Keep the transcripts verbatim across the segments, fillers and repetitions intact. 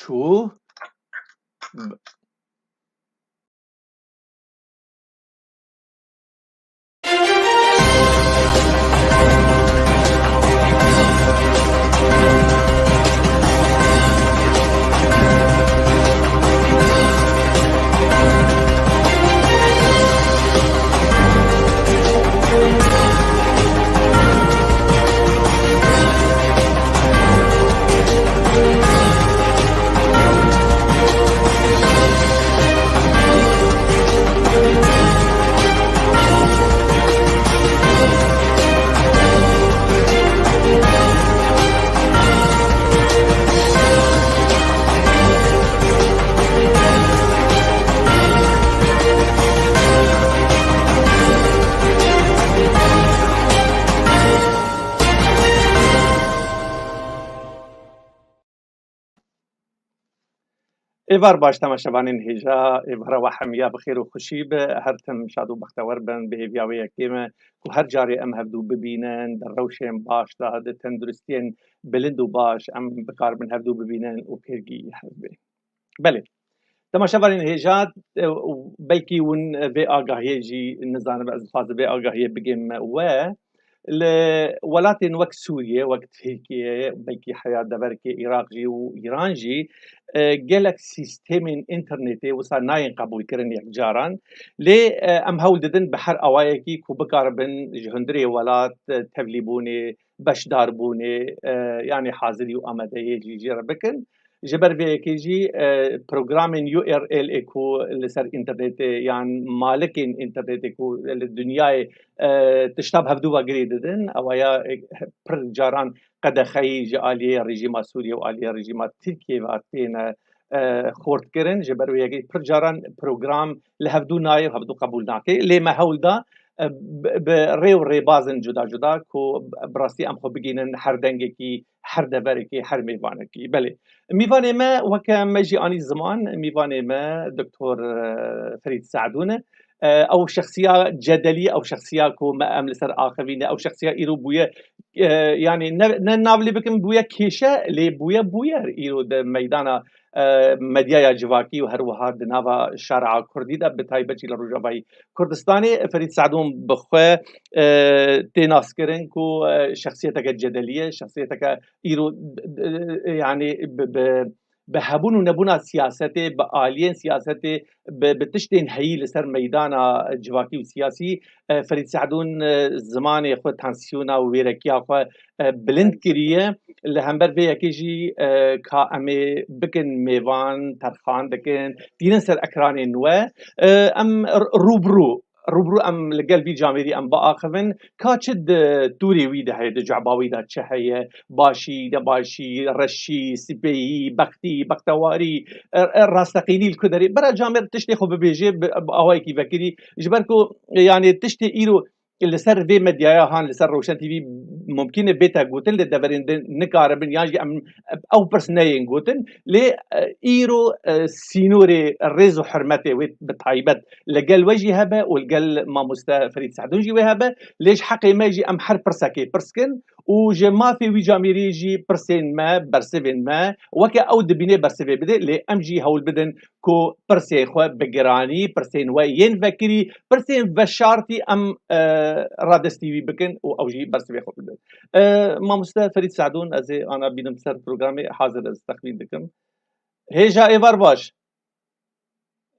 çû. Êvar baş temaşevanên hêja, êvara we hemiya bi xêr û xweşî be. Her tim şad û bextewer bin. Bi hêviya wê yekê me ku her carê em hevdû bibînin, di rewşên baş de, di tenduristiyên bilind û baş em bikaribin hevdû bibînin û pêrgî hev bê. Belê. Temaşevanên hêja, e, belkî hûn vê agahiyê jî nizanibe, ez dixwazim vê agahiyê bigêm we. Li welatên wek Sûriye, wek Tirkiye, belkî heya deverkê Iraq jî û Îran jî, e, gelek sîstemên înternetê wisa nayên qebûlkirin yekcaran. Lê, e, em hewl didin bi her awayekî ku bikaribin ji hundirê welat, e, tevlîbûnê, beşdarbûnê, e, yanî hazirî û amadeyê jî jê re bikin. Ji ber vê yekê jî, e, programên U R L ê ku li ser înternetê yan malikên înternetê ku li dinyayê, e, tişta bi hevdû ve girê didin, ewa ya, e, pir caran qedexeyî ji aliyê rejîma Sûriye û aliyê rejîma Tirkiye ve têne, e, xort kirin. Ji ber wê yekê pir caran program li hevdû nayê û hevdû qebûl nake. Lê me hewl da, e, bi, bi rê û rêbazên cuda cuda ku bi rastî em xwe bigihînin her dengekî, her deverekî, her mêvanekî. Belê. Mîvanê me weke me jî anî ziman, mîvanê me Doktor, e, Ferîd Se'dûn e. E, ew şexsiya cedelî, ew şexsiya ku me em li ser axivîne, ew şexsiya îro bûye, e, yanî ne, ne nav lê bikim bûye kêşe, lê bûye bûyer îro di meydana, e, medyaya civakî û her wiha di nava şare'a kurdî de, bi taybet jî li Rojavayî Kurdistanê. Ferîd Se'dûn bi xwe, e, tê naskirin ku, e, şexsiyeteke cedelî ye, şexsiyeteke îro, d-, d-, yanî bi, bi, bi hebûn û nebûna siyasetê, bi aliyên siyasetê, bi, bi tiştên heyî li ser meydana civakî û siyasî, e, Ferîd Se'dûn, e, zimanê xwe, tansiyona û wêrekiya xwe, e, bilind kiriye. Li hember vê yekê jî, e, ka em ê bikin mêvan, terxan dikin, tînin ser ekranên we. E, em r-, rû bi rû, rû bi rû em li gel vî camêrî em biaxivin. Ka çi di tûrê wî de heye, di ce'ba wî de çi heye, başî, nebaşî, reşî, sipeyî, bextî, bextewarî, e, e, rasteqînî li ku derê. Bira camêr tiştê xwe bibêje bi, bi awayekî vekirî. Ji ber ku, yanî tiştê îro li ser vê medyaya han, li ser Rewşen T V mumkîn e bête gotin, lê deverên din nikaribin, yan jî em ew pirs neyên gotin. Lê, e, îro, e, sînorê rêz û hurmetê wê bi taybet li gel we jî hebe û li gel mamoste Ferîd Se'dûn jî wê hebe. Lê ji heqê me jî em her pirsekê pirs kin û ji mafê wî camêrî jî pirsên me, bersivên me, weke ew dibîne bersivê bide, lê em jî hewl bidin ku pirsê xwe bi giranî, pirsên we yên vekirî, pirsên veşartî em, e, radestî wî bikin û ew jî bersivê xwe bidin. E, mamoste Ferîd Se'dûn, ez ê ana bînim ser programê, hazir ez texmîn dikim. Hêja êvar baş.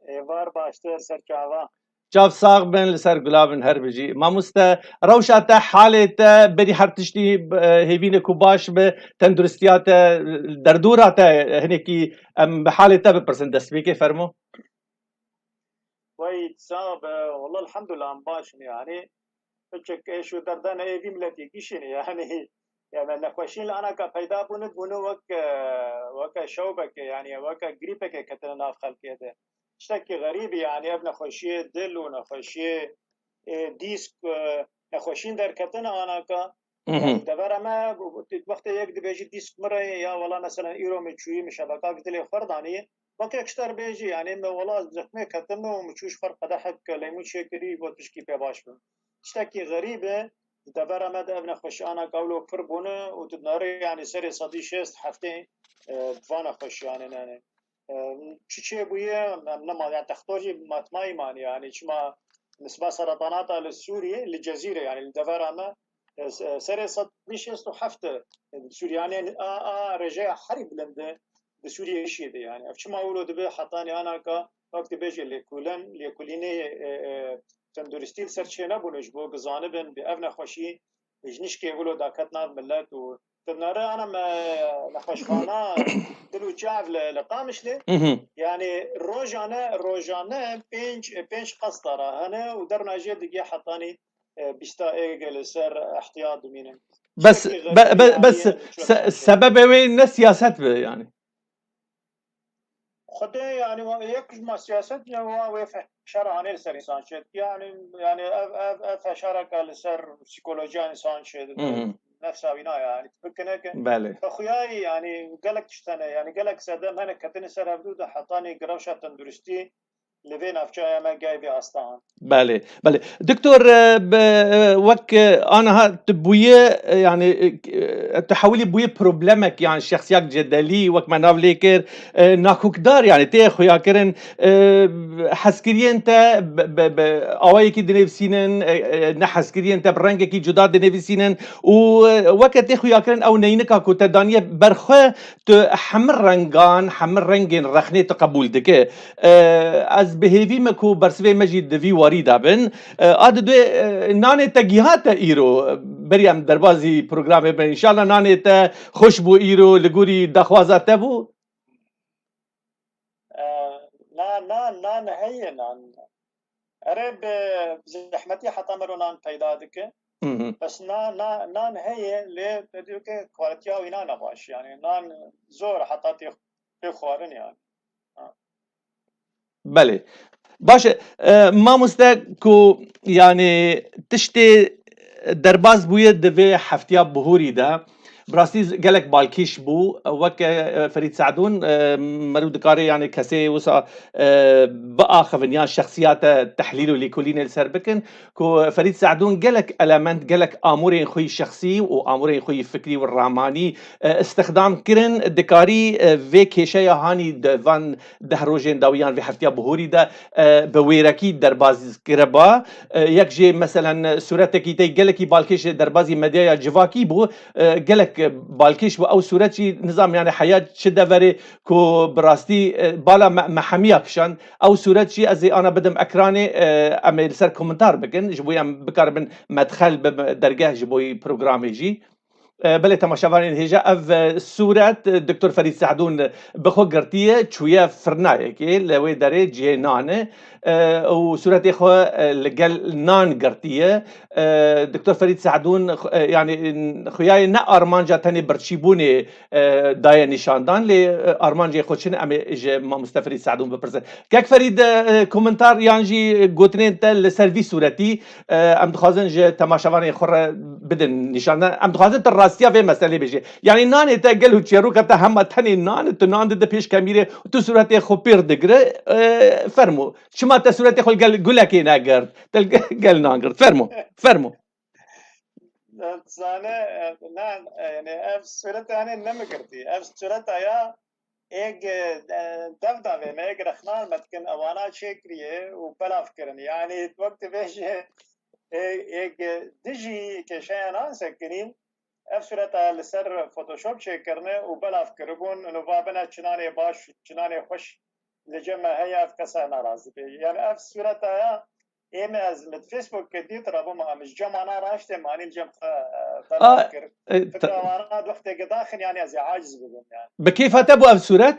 Êvar baştir, ser çava. Çav sax bin, li ser gula bin, her bijî. Mamoste, rewşa te, halê te, berî her tiştî, e, hêvî ne ku baş be, tenduristiya te, derdora te, hinekî em bi halê te bipirsin, destpêkê fermo. Wey, sax be, walla elhamdulillah em baş in, yanî. Piçek êş û derdane ê vî miletî gişînî, yanî, ya me nexweşîn li anaka peyda bûne, bûne wek, e, weke şewbeke, yanî weke grîpeke ketine nav xelkê de. Tiştekî xerîbî, yanî ev nexweşiyê dil û nexweşiyê, e, dîsk, e, nexweşîn derketine anaka. Mhm. Yanî devera me, wextê yek dibêjî dîsk min re ye, ya wela mesela îro min çûyî, min şebekak dilê xwe r danî, weke kişter bêjî, yanî min wela zixmê ketime û min çû ji xwe r qedehek leymû çêkirî, got pişkî pê baş bim. Tiştekî xerîb e, Di devera me de ev nexweşiyana gawlo pir bûne û tu dinare, yanî serê sedî şêst heftê, e, bi van nexweşiyanê, yanî, e, çi çêbûye, em nema, yani textor jî matmayî manî, yani çima nisba seratanata li Sûriyê, li Cezîrê, yani li devera me, e, se-, serê sedî şêst û heft, e, Sûriyanên a, a rêjeya herî bilind e, di Sûriyê jî de, yani. Ev çima wilo dibe hetanî anaka, wek dibêje lêkolîn, lêkolînê, e, e, tenduristî li ser çênebûne ji bo ku zanibin bi ev nexweşî ji nişkê wilo daket nav millet û tu nare ana me nexweşxana dil û çav li, li Qamişlê. Mhm. Yani rojane, rojane pênc, pênc qestara hene û derna jê digê hetanî, e, bîsta êgê li ser ihtiyat dimînin. Bes, Şekî be-, xerîbî be-, bes yanî se-, sebebê wê ne siyaset be yani. Xwedê, yani, wa-, yek ji ma siyaset ne wa wê fe-, feşara hanê li ser însan çêt. Yani, yani ev, ev, ev feşareke li ser psîkolojiya însan çêt. Hı hı. Nefsa wî naya, yani, tu bikine ke. Belê. Bi xuyayî, yani, gelek tişt hene, yani, gelek sedem hene ketine ser hevdû de hetanî girewşa tenduristî li vê navçeya me gel vê asta han. Belê, belê. Doktor, e, be, e, wek, e, aniha tu bûye, e, yani, e, tu hewilî bûye problemek, yani şexsiyak cedelî, wek me nav lê kir, e, nakokdar, yani tê xuyakirin, e, hezkiriyên te be, be, be awayekî dinivîsînin, e, e, ne hezkiriyên te bi rengekî cuda dinivîsînin û, e, weke tê xuyakirin ew neynika ku te daniye ber xwe, tu hemî rengan, hemî rengên rexnê tu qebûl dike. E, ez bi hêvî me ku bersivê me jî di vî warî de bin. E, a di duyê, e, nanê te giha te îro, berî em derbazî programê bin. Înşallah nanê te xweş bû îro li gorî daxwaza te bû? E, na, na, nan heye, nan. Erê, bi zehmetî heta mero nan peyda dike. Hı hı. Bes na, na, nan heye, lê te diyo ke kualitiya wî nan e baş. Yani nan zor heta tê, tê xwarin yani. Ha. Belê. Baş e, e, mamoste ku, yani, tiştê derbaz bûye di vê heftiya bihorî de, bi rastî z-, gelek balkêş bû. Weke, e, Ferîd Se'dûn, e, meriv dikare, yani, kesê wisa, e, biaxivin yan şexsiyate tehlîl û lêkolînê li ser bikin, ku Ferîd Se'dûn gelek element, gelek amûrên xwe yî şexsî û amûrên xwe yî fikrî û ramanî, e, îstixdam kirin, dikarî, e, vê kêşeya hanî di van deh rojên dawî yan vê heftiya bihorî de, e, bi wêrekî derbaz kiriba. E, yek jê, meselen, sûretekî tey gelekî balkêş derbazî medyaya civakî bû, e, gelek balkêş bû. Ew sûret jî nizam, yani heya çi deverê ku bi rastî, e, bala me-, mehemiya kişand. Ew sûret jî ez ê ana bidim ekranê, e, em ê li ser komentar bikin, ji bo em bikaribin medxel bibe dergeh ji bo programê jî. E, belê temaşevanên hêja, ev, e, sûret, e, Doktor Ferîd Se'dûn, e, bi xwe girtiye, çûye firnayekê, li wê derê cihê nan e, e, û sûretê xwe, e, li gel nan girtiye. E, Doktor Ferîd Se'dûn, xu-, e, yani, n-, xuyayê ne armanca tenê birçîbûnê, e, daye nîşandan, lê, e, armancê xwe çi ne, em ê ji mamoste Ferîd Se'dûn bipirsin. Kek Ferîd, e, e, komentar yan jî gotinên te li ser vî sûretî, e, em dixwazin ji temaşevanên xwe re bidin nîşandan. Em dixwazin tu rastiya vê meselê bêjî. Yanî nanê te gelo çêroka te hema tenê nan e, tu nan dide pêş kamîrê û tu sûretê xwe pêr digire, e, fermo. Çima te sûretê xwe li gel gulekê negirt? Te li gel nan girt. Fermo. Fermo. Zane, e, na, e, yani ev sûret yani ne mi girtî? Ev sûreta ya êg, e, dev davê me, êg rexnan me dikin, ewana çêkiriye û belav kirin. Yani wek dibêje, ê-, êg dijî kêşeya nan sekinîn, ev sûreta li ser Photoshop çêkirine û belav kiribûn. Û va bine çinanê baş, çinanê xweş li cem me heye, ev kesa naraz dibe. Yani ev sûreta ya ê me ez li Facebook ke dît rabûm, em ji cem ana raştê manî li cem xwe, e, belav kir. E, fikra wana wextê ke daxin, yani ez ê aciz bibim yani. Bi kêfa te bû ev sûret?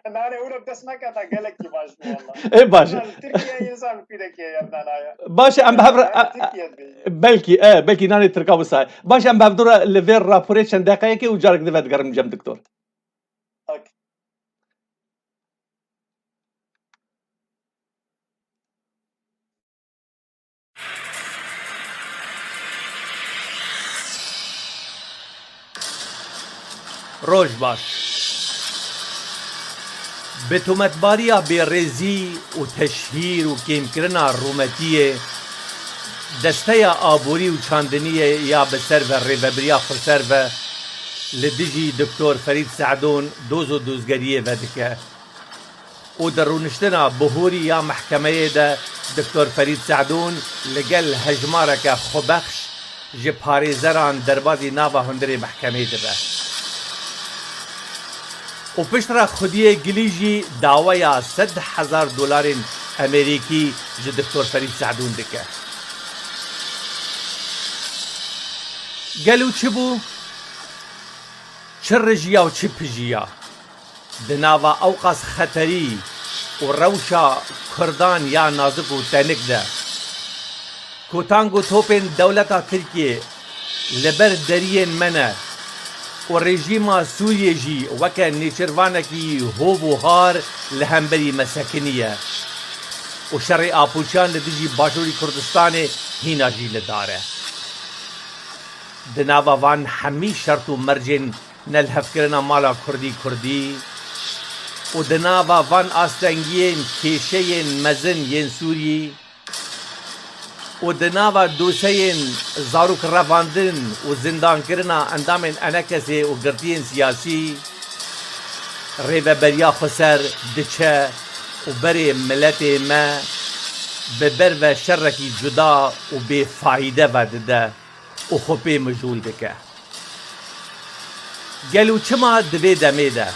Nane, wilo bi dest me keta, gelekî baş bû walla. Ê, baş. Li Tirkiye insan pîrekê ev nanaye. Baş e, em bi hev re-, Yani Tirkiye dibêje. Belkî, e, belkî nanê Tirka wisa. Baş e, em bi hevdû re li vê raporê çend deqeyekê û carek dive digerim cem doktor. Ok. Roj baş. Bi tometbariya bêrêzî û teşhîr û kêmkirina rûmetiyê, Desteya Aborî û Çandiniyê ya bi ser ve Rêvebiriya Xweser ve li dijî Doktor Ferîd Se'dûn doz û dozgeriyê vedike û di rûniştina bihûrî ya mehkemeyê de Doktor Ferîd Se'dûn li gel hejmareke xwebexş ji parêzeran derbazî nava hundirê mehkemê dibe. Û piştre xwediyê gilî jî daweya sed hezar dolarên Amerîkî ji Doktor Ferîd Se'dûn dike. Gelo çi bû? Çi rijiya û çi pijiya? Di nava ewqas xeterî û rewşa Kurdan ya nazik û tenik de, ku tang û topên dewleta Tirkiyê li ber deriyên me ne û rejîma Sûriyê jî weke nêçirvanekî hov û har li hemberî me sekiniye û şerê apoçiyan li dijî Başûrî Kurdistanê hîna jî li dar e. Di nava van hemî şert û mercên nelhevkirina mala kurdî kurdî û di nava van astengiyên kêşeyên mezin yên Sûrî û di nava doseyên zarok revandin û zindankirina endamên enekesê û girtiyên siyasî, Rêveberiya Xweser diçe û berê miletê me bi ber ve şerekî cuda û bêfayde vedide û xwe pê mijûl dike. Gelo çima di vê demê de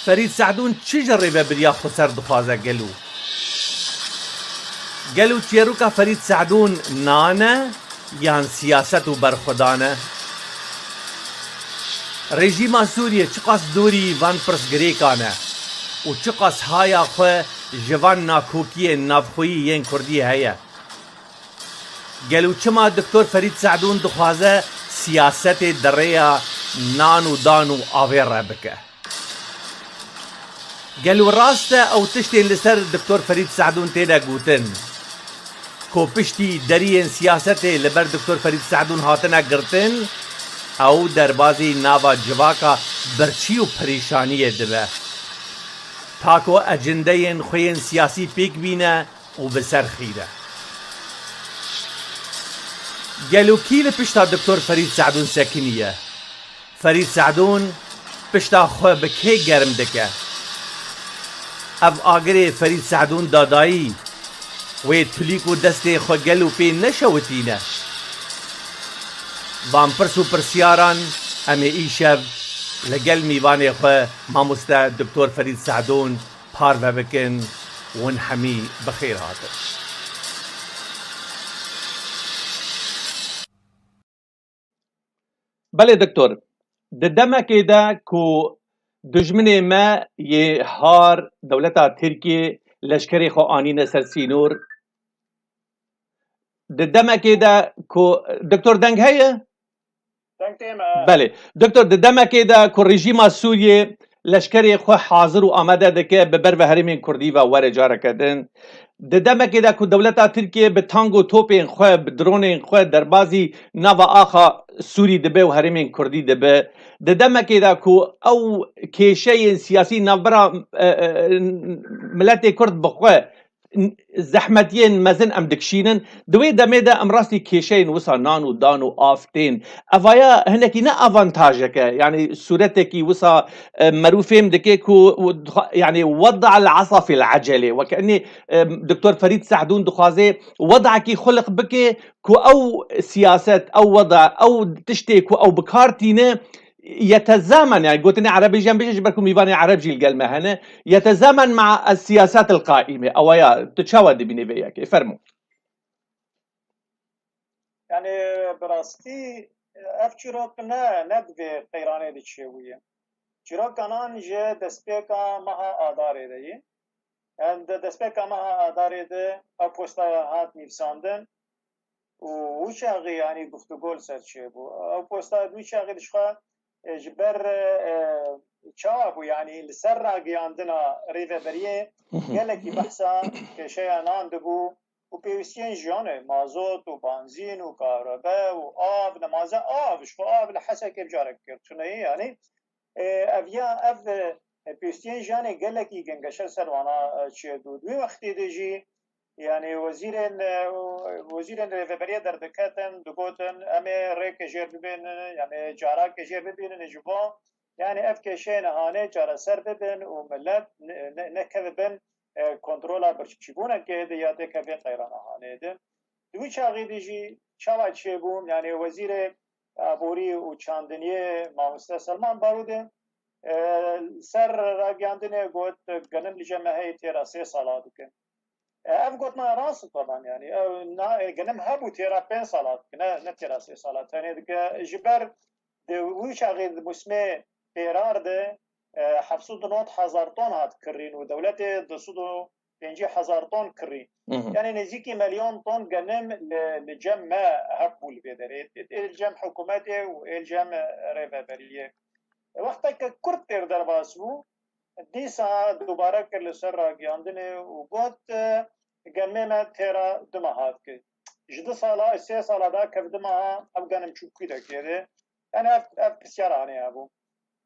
Ferîd Se'dûn çi ji Rêvebiriya Xweser dixwaze gelo? Gelo çîroka Ferîd Se'dûn nan e yan siyaset û berxwedan e? Rejîma Sûriyê çiqas dorî van pirsgirêkan e û çiqas haya xwe ji van nakokiyên navxweyî yên kurdî heye? Gelo çima Doktor Ferîd Se'dûn dixwaze siyasetê di rêya nan û dan û avê re bike? Gelo rast e ew tiştên li ser Doktor Ferîd Se'dûn têne gotin, ku piştî deriyên siyasetê li ber Doktor Ferîd Se'dûn hatine girtin, ew derbazî nava civaka birçî û perîşaniyê dibe, ta ku ecindeyên xwe yên siyasî pêk bîne û bi ser xîre. Gelo kî li pişta Doktor Ferîd Se'dûn sekiniye? Ferîd Se'dûn pişta xwe bi kê germ dike? Ev agirê Ferîd Se'dûn dadayî wê tulîk û destê xwe gelo pê neşewitîne? Van pirs û pirsyaran em ê îşev li gel mîvanê xwe mamoste Doktor Ferîd Se'dûn parve bikin. Hûn hemî bi xêr hatin. Belê doktor, di demekê de ku dijminê me yê har dewleta Tirkiyê leşkerê xwe anîne ser sînor, di demekê de ku, doktor, deng heye? Deng tê me. Belê. Doktor, di demekê de ku rejîma Sûriyê leşkerê xwe hazir û amade dike bi ber ve herêmên Kurdî ve were careke din, di demekê de ku dewleta Tirkiyê bi tang û topên xwe, bi dronên xwe derbazî nava axa Sûrî dibe û herêmên Kurdî dibe, di demekê de ku ew kêşeyên siyasî navbera, e, e, miletê Kurd bi xwe zehmetiyên mezin em dikişînin. Di wê demê de em rastî kêşeyên wisa nan û dan û av tên. Evaya hinekî ne avantajek e, yanî sûretekî wisa, e, merû fêm dike ku, yanî, wed'al asa fil ecelê. Weke enê, e, Doktor Ferîd Se'dûn dixwaze wed'ekî xuliq bike ku ew siyaset, ew weda, ew tiştê ku ew bi kar tîne, yetezamen, yani gotinê erebê jî em bêjin, ji ber ku mîvanê ereb jî li gel me hene, yetezamen ma siyaset el qaîme. Ewa ya, tu çawa dibînî vê yekê? Fermo. Yani bi rastî ev çîrok ne, ne di vê qeyranê de çêbûye. Çîroka nan ji destpêka meha Adarê de ye. Em di destpêka meha Adarê de ev postaya hat nivîsandin û wî çaxê, yanî, guftûgo li ser çêbû. Ew posta wî çaxê dişixe, e, ji ber, e, çawa bû, yanî, li ser ragihiyandina rêveberiyê gelekî behsa kêşeya nan dibû û pêwîstiyên jiyanê, mazot û banzîn û kahrebe û av, nemaze av, ji xwe av li Hesekê bi careke kir tuneyê, yanî, e, ev ya, ev, e, pêwîstiyên jiyanê gelekî gengeşe li ser wana, e, çêdû. Di wî wextê de jî Yani wezîrên, e, wezîrên rêveberiyê derdiketin, digotin, em ê rêkê jêr bibînin, em ê carakê jêr bibînin ji bo, yani ev kêşeyên hanê çareser bibin û millet ne-, ne-, nekeve bin, e, kontrola birçîbûnekê de ya têkevê qeyrana hanê de. Di wî çaxî de jî çawa çêbû, yani wezîrê aborî û çandiniyê mamoste Selman Barûdê, e, ser ragiyandinê got, genim li cem me heye têra sê sala dike. E, ev gotina rast e taban, yani. Ew na, e, genim hebû têra pênc sala dike, ne, ne têra sê sala tenê dike. Ji ber di wî çaxê di mûsimê pêrar de, e, heft sed û nod hezar ton hat kirîn û dewletê du sed û pêncî hezar ton kirî. Hı hı. Yani nêzîkî milyon ton genim li, li cem me hebû li vê derê. Ê li cem hikûmetê û ê li cem rêveberiyê. Wexteke kurt pêr derbas bû, dîsa dubare kir li ser ragiyandinê û got, e, genimê me têra du meha dike. Ji du sala, sê sala da kev du meha ev genim çû kûdekê de. Yani ev, ev pisyara anê hebû.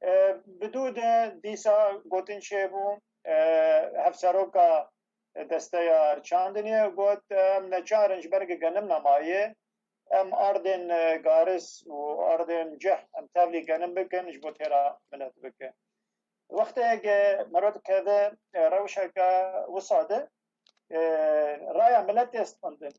E, bi dû de dîsa gotin çêbû, e, hevseroka desteya çandinê got, em neçar in ji ber ku genim nemaye, em ardên, e, garis û ardên cih em tevlî genim bikin ji bo têra milet bikin. Wextê ku meriv dikeve, e, rewşeke wisa de, e, raya milet tê stendin.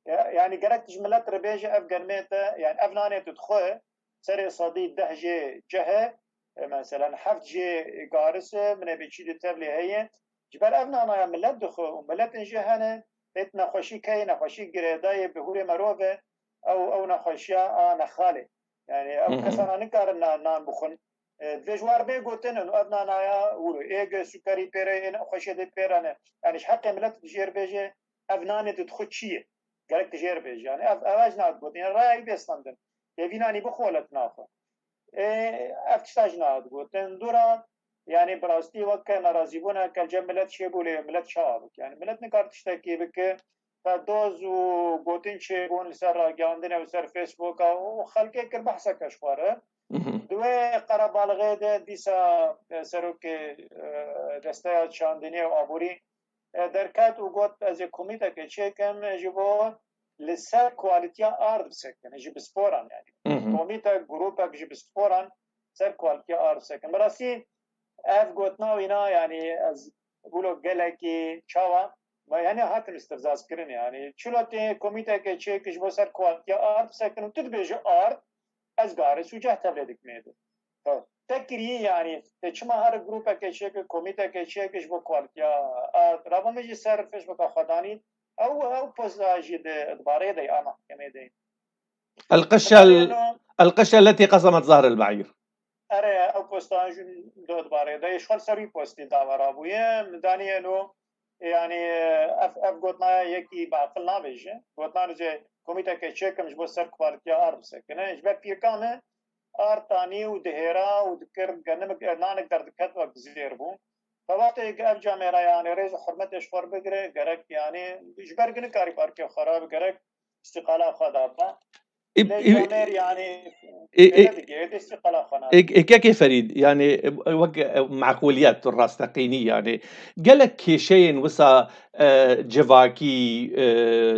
Ya-, yani gerek ji milet re bêje ev genimê te, yani ev nanê tu dixwe, serê sedî deh jê cih e, e, meselen heft jê garis e, min ê bê çî di tevlê heye. Ji ber ev nanaya milet dixwe û miletên jê hene, hêt nexweşî keyê, nexweşî girêdayê bi hûrê merov e, ew, ew nexweşiya a nexalê. Yani ew Hı hı. kesana nikarin na-, nan bixwin. E, divê ji war bê gotin, û ev nanaya wilo, ê ge sukarî pêre, ê nexweşê de pêre ne. Yani ji heqê milet dijêr bêje, ev nanê tu dixwe çi ye? Gerek tu jêr bêjî. Yani ev, ev jî nat gotin. Yani raya wî bê stendin. Tê vî nanî bixwe wele tu naxwe. Ê, ev tişta jî nat gotin. Dûra, yani bi rastî weke nerazîbûneke li cem milet çêbû lê milet çawa bike? Yani milet nikar tiştekî bike. Te doz û gotin çêbûn li ser ragihandinê û ser Facebooka û xelkê kir behseke ji xwe re. Mhm. Di wê qerebalixê de dîsa, e, serokê, e, desteya çandiniyê û aborî e, derket û got, ez ê komîtekê çêkim ji bo li ser kualîtiya ard bisekin, ji pisporan yani. Hı hı. Komîtek, grûpek ji pisporan ser kualîtiya ard bisekin. Bi rastî ev gotina wîna yani ez wilo gelekî çawa me yani hatim îstihzas kirin yani. Çilo tê komîtekê çêkî ji bo ser kualîtiya ard bisekin û tu dibêjî ard, ez garis û ceh tevlê dikmê de. Te kirî yani, te çima her grûpeke çêkî, komîteke çêkî ji bo kualîtiya ard, rava min jî ser Facebooka xwe danî, ew, ew posta jî di, di barê de ya mahkemê de. القشة ال-، Eno, القشة التي قسمت ظهر البعير. Erê, ew posta jî di, di barê de, ji xwe li ser wî postî dava rabûye, min danî eno, yani, ev, ev gotina yekî bi aqil nabêje. Gotina jê komîteke çêkim ji bo ser kualîtiya ard bisekine. Ji ber pîrka me ard tanî û dihêra û dikir, genim, nanik derdiket wek zêr bû. Te wextê ku ev camêra, yani, rêz û hurmetê ji xwe bigire, gerek, yani, ji ber ku nikarî parkê xwe re bi gerek îstîqala xwe da ba. Ê, Lê ê, camêr, yani, ê, ê, ê, ê, ê, Kekê Ferîd, yani, wek, e, meqûliyet û rasteqînî, yani, gelek kêşeyên wisa, e, civakî, e,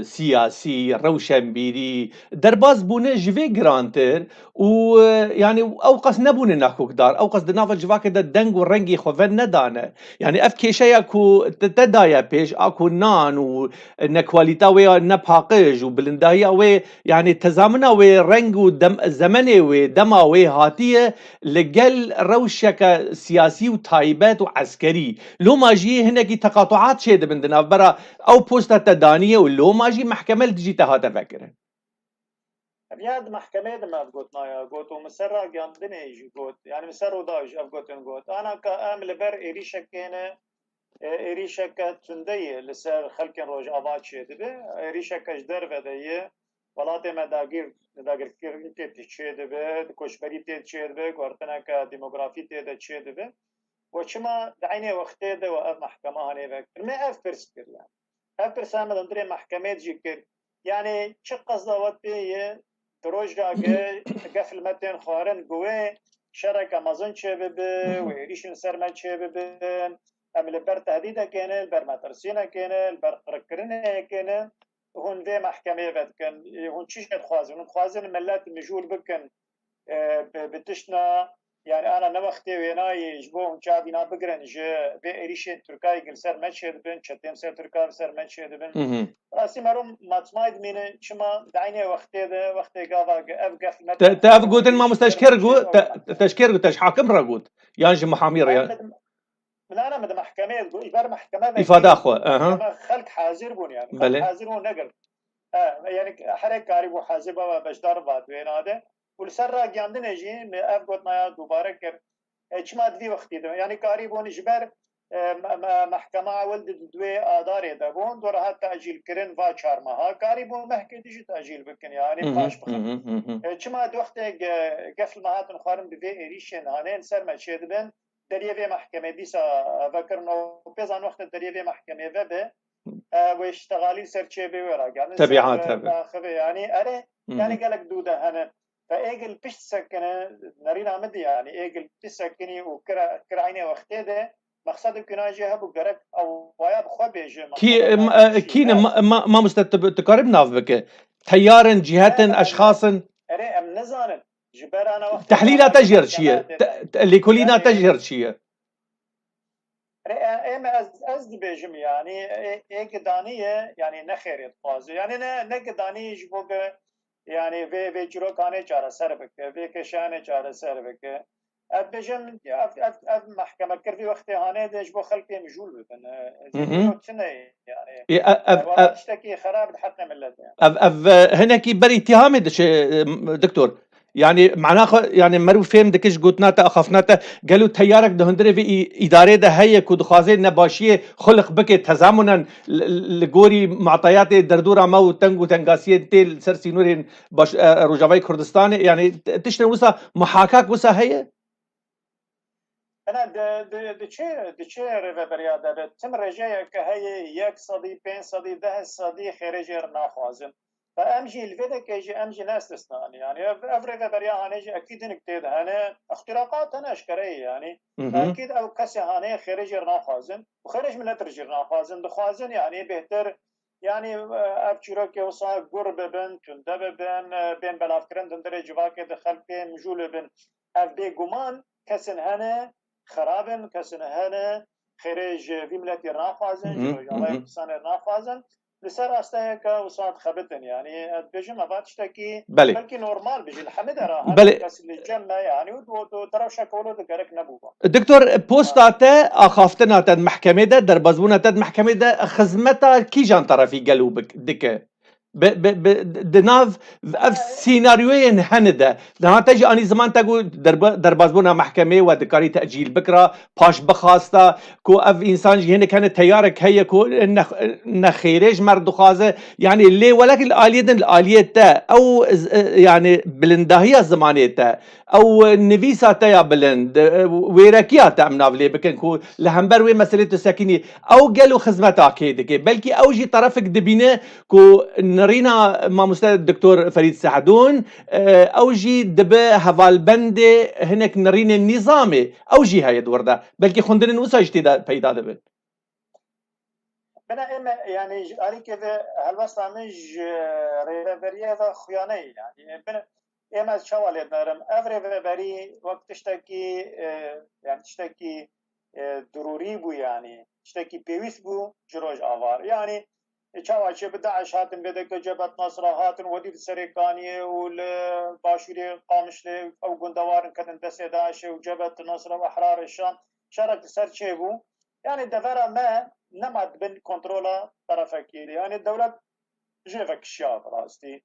siyasî, rewşenbîrî, derbas bûne ji vê girantir û, e, yani, ew qas nebûne nakokdar, ew qas di nava civakê de deng û rengê xwe venedane. Yani, ev kêşeya ku te, te daye pêş, a ku nan û nekwalîta wê ya nepaqij û bilindahiya wê, yani tezamina wê reng û dem-, zemenê wê, dema wê hatiye, li gel rewşeke siyasî û taybet û eskerî. Loma jî hinekî teqatuat çêdibin di navbera ew posta te daniye û loma jî mehkeme li dijî te hate vekirin. Ev ya di mehkemeyê de me ev gotina ya got û min ser ragiyandinê jî got. Yani min ser roda jî ev gotin got. Ana ka em li ber êrîşekê ne, e, êrîşeke tundeyê li ser xelkên Rojava çêdibe. Êrîşeke ji derve de ye. Welatê me dagir, dagirkirin tê çêdibe, koçberî tê çêdibe, guhertineke demografî tê de çêdibe. We çima di eynê wextê de we ev mehkema hanê vekirin? Me ev pirs kir yani. Ev pirsa me di hundirê mehkemê de jî kir. Yani çi qesda we tê ye, di roja ge, ge filmetên xwarin, ku wê şereke mezin çêbibe, wê êrîşên ser me çêbibin, Em li ber tehdîdekê ne, li ber metirsînekê ne, li ber qirikkirinekê ne. Hûn vê mehkemeyê vedikin. Hûn çi jê dixwazin? Hûn dixwazin millet mijûl bikin, e, bi, bi tiştna, yani ana ne wextê wênayê ji bo hûn çavîna bigirin ji vê êrîşên Tirkayê li ser me çêdibin, çetên ser Tirka li ser me çêdibin. Hı hı. Rastî merom matmayê dimîne, çima di eynê wextê de, wextê gava ge-, ev gef me Te, te ev gotin mamoste ji kê re got, te, te ji kê re got, te ji hakim re got. Yan ji mihamî re ya. Min ana min di mehkemeyê got, ji ber mehkeme ve Îfada xwe, aha. Mehkeme xelk hazir bûn yani. Xelk Belê. hazir bûn negir. Ha, yani herek karî bû hazir baba beşdar va wêna de. Û li ser ragiyandinê jî me ev gotina ya dubare kir. E, çima di vî wextî de? Yani karî bûn ji ber, e, me, me, mehkema ewil di, di duê adarê de bûn, do rehat tecîl kirin va çar meha. Karî bûn mehkê dî jî tecîl bikin yani Hı hı, paş bixin. hı hı, hı hı. E, çima di wextê ge-, gef li me hatin xwarin bi vê êrîşên hanê li ser me çêdibin, deriyê vê mehkemê dîsa vekirin û pêzan wextê deriyê vê mehkemê vebe, e, wê ştexalî li ser çê bê wê ragihandin. Tebiat, Ser, e, tabii. daxivê, yani, erê, Hı hı. yani gelek dû de hene. Ve êgil pişt sekine, nerîna min de, yani, êgil pişt sekinî û kira, kira eynê wextê de, mexsed û kîna jê hebû gerek ew waya bi xwe bêje, Kî, mexsed em, e, kî ne, ma-, ma-, mamoste, tu, tu karî bi nav bike. Teyar in, cihet in, Ne, ne, eşxas in? Erê, em nizanin. Ji ber ana wextê Tehlîla te jêr çi ye? Te, te, lêkolîna te Yani jêr çi ye? Erê, e, em ez, ez dibêjim yani, e, ê gidanî ye, yani ne xêrê dixwaze. Yani ne, ne gidanî ji bo ke, yani vê, vê çîrokanê çareser bike, vê keşanê çareser bike. Ez bêjim, ev, ev, ev mehkemekir vî wextê hanê de ji bo xelkê mijûl bibin. E, Hı hı. Tune yani. E, e, ev, Valla ev, tiştekî xerab di heqê millet yani. Ev, ev, e, hinekî ber îttihamê diçe, e, doktor. Yani, mana xwe, yani, meriv fêm dike ji gotina te, axaftina te, gelo teyarek di hundirê vê î-, îdarê de heye ku dixwaze nebaşiyê xuliq bike, tezamunen li, li gorî matayatê derdora me û teng û tengasiyên tê li ser sînorên baş-, e, Rojavayê Kurdistanê, yani, t-, tiştên wisa, muhakak wisa heye? Ena di, di, diçe, diçe rêveberiya de be. Tim rêjeyeke heye, yek sedî, pênc sedî, deh sedî xêrê jê re naxwazin. Ve em jî li vê dekê jî em jî ne istisna ne. Yani ev, ev rêveberiya hanê jî ekîd hinek tê de hene. Îxtîraqat hene eşkere ye yani. Hı hı. Ekîd ew kesê hanê xêrê jê re naxwazin. Û xêrê ji milet re jî re naxwazin. Dixwazin yani bêhtir yani, e, ev çîrokê wisa gur bibin, tunde bibin, e, bên belavkirin di hundirê civakê de xelkê mijûl bibin. Ev bêguman kesin hene, xerab in, kesin hene, xêrê ji vî miletî re naxwazin, ji Hı hı, Rojavayê hı hı. Kurdistanê re naxwazin. Li ser rasteyeke wisa dixebitin, yani, ez dibêjim, eva tiştekî Belê. belkî normal be, ji li hemî dera hene, Belê. kes li cem me, yani, û, û, û di rewşeke wilo de gerek nebûba. Doktor, posta te, axaftina te di mehkemê de, derbazbûna te di mehkemê de, xizmeta kîjan terefî gelo bik-, dike? Bi, bi, bi, di nav ev sînaryoyên hene de, niha te jî anî ziman te ku derba-, derbazbûna mehkemê we dikarî tecîl bikira, paş bixasta, ku ev însan jî hinek hene teyarek heye ku ne, ne xêrê ji me re dixwaze. Yani lê welek li aliyê din, li aliyê te, ew, e, yani bilindahiya zimanê te, ew nivîsa te ya bilind, e, wêrekiya te em nav lê bikin ku li hember wê meselê tu sekinî, ew gelo xizmeta kê dike? Belkî ew jî terefek dibîne ku nirîna mamoste Doktor Ferîd Sehdûn, e, ew jî dibe hevalbendê hinek nirînên nîzamê. Ew jî heye di wir de. Belkî xwendinên wisa jî tê de peyda dibin. Bine ême, yani, ji alîkê ve helwesta min ji rêveberiyê ve xuya neyê, yani. Bine, ême ez çawa lê dinerim? Ev rêveberî wek tiştekî, e, yani, tiştekî, e, dirûrî bû, yani. Tiştekî pêwîst bû ji Rojava re. Yani, e, çawa çê bi DAIŞ hatin vê deke Cebhet Nasra hatin, wedî di Serêkaniyê û li başûrê Qamişlê ew gundewarin ketin destê DAIŞê û Cebhet Nasra û Ehrarê Şam şerek li ser çêbû. Yani devera me nema di bin kontrola terefekî de. Yani dewlet jê vekişiya bi rastî.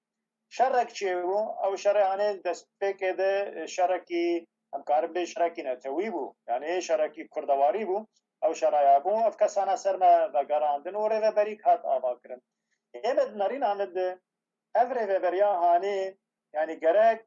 Şerek çêbû, ew şerê hanê destpêkê de, e, şerekî, em karin bê şerekî netewî bû. Yani şerekî kurdewarî bû. Ew şeraya bû, ev kesana ser me vegerandin û rêveberîk hat ava kirin. Ême di nerîna min de ev rêveberiya hanê, yani gerek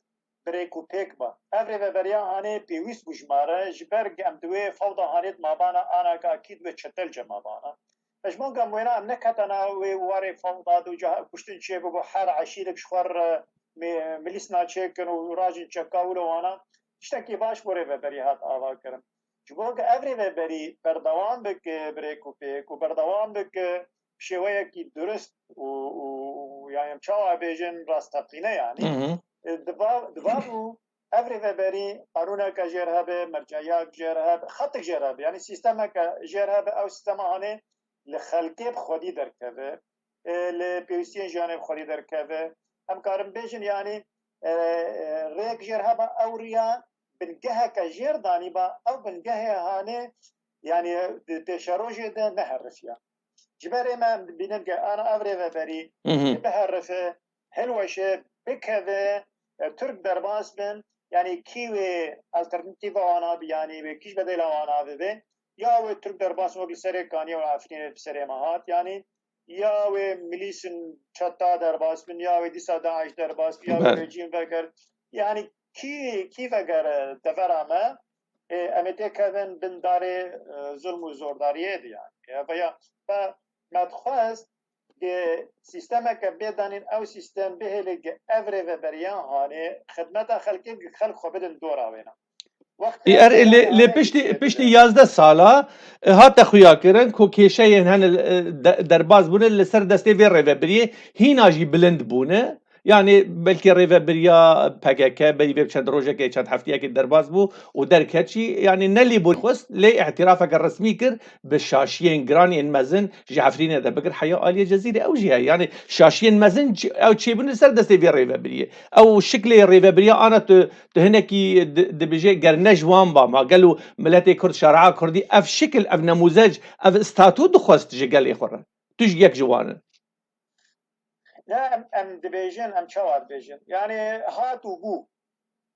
bi rêk û pêk ba. Ev rêveberiya hanê pêwîst bû ji me re, ji ber em di wê fewda hanê di mabana, anaka kî di wê çetel cemabana. Pejmanga wêna em neketana wê warê fewda de û ca kuştin çêbibo, her eşîrek ji xwe re mê-, milîsna çêkin û rajin çeka wilo wana. Tiştekî baş bo rêveberî hat ava kirin. Ji bo ku ev rêveberî berdewam bike, birêk û pêk û berdewam bike, bi şêweyekî durist û, û, û, yani, em çawa bêjin, rasteqîne, yani. Hı hı. E, diva-, diva bû ev rêveberî qanûneke jêr hebe, merciyek jêr hebe, xetik jêr hebe, yani, sîstemeke jêr hebe, ew sîstema hanê li xelkê bi xwedî derkeve, e, li pêwîstiyên jiyanê bi xwedî derkeve. Em karin bêjin, yani, e, e, rêk jêr hebe, ew riya bingeheke jêr danîba, ew bingehê hanê, yani, di pêşerojê de neherifiya. Ji ber ê me em dibînin ke ana ev rêveberî Hı hı. biherife, hilweşe, bikeve, e, Tirk derbas bin, yani kî wê alternatîfa wana bi, yani wê kî ji bedela wana bibe, ya wê Tirk derbas bin, wek li serê Kaniye û Efrînê bi serê me hat, yani ya wê milîsên çeta derbas bin, ya wê dîsa DAIŞ derbas bin, ya wê Belê. rejîm veger. Yani kî, kî vegere devera me, e, em ê têkevin bin darê, e, zulm û zordariyê de, yani. Ya veya, ve me dixwest, Ge sîstemeke bê danîn, ew sîstem bihêle ge ev rêveberiya hanê xidmeta xelkê, ge xelk xwe bidin dora wêna. Wextê Ê, er, lê, lê piştî, piştî yazdeh sala, e, hate xuya kirin ku kêşeyên hene, e, de-, derbas bûne li ser destê vê rêvebiriyê hîna jî bilind bûne. Yani belkî rêvebiriya P K K berî vê çend rojekê, çend heftiyekê derbas bû û derket jî, yani ne lê bû xwest, lê îtirafeke resmî kir, bi şaşiyên giran yên mezin ji Efrînê de bigir heya aliyê Cezîrê ew jî heye. Yani şaşiyên mezin ç-, ew çêbûn li ser destê vê rêvebiriyê. Ew şiklê rêvebiriya ana tu, tu hinekî di-, dibêje ger ne ji wan ba ma gelo miletê Kurd, şare'a Kurdî ev şikil, ev nemûzec, ev statû dixwest ji gelê xwe re. Tu jî yek ji wan in. Ne, em, em dibêjin, em çawa dibêjin? Yani hat û bû.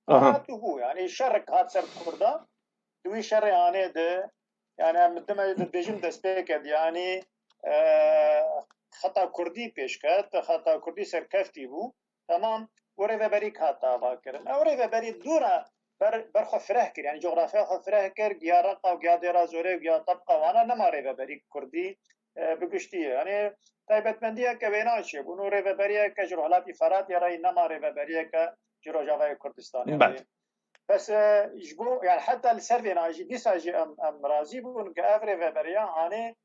Aha. Hat û bû. Yani şerek hat ser Kurda. Di wî şerê hanê de, yani em dime dibêjin destpêk ket. Yani, e, xeta Kurdî pêş ket, xeta Kurdî serkeftî bû. Tamam, û rêveberî hat avakirin. Ew rêveberî dûra ber, ber xwe fireh kir. Yani coğrafya xwe fireh kir, giya Reqa û giya Dêra Zorê û giya Tebqa wana nema rêveberî Kurdî, e, bi giştî ye. Yani taybetmendiyeke wêna çêbûn û rêveberiyeke ji Rojhilatî Feratê re nema rêveberiyeke ji Rojavayê Kurdistanê re. Bes, e, ji bo, yani heta li ser vêna jî, dîsa jî em, em razî bûn ke ev rêveberiya hanê,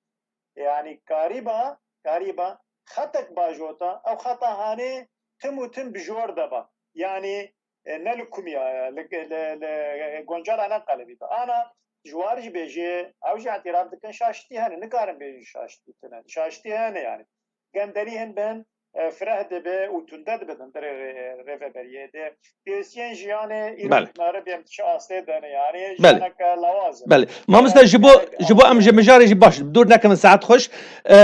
yani karîba, karîba xetek bajota, ew xeta hanê tim û tim bi jor de ba. Yani, e, ne li Kumiya, li, li, li Goncala ne Qelebî be. Ana ji war jî bêjê, ew jî îtiraf dikin şaştî hene, nikarin bêjin şaştî tune. Şaştî hene yani. Genderî hin bin, e, fireh dibe û tunde dibe di hundirê rê-, rêveberiyê de. Pêwîstiyên jiyanê îro Belê. Nare bêm çi astê de ne yani, Belê. Jiyaneke lawaz e. Belê. Mamoste, ji bo, ji bo em ji mijarê jî baş dûr nekevin, saet xweş. E,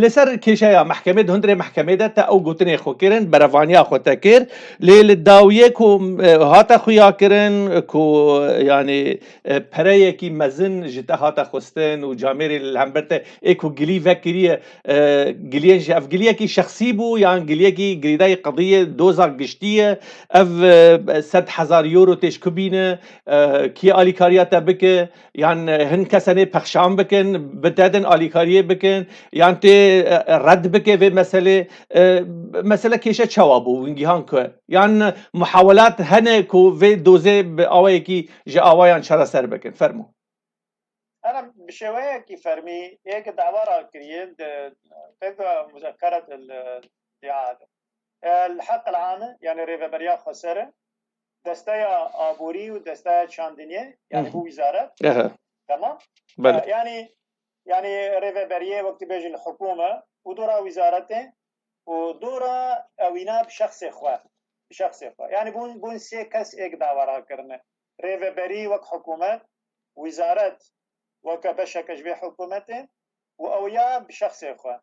li ser kêşeya mehkemê, di hundirê mehkemê de te ew gotinê xwe kirin, berevaniya xwe te kir. Lê li dawiyê ku, e, hate xuya kirin, ku, yani, e, pereyekî mezin ji te hate xwestin û camêrê li hember te ê ku gilî vekiriye, e, giliyên jî, ev giliyekî şexsî bû yan giliyekî girêdayî qediyê doza giştî ye? Ev, e, sed hezar euro tê ji ku bîne, e, kî alîkariya te bike? Yan, e, hin kesenê pexşan bikin, bi te din alîkariyê bikin, yan tê, e, red bike vê meselê? E, mesele kêşe çawa bû, wingîhan ku? Yan muhawelat hene ku vê dozê bi awayekî ji awayan çareser bikin? Fermo. Ana bi şêweyekî fermî ê ke dawa rakiriye, di, pêka muzekeret li diya de. E, li heq el ame, yani rêveberiya xweser e, desteya aborî û desteya çandiniyê, yani Hı hı. bu wîzaret. Ehe. Tamam? Belê. E, yani, yani rêveberiyê wekî bêjin hikûme û dora wîzaretê û dora ewîna bi şexsê xwe. Bi şexsê xwe. Yani bûn, bûn sê kes êk dawa rakirine. Rêveberî wek hikûmet, wîzaret weke beşeke ji vê hikûmetê û ew ya bi şexsê xwe.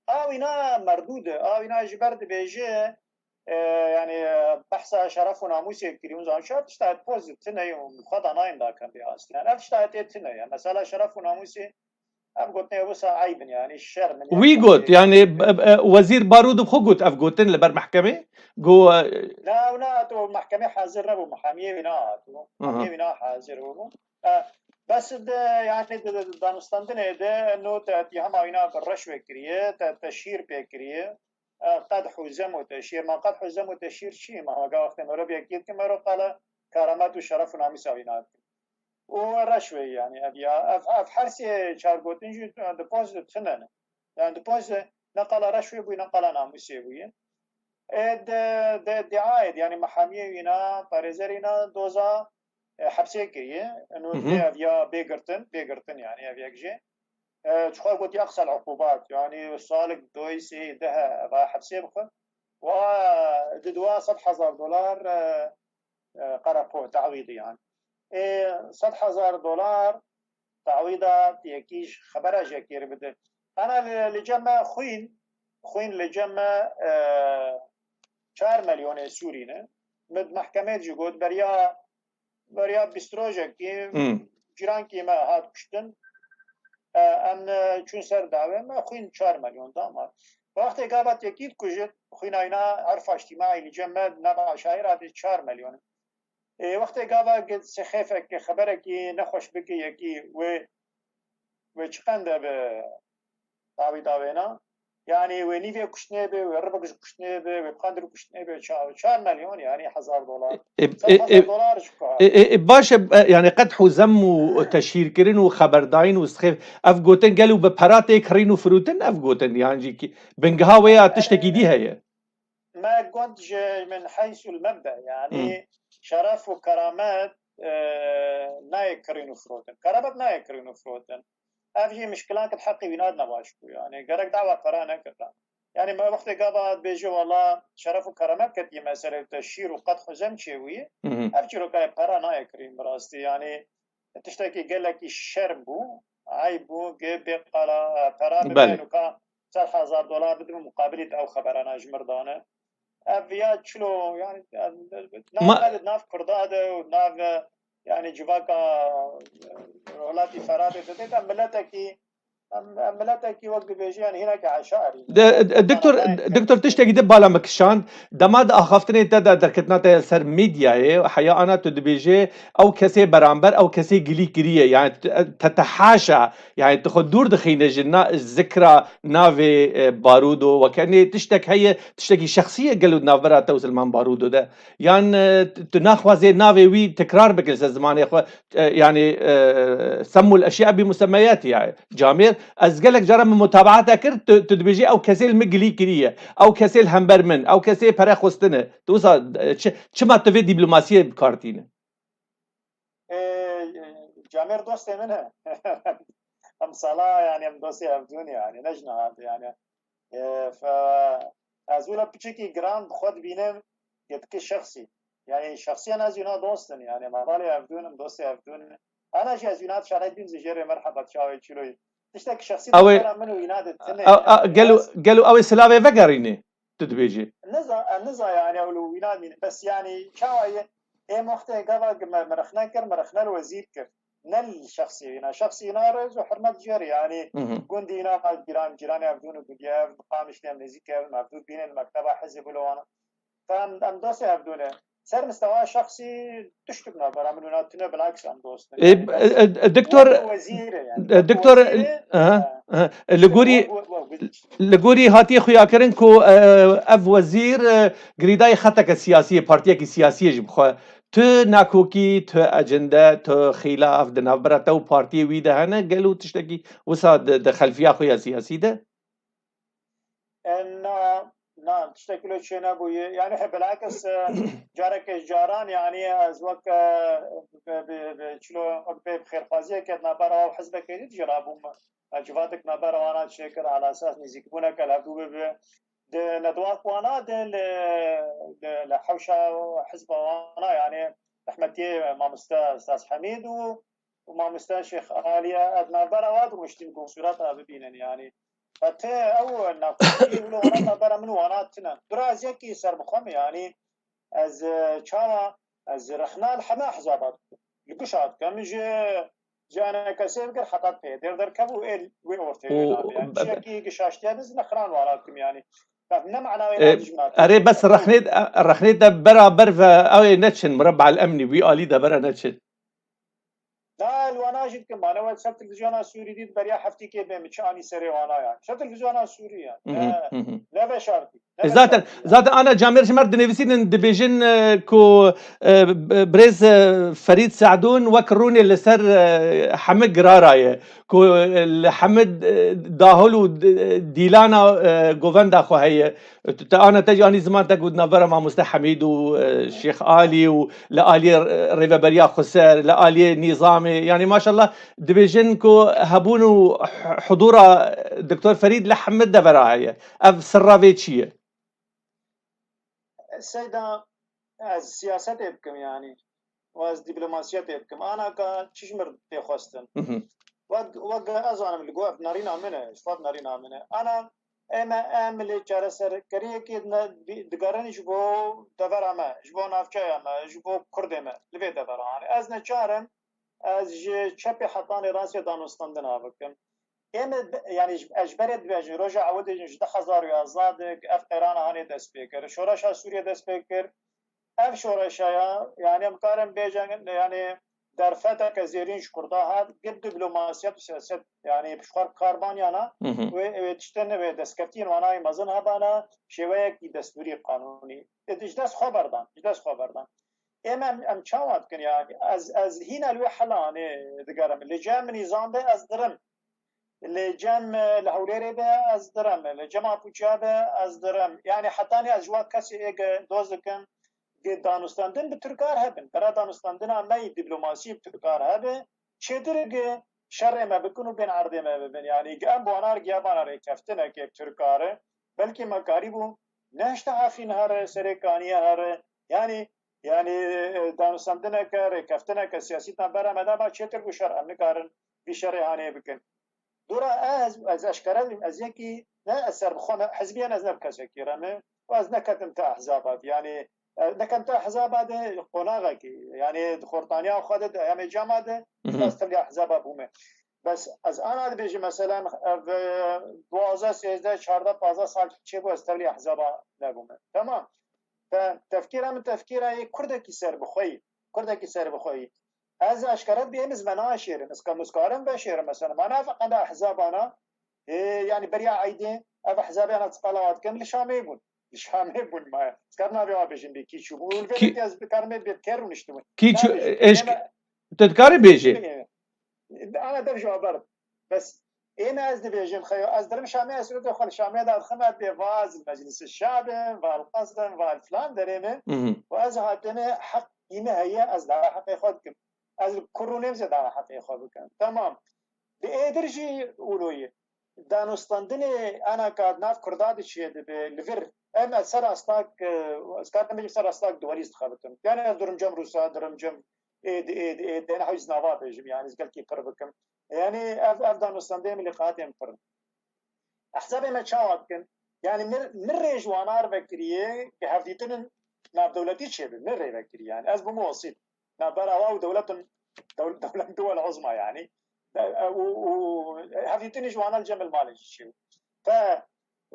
Awîna merdûd e, awîna ji ber dibêje, e, yani, e, behsa şeref û namûsê kirî, hûn zanin çi tişta pozitif tune û xwe da nayên dakin bê astî. Yani ev tişta tê tune ye. Mesela şeref û namûsê, ev gotinê wisa eyb in, yani şerm in. Wî got, yani, e, e, Wezîr Barûd xwe got ev gotin li ber mehkemê? Got, e, Na, ew nehat, û mehkemê hazir nebû, mihamiyê wî nehat. Aha. Mihamiyê wî na hazir bû. E, bes de, yani, di, di, di danûstandinê de, no te, te hema wîna bi reş ve kiriye, te, te şîr pê kiriye. E, qedh û zem û teşhîr. Ma qedh û zem û teşhîr çi? Ma ga wextê mero bi yekî dikin, mero qala keramet û şeref û namûsa wîna dikin. û reş wê, yani ev ya, ev, ev her sê çar gotin jî depozit tune ne. Yani depozit ne qala reş wê bûye, ne qala namûsê bûye. E, de, de, diayet, yani mehamiyê wîna, parêzerîna doza, e, hepsê kiriye. Eno Hı hı. Ev ya bê girtin, bê girtin yani ev yek jî. E, çixwe gotiye aqsel uqubat, yani salik doy sê deh eva hepsê bixwe. Wa di dua sed hezar dolar, e, e, qarapo, te'wîdî yani. E, sed hezar dolar te'wîda yekî ji xebera ji yekê re bide. Ana li, li cem me xwîn, xwîn li cem me, e, çar milyonê Sûrî ne. Min di mehkemê jî got, beriya, beriya bîst rojekî Hmm. cîrankî me hat kuştin. E, em, e, çûn ser dawê me, xwîn çar milyon da me. Wextê gava tekî dikujit, xwîna wîna erfa îctîmaî li cem me, nava eşaîra dê çar milyon. Ê, wextê gava sexêfek, xeberekî nexweş bike yekî, wê, wê çi qende bi tawî dawêna? Yani wê nîvê kuştinê be, wê ribik ji kuştinê be, wê qandir kuştinê be, ça-, çar milyon yani hezar dolar. E, Sed e, hezar e, dolar ji ku e, e, e, baş e, e, yani qedh û zem û teşhîrkirin û xeberdayîn û sexêf, ev gotin gelo bi pera tê kirîn û firotin, ev gotin, yan jî ki bingeha wê ya tiştekî dî heye? Me got ji min heysul mebde, yani Hmm. şeref û keramet, e, nayê kirîn û firotin. Keramet nayê kirîn û firotin. Ev jî mişkilan ki heqî wîna ne baş bû, yani gerek dawa pera nekirda. Yani me wextê gava dibêje wala şeref û keramet ketiye mesele te şîr û qedh û zem çêbûye. Hı hı. Ev çîrokayê pera nayê kirîn bi rastî, yani tiştekî gelekî şerm bû, eyb bû, gê bê qala, e, pera bibe, Belê. Nûka çar hezar dolar bidin muqabilî ew xeberana ji mir dane. Ev ya çilo, yani, ev, nav, Ma- me de, nav Kurda de û nav, e, yani civaka, e, welatî Ferhatê de, de, de miletekî Em, em miletekî wek dibêje, yani hinekî eşarî. De, de, doktor, doktor, tiştekî di bala me kişand. Dema di axaftinê te de derketina te ser medyayê, heya ana tu dibêje, ew kesê beramber, ew kesê gilî kiriye. Yani te, te, te haşa, yani tu xwe dûr dixîne ji na, zikra navê, e, Barudo, weke nê tiştek heye, tiştekî şexsî ye gelo di navbera te û Silman Barudo de. Yan, e, tu naxwazê navê wî tekrar bike li ser zimanê xwe, e, yani, e, semmul eşya bi musemeyatiha. Camêr, ez gelek cara min mutabaata kir, tu, tu dibêjî ew kesê li min gilî kiriye, ew kesê li hember min, ew kesê pere xwestine. Tu wisa, e, çi, çima tu vê dîplomasiyê bi kar tîne? E, Camêr dostê min e. Em sala, yani em dostê hevdû ne, yani ne ji niha de, yani. E, fe, ez wila piçekî giran bi xwe dibînim, yetike şexsî. Yani şexsiyen ez wina dost in, yani me balê hevdû ne, em dostê hevdû ne. Ana jî ez wina dişarê bîn zî jêrê merheba çavê çîroyî. Tiştek şexsî Ew ê, dişara min û wina de tune, ew, yani ew, gelo, ez gelo ew ê silavê vegerînê, tu dibêjî? Niza, e, niza yani ew li wina mîne. Bes yani çawa ye? Ê wextê gava me, me rexne kir, me rexne li wezîr kir. Ne li şexsî wina. Şexsî wina rêz û hurmet jêr, yani Hı hı. gundî wina cîran, cîranê hevdûn û gundî ev, Qamişlî em nêzîk ev, em hevdû bînin, mekteba hizb û li wana. Em, em dostê hevdû ne. Ser mistewa şexsî tiştik navbera min û na tune, bilaks em dost ne. E, Yani e, bes e, doktor, wek wezîr e yani. E, Wek doktor, wezîr e, aha, e, aha. Li gorî, wek, wek, wek, li gorî hatiye xuyakirin ku, e, ev wezîr, e, girêdayî xeteke siyasî ye, partiyekî siyasî ye ji bi xwe. Tu nakokî, tu ecinde, tu xîlaf di navbera te û partiyê wî de hene, gelo tiştekî wisa di, di xelfiya xwe ya siyasî de? E, na, na, tiştekî lo çênebûye. Yani, he, bilakis, e, careke caran, yani, ez wek, e, bi, bi, bi, çilo, wek bê bi xêrxwaziyeke di navbera wan û hizbekê dî jî rabûm. E, civatek navbera wana çêkir, ala esas nêzîkbûneke li hevdû bibe. Di nedwa wana de li, li, li hewşa hizba wana, yani, rehmetiyê mamoste Ustaz Hemîd û û mamoste Şêx Aliye, ez navbera wan dirûştîm ku sûreta bibînin, yanî. Hete ew nakokî wilo wana navbera min û wana tune. Dura ez yekî serbixwe me, yanî ez, e, çawa, ez rexna li heme ehzaba dikim. Li gişa dikim, ji, ji enekesê bigir heta pê dêr derkev û ê wê ortê wê nabê. Yanî çiyekî gişaştiye biz nexran wana dikim, yanî. Bes ne mana wê e, nabijmina. Erê, bes rexnê, rexnê de beraber ve ew ê neçin, mureba el emnî, wî alî de bera neçin. Na, li wana jî dikim, mane we ser televîzyona Sûrî dît, beriya heftîkê bê min çi anî serê wana ya. Ser televîzyona Sûrî ya. Mhm, mhm. Ne veşartî. E, zaten, zaten ana camêr ji me re dinivîsînin, dibêjin, e, ku, e, b-, birêz, e, Ferîd Se'dûn wek rûnê li ser, e, hemî girara ye. Ku, e, li hemî, e, dahil û d-, dîlana, e, govenda xwe heye. Tu, te ana te jî anî ziman te ku di navbera mamoste Hemîd û, e, Şêx Alî û li aliyê, e, rêveberiya xweser, li aliyê nîzamê, yanî maşallah dibêjin ku hebûn û h-, hudûra Doktor Ferîd li hemî devera heye. Ev sirra vê çi ye? Seyda, ez siyasetê bikim yanî. Û ez dîplomasiyetê bikim. Ana ka çi ji mir tê xwestin? Mhm. Wek, wek ez zanim li gor nerîna min e, ji xwe nerîna min e. Ana ê me em lê çareserkeriyekê dine-, di-, digerin ji bo devera me, ji bo navçeya me, ji bo kurdê me li vê devera. Anî ez neçar im, ez ji çepê hetanê rastê danûstandina bikim. Ê me bi-, yanî ji, ez ji berê dibêjim, roja ewil dibêjim ji du hezar û yazdeh de ev qêrana hanê dest pê kir. Şoreşa Sûriyê dest pê kir. Ev şoreşa ya, yanî em karin bêjin, yanî derfeteke zêrîn ji Kurda hat, gir diplomasiyet û siyaset, yanî piştxwe kar ban yana, Mhm. wê, wê tiştin, wê destkeftiyên wana yê mezin hebana, şêweyekî destûrî qanûnî. Ê, ji dest xwe berdan, ji dest xwe berdan. Ê me em, em çawa dikin ya? Ez, ez hîna li wê hela anê digerim. Li cem nîzam be ez dirim. Li cem, e, li Hewlêrê be ez dirim. Li cem Apuçiya be ez dirim. Yanî hetanî ez ji wan kesê ê ge doz dikim, ge danûstandin bi Tirkar hebin. Bera danûstandina me yî dîplomasî bi Tirkar hebe. Çêtir ge şerê me bikin û bên erdê me bibin. Yanî ge em bi wana re giya bana rêkeftineke bi Tirkar e. Belkî me karîbû nehişte Efrîn here, Serê Kaniye here. Yanî, yanî, e, danûstandineke, rêkeftineke siyasî tan bera me de ba çêtir bû şer em nikarin vî şerê hanê bikin. Dora ez, ez eşkere dibim, ez yekî ne ez serbixwe me, hizbiyen ez ne bi kesekî re me, û ez neketim te ehzaba de. Yanî, e, nekem te ehzaba de qonaxekî, yanî di xortaniya xwe de, di heyamê cema de, Mhm. ez tevlî ehzaba bûme. Bes ez ana dibêjim, meselen, ev, e, duwazdeh, sêzdeh, çardeh, pazdeh sal çêbû ez tevlî ehzaba nebûme. Temam. Te, tefkîra min tefkîra yê kurdekî serbixweyî. Kurdekî serbixweyî. Ez eşkere dibêm ez me naşêrim. Ez ka-, ez karim veşêrim mesela. Ma ne feqenda ehzabana, e, yanî beriya eydê, ev ehzabê ana çiqala wa dikim, li Şamê bûn. Li Şamê bûn ma. Ez karim navê wa bêjim bê kî çû bû. Û li vê Kî-, de ez dikarim bê, bê tev rûniştibûn. Kî çû, Nabêjim. eşk-, Ême-, tu dikarî bêjî? Bes ême ez dibêjim, xeyo, ez dirim Şamê, ez rûdê xwe li Şamê de dixim, ez bê va ez li Meclisi Şa bim, va li Qesr im, va li filan derê me. Mhm. Û ez hatime heq yî me heye, ez dawa heqê xwe dikim. Ez li kur rûnêm zê dawa heqê xwe bikim. Temam. Bi êdir jî wilo ye. Danûstandinê ana ka di nav Kurda de çêdibe, li vir. Em ez ser astak, e, ez karim bêjim ser astak duwarî dixebitim. Yanî ez dirim cem Rûsa, dirim cem êd, êd, êd, yanî hewî nava bêjim, yanî ez gelkî pir bikim. Yanî ev, ev danûstandinê milîqatên pir in. Ehzabê me çawa dikin? Yanî mir, mir rê ji wana re vekiriye, ke hevdîtinin navdewletî çêbe, mir rê vekiriye. Yanî ez bûme wesît. Navbera wa û dewletin, dew-, dewlet duwel uzma yanî. De, û, û hevdîtinî ji wana li cem li malê jî çêbû. Te,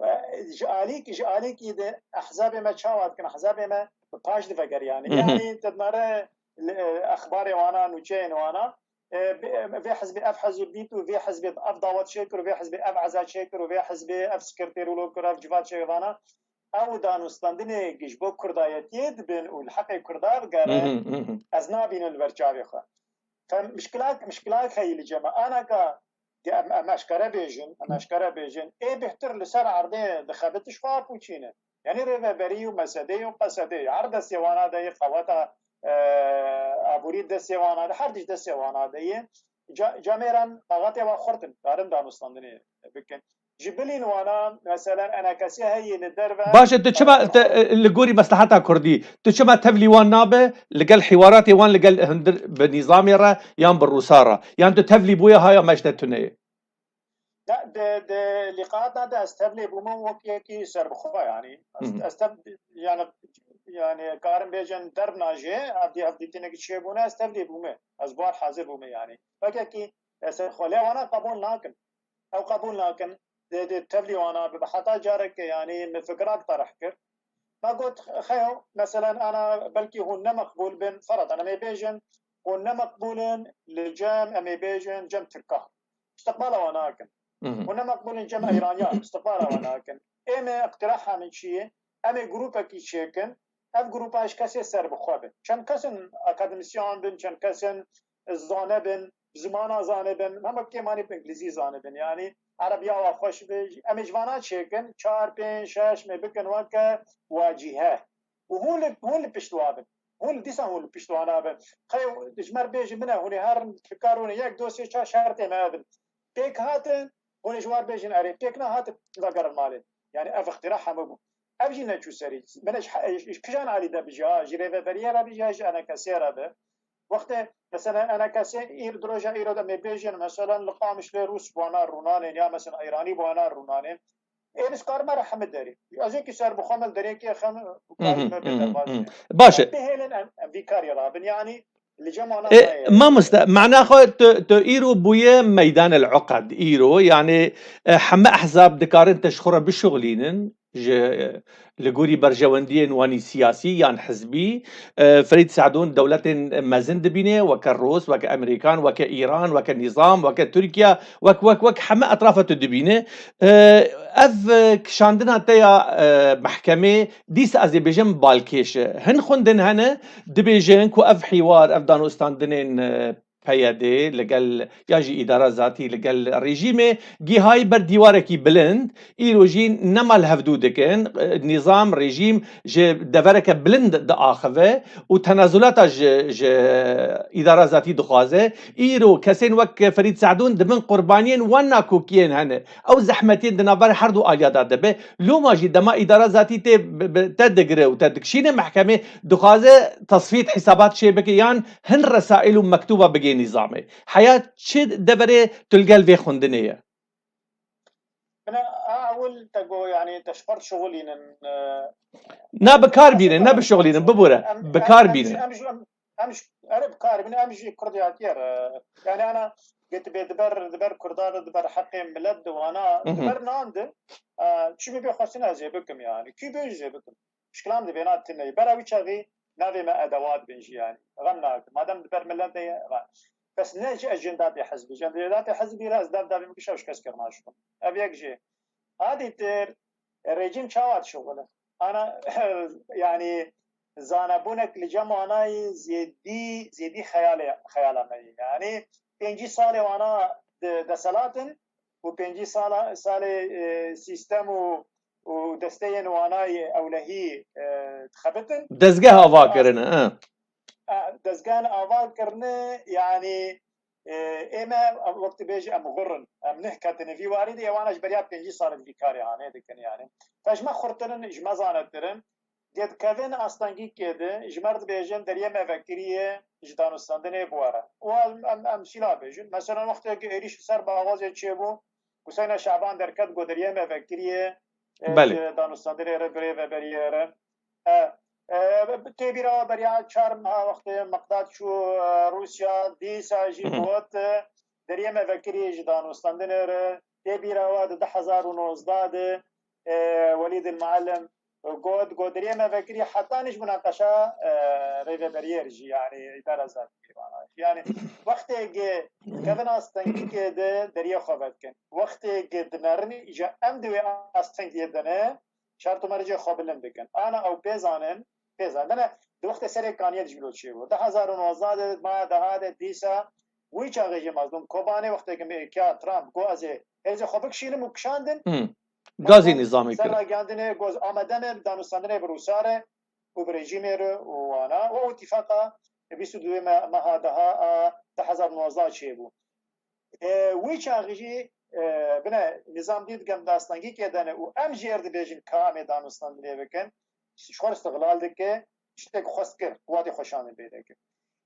e, ji alîk, ji alîkî de ehzabê me çawa dikin? Ehzabê me bi paş diveger yanî. Mhm. Yanî te dinare li, e, exbarê wana, nûçeyên wana, e, bi, e, vê hizbê ev hizb dît û vê hizbê ev dawet çêkir û vê hizbê ev eza çêkir û vê hizbê ev sekretêr wilo kir, ev civat çêkir vana. Ew danûstandinê ji bo kurdayetiyê dibin û li heqê kurda digere, Mhm, mhm. Ez nabînim li ber çavê xwe. Fe mişkilak, mişkilak heyî li cem me. Anaka, em, em eşkere bêjin, em eşkere bêjin. Ê bêhtir li ser erdê dixebit ji xwe pûçîne. Yanî rêveberî û mesedê û qesedê. Her destê wana de yê qeweta, e, aborî destê wana de, her tişt destê wana de yê. Ca-, camêran qaxetê wa xurt in, karin danûstandinê bikin. Ji bilîn wana, meselen, enekesî heye li derve. Baş e, tu çima te, e, li gorî mesleheta Kurdî, tu çima tevlî wan nabe, li gel hîwaratê wan li gel hundir bi nîzamê re yan bi Rûsa re? Yan tu tevlî bûye ha ya meşte tune ye? Ne, di, di lîqata de ez tevlê bûme wek yekî serbixwe, yanî. Ez, Hı hı. ez tev-, yanî, yanî, karim bêjin derbna jê, ev dî hevdîtinekî çêbûne, ez tevlê bûme. Ez bar hazir bûme, yanî. Wekekî, e, serbixwe. Lê wana qebûl nakin. Ew qebûl nakin. Dê, dê tevlî wana bibe. Heta careke, yanî, min fikrak tereh kir. Me got, xeyo, meselen, ana belkî hûn ne meqbûl bin, feratan em ê bêjin, û ne meqbûl in li cem, em ê bêjin, cem Tirkan. Îstiqbala wan nakin. Û ne meqbûl in cem Îraniyan, îstiqbala wan nakin. Ê me îqtiraha min çi ye? Em ê grûpekî çêkin. Ev grûpa ji kesê serbixwe bin. Çend kes in akademîsyan bin, çend kes in zane bin, zimana zane bin, hema kêmanî bi îngilîzî zane bin. Yanî erebiya wa xweş bi. Em ê ji vana çêkin, çar, pênc, şeş me bikin weke wacîhe. Û hûn li, hûn li pişt wa bin. Hûn li dîsa hûn li pişt wana bin. Qey ji me re bêjin bine, hûn ê herin, fikar hûn ê yek, do, sê, çar şertê me hebin. Pêk hatin, hûn ê ji war bêjin erê. Pêk nehatin, vegerin malê. Yani ev îqtîrah hemû bû. Ev jî neçû serî. Bine ji, ji, ji kijan alî de bijî, ha, ji rêveberiye re bijî, ji enekesê re bi. Wextê, mesela, enekesê îr, di roja îro de me bêjin, mesela, li Qamişlê Rûs bi wana rûnanên, ya mesela Îranî bi wana rûnanên. Ê, biz karime re hemî derê. Ez ê ki ser bixwe me derê ki xem, karime bê derbazî. Baş e. Bihêlin em, em vî karî rabin. Yani, li cem wana E, mamoste, mana xwe tu, tu îro bûye meydan el uqed îro. Yani, e, heme ehzab dikarin te ji xwe re bişuxlînin. Ji, e, li gorî berjewendiyên wanî siyasî yan hizbî, e, Ferîd Se'dûn dewletên mezin dibîne, weke Rûs, weke Emerîkan, weke Îran, weke nîzam, weke Tirkiye, wek, wek, wek heme etrafa tu dibîne. E, ev, e, kişandina te ya, e, mehkemê, dîsa ez ê bêjim balkêş e. Hin xwendin hene, dibêjin ku ev hîwar, ev danûstandinên, e, P Y D li gel, ya jî îdara zatî li gel rejîmê, gihayî ber dîwarekî bilind, îro jî nema li hevdû dikin, e, nîzam, rejîm ji devereke bilind diaxive û tenazulata ji, ji îdara zatî dixwaze. Îro kesên wek Ferîd Se'dûn dibin qurbaniyên wan nakokiyên hene. Ew zehmetiyên di navber her du aliya de dibe. Loma jî dema îdara zatî tê bi, bi, te digire û te dikişîne mehkemê, dixwaze tesfiyet hisabat çê bike yan hin resaîl û mektuba bigê nîzamê. Heya çi deverê tu li gel vê xwendinê ye? Bine, a ewil te got, yani, te ji xwe re dişuxulînin, e, Na bi kar bînin, ne bişuxulînin, bibûre. Em, Bi em, kar em, bînin. em, em, em, ere bi kar bînin, em jî Kurdiyatiye re. Yani, ana, get bê diber, diber Kurdan re, diber heqê millet de wana, Hı hı. diber nan de, e, çi bê xwestin ez ê bikim, yani. Kî bê jî bikim. Şiklam de bêna tune. Bera wî çaxî navê me edewat bin jî yani. Xem nakim. Madem di ber milet de ye, ra. Bes ne ji ejendatê hizbî. Ejendatê hizbî re ez dev devê min kişa ji kes kir naşikim. Ev yek jî. A dîtir, rejîm çawa dişuxile? Ana, yani, zanebûnek li cem wana yî zêdî, zêdî xeyalê, xeyala me yî. Yani, pêncî salê wana di deselatin û pêncî sala, salê, e, sîstem û û desteyên wana yê ewlehî, e, dixebitin. Dezgeh ava kirine, e. E, dezgehên ava kirine, yani, e, ê me, em wek tu bêjî, em xurrin. Em neh ketine vî warî de, ê wana ji beriya pêncî sal di vî karê hanê dikin, yani. Te ji me xurtir in, ji me zanetir in. Dê dikevin astengîkê de, ji me re dibêjin, deriyê me vekirî ye, ji danûstandinê biwere. Û em, em, em sîla bêjin. Mesela, wextê ku êrîş li ser Baxozê çêbû, Huseyna Şaban derket, got, deriyê me vekirî ye, e, Belê. ji danûstandinê re, bi rêveberiyê re. E, e, tê bîra we beriya çar meha wextê Meqdad çû, e, Rûsya, dîsa jî Hı hı. got, e, deriyê me vekirî ji danûstandinê re. Tê bîra we di du hezar û nozdeh de, e, Welîd el Muallim got, got, deriyê me vekirî heta nîş munaqeşa, e, rêveberiyê re jî, yani, îdara zatî vana. Yani, wextê ge kevin astengîkê de deriyê xwe vedikin. Wextê ge dinerin, îca em di wê astengiyê de ne, şert û mercê xwe bilind dikin. Ana ew pê zanin, pê zanin. Bine, di wextê serê kaniyê dijî lo çêbû. Du hezar û nozdeh de, maya deha de, dîsa, wî çaxê jî Mazlûm Kobanê wextê ki me kiya Trump got, ez ê hêzê xwe bikişînim û kişandin. Hmm. Gazî nîzamî kir. Ser ragihandinê got, amade me bi danûstandinê bi Rûsa re û bi rejîmê re û wana. Û ew îtîfaqa bîst û duyê me-, meha deha a du hezar nozdeh çêbû. E, wî çaxî jî, e, bine, nîzam dî digem dastengîkê dene û em jê re dibêjin ka em ê danûstandinê bikin, ji xwe re îstiqlal dike, tiştek xwest kir, quwatê xwe şandin pê dike.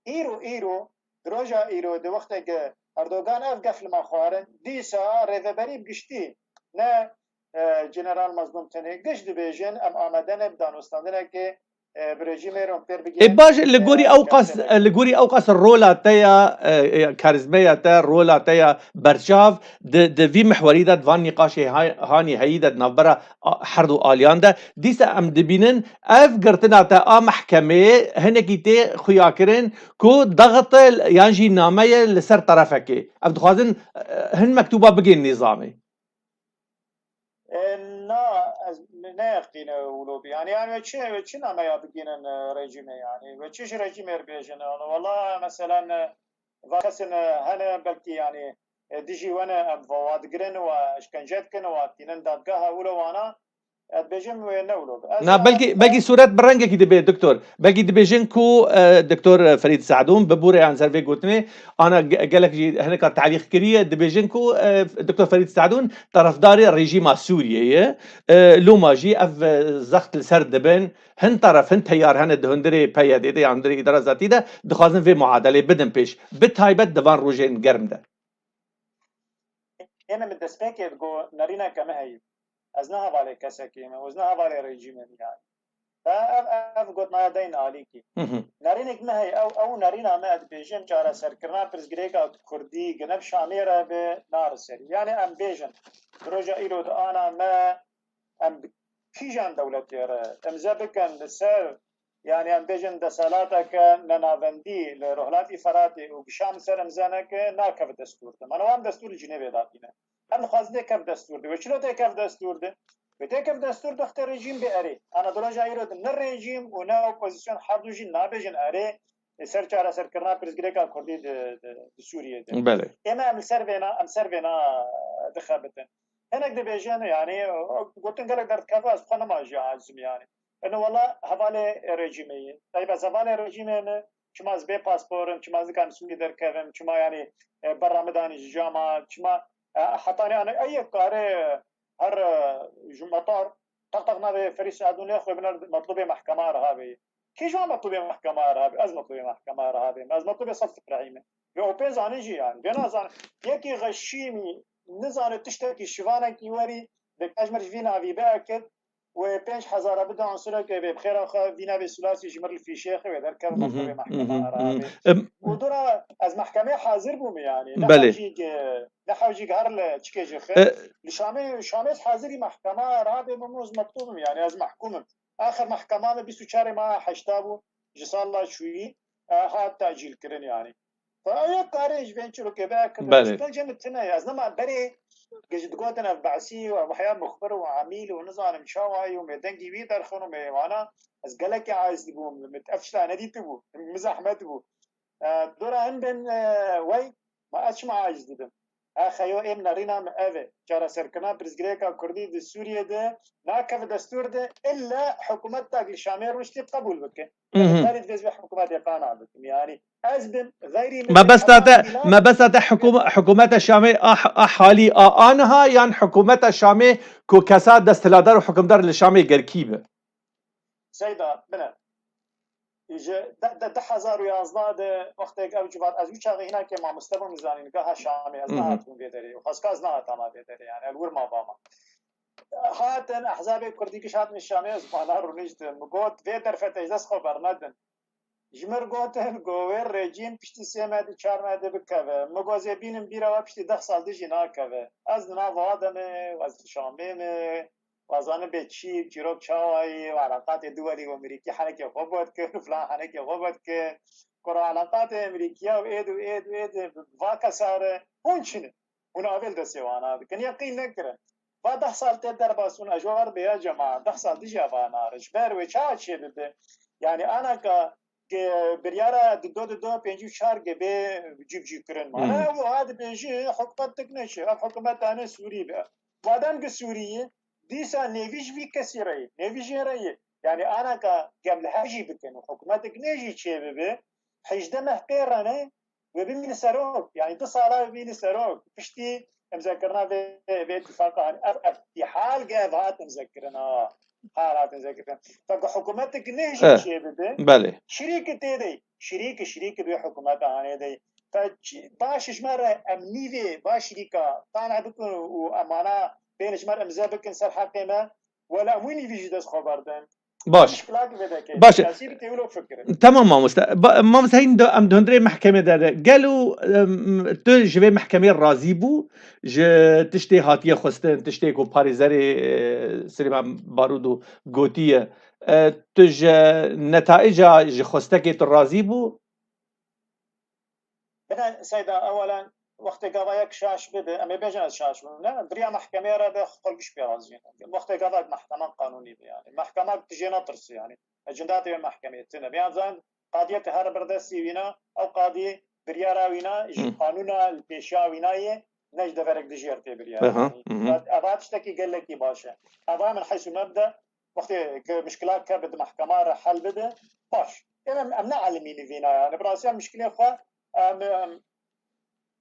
Îro, îro, di roja îro, di wextê ke Erdogan ev gef li me xwarin, dîsa rêveberî bi giştî, ne, e, General Mazlûm tenê, giş dibêjin, em amade ne bi danûstandinekê, e, bi rejîmê re pêr bigihînin. Ê baş, li gorî ew qas, li gorî ew qas rola te ya, e, e, karîzmeya te, rola te ya berçav di, di vî mihwerî de, di van nîqaşê hay-, hanî heyî de di navbera a, her du aliyan de, dîsa em dibînin ev girtina te a mehkemeyê hinekî tê xuyakirin ku daxite yan jî nameyê li ser terefekê. Ev dixwazin, e, hin mektuba bigên nîzamê. E, na, ez ne yaqîne wilo bî. Yani, yani we çi, we çi nameya bigînin, e, rejîmê yani? We çi ji rejîmê re bêjin? Yani, wala, meselen, e, va kesin, e, hene belkî yani, e, dijî we ne, em va, va digirin, wa işkence dikin, wa tînin dadgeha, wilo wana, ez dibêjim wê ne wilo. Ez Na, ya belkî, belkî sûret bi rengekî dibe, doktor. Belkî dibêjin ku, e, doktor Ferîd Se'dûn bi bûreyan ser vê gotinê, ana ge-, gelek jî hineka telîq kiriye, dibêjin ku, e, doktor Ferîd Se'dûn terefdarê rejîma Sûriyê ye. E, loma jî ev, e, zext li ser dibin. Hin teref, hin teyar hene di hundirê P Y D'ê de yan hundirê îdara zatî de dixwazin vê muadelê bidin pêş. Bi taybet di van rojên germ de. Êne min destpêkê digot, nerîneke me heye. Ez ne hevalê kesekî me, ez ne hevalê rejîmê me yani. Ev, ev, ev gotina ya deyn alîkî. Hı hı. Nerînek me heye, ew, ew nerîna me, ez dibêjim, çareserkirina pirsgirêka kurdî, gine bi Şamê re be, nare serî. Yani em bêjin, di roja îro de ana me, em bi kîjan dewletê re imze bikin li ser, yani em bêjin desthilateke nenavendî li Rojhilatî Feratê û bi Şam ser imze neke, nakeve destûr de. Mana wan destûr li Cinêvê datîne. Em dixwazin têkeve destûr de. Wê çilo têkeve destûr de? Wê têkeve destûr de wextê rejîm bê erê. Ana di roja îro de ne rejîm û ne opozîsyon her du jî nabêjin erê, e, ser çareserkirina pirsgirêka kurdî di, di, di Sûriyê de. Belê. Ême em li ser vêna, em ser vêna dixebitin. Hinek dibêjin, yani, o, gotin gelek derdikeve, ez xwe nema jî aciz im, yani. Eno wela hevalê rejîmê ye. Tayb ez hevalê rejîmê me, çima ez bê paspor im, çima ez dikarim Sûriyê derkevim, çima, yani, e, berra min danî ji cama, çima, e, hetanî, yani, ey kare her, e, ji metar, teq teq navê Ferîd Se'dûn lê xwe biner metlûbê mehkema re habe. Kî ji wan metlûbê mehkema re habe? Ez metlûbê mehkema re habe. Ez metlûbê Sedr Îbrahîm im. Wê opê zanin jî yani. Vê nazanin. Yekî xeşîmî nizane tiştekî şivanekî werî, dikajmer ji vî navî biekit, wê pênc hezara bide ansûrekê vê bi xêra xwe vî navê Sulasî ji mir li fîşê xwe wê derkeve, mhm, mektebê mehkema, mhm, ara, mhm, abê. Em, û dora ez mehkemê hazir bûm yani. Ne, belê, hewcî ge-, ne hewcî ge her li çikê ji xe. E, li Şamê, Şamê ez hazirî mehkema, rabê min ez mektûbim yani, ez mehkûm im. Axir mehkema min bîst û çarê meha heşta bû, ji sala çûyî, e, hat tecîl kirin yani. Fa ew yek kare ji vê çîrokê vekirin. Belê. Ji gel cem tine ye. Ez nema berê, ge ji digotin ev Be'sî û ev heya muxbir û emîl û nizanim çawa ye û me dengî wî derxin û me wana, ez gelekî aciz dibûm. Min ev tişta nedîtibû. Min zehmet bû. E, dora hin bên, e, wey, ma ez çima aciz dibim? Exe yo êm nerîna min ev e. Çareserkirina pirsgirêka kurdî di Sûriyê de nakeve destûr de, illa hikûmetek li Şamê rûniştî qebûl bike. Mhm. Berî divê ez vê hikûmetê qana bikim. Yani ez bim, xeyrî min Mebesta te, mebesta te hikûm-, hikûmeta Şamê a, a halî a aniha yan hikûmeta Şamê ku kesa desthilatdar û hikimdar li Şamê gerkî be? Seyda, bine. Ji de, de, du hezar û yazdeh de wextêk ew civat, ez wî çaxê hînakê mamoste bûm, zanîn, geha Şamê, ez, mhm, nehatibûm vê derê. Û xwezka ez nehatama vê derê, yani, el wir mabama. Hatin, ehzabê kurdî giş hatin Şamê, ez bana rûniştin. Min got, vê derfetê ji dest xwe bernedin. Ji mir gotin, go wê rejîm piştî sê me di, çar me di bikeve. Min got, zê bînin bîra we piştî deh sal di jî nakeve. Ez di nav wa de me, ez di Şamê me. Wazanin bê çî, çîrok çawa ye, û eleqatê duwelî û Amerîkî henekê xwe bot kir, filan henekê xwe bot kir. Kura eleqatê Amerîkiya û êd û êd û êd bi va kesa re hûn çi ne? Hûn avê li destê wana dikin, yeqîn nekirin. Va deh sal tê derbas hûn, ejwar bê ya cema, deh sal dijî eva nare. Ji ber wê çawa çê bibe? Yani anaka ke biryara di do di do pêncî û çar ge bê cîbicî kirin. Mane, hmm, ew ha dibêje hikûmet dik neçe, ev hikûmeta ne Sûrî be. Madem ki Sûrî ye, dîsa nêvî ji vî kesî re ye, nêvî jê re ye. Yani anaka gem li hev jî bikin û hikûmetek nê jî çê bibe, hejdeh meh pê re ne, wê bimîne serok. Yani du sala wê bimîne serok. Piştî imzekirina vê, vê îtifaqa, hani ev, ev, ev hal ge ev hat imzekirina. Hal hat imzekirin. Fek hikûmetek nê jî, eh, çê bibe. Belê. Şirîki tê de, şirîki, şirîki bi hikûmeta hanê de. Fe çi, baş ji me re em nîvê, baş şirîka, qane bikin û emana bên ji me re imze bikin ser heqê me. Wela em wî nîvî jî dest xwe berdin. Baş. Mişkilak vê de ke. Baş. Siyasî bi tê wilo fikir. Tamam mamoste. Ba-, mamoste, hîn de em di hundirê mehkemê de de. Gelo, em, tu ji vê mehkemê razî bû? Ji tiştê hatiye xwestin, tiştê ku parêzerê, e, Silêman Barûdo gotiye. E, tu ji netaica, ji xwestekê tu razî bû? Bine Seyda, ewelen wextê gava yek şaş bibe, em ê bêjin ez şaş bûm. Ne, di riya mehkemê re de xwe giş pê razî ne. Wextê gava mehkema qanûnî be yani. Mehkema tijê netirsî yani. Ecindatê wê mehkemê tune. Bêyan zan qadiyê te her bir destî wîna, ew qadî biryara wîna ji Hı. qanûna li pêşiya wîna ye, ne ji deverek dijêr tê biryar. Aha, Yani, hı hı. Eva tiştekî gelekî baş e. Eva min heysu mebde, wextê ke mişkila ke bi di mehkema re hel bibe, baş. Em, em, em ne elimînî vîna yani. Bi rastî em mişkilê xwe, em, em,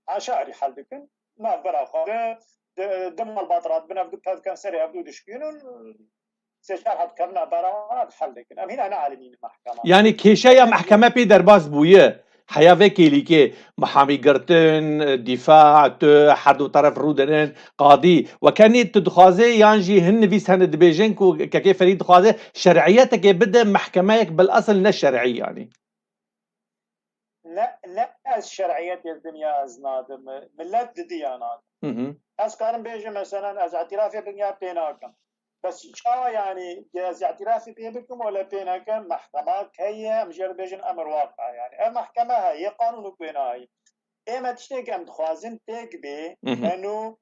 aşairî hel dikin. Navbera xwe de, de, de malbat radibin, ev du pevken serê ev du dişkînin, sê çar hat kevna bera wan hel dikin. Em hîna ne elimînî mehkema. Yani kêşeya mehkeme pê derbas bûye. Heya vê kêlîkê, mihamî girtin, dîfa, tu, her du teref rûdinin, qadî. Wekenî tu dixwazê yan jî hin nivîs hene dibêjin ku kekê Ferîd dixwaze şer'iyetekê bide mehkemeyek bilesil ne şer'î yani. Ne, ne ez şer'iyetê dinya ez nadim. Millet didiya nadim. Hı hı. Ez karim bêjim, meselen, ez îtirafê dinya pê nakim. Bes çawa yani, ez îtirafê pê bikim, wele pê nekim, mehkema heye, em jê re bêjin emir waqi yani. Ev mehkeme heye, qanûn û wêna heye. Ême tiştê ke em dixwazin pêk bê, Hı hı. eno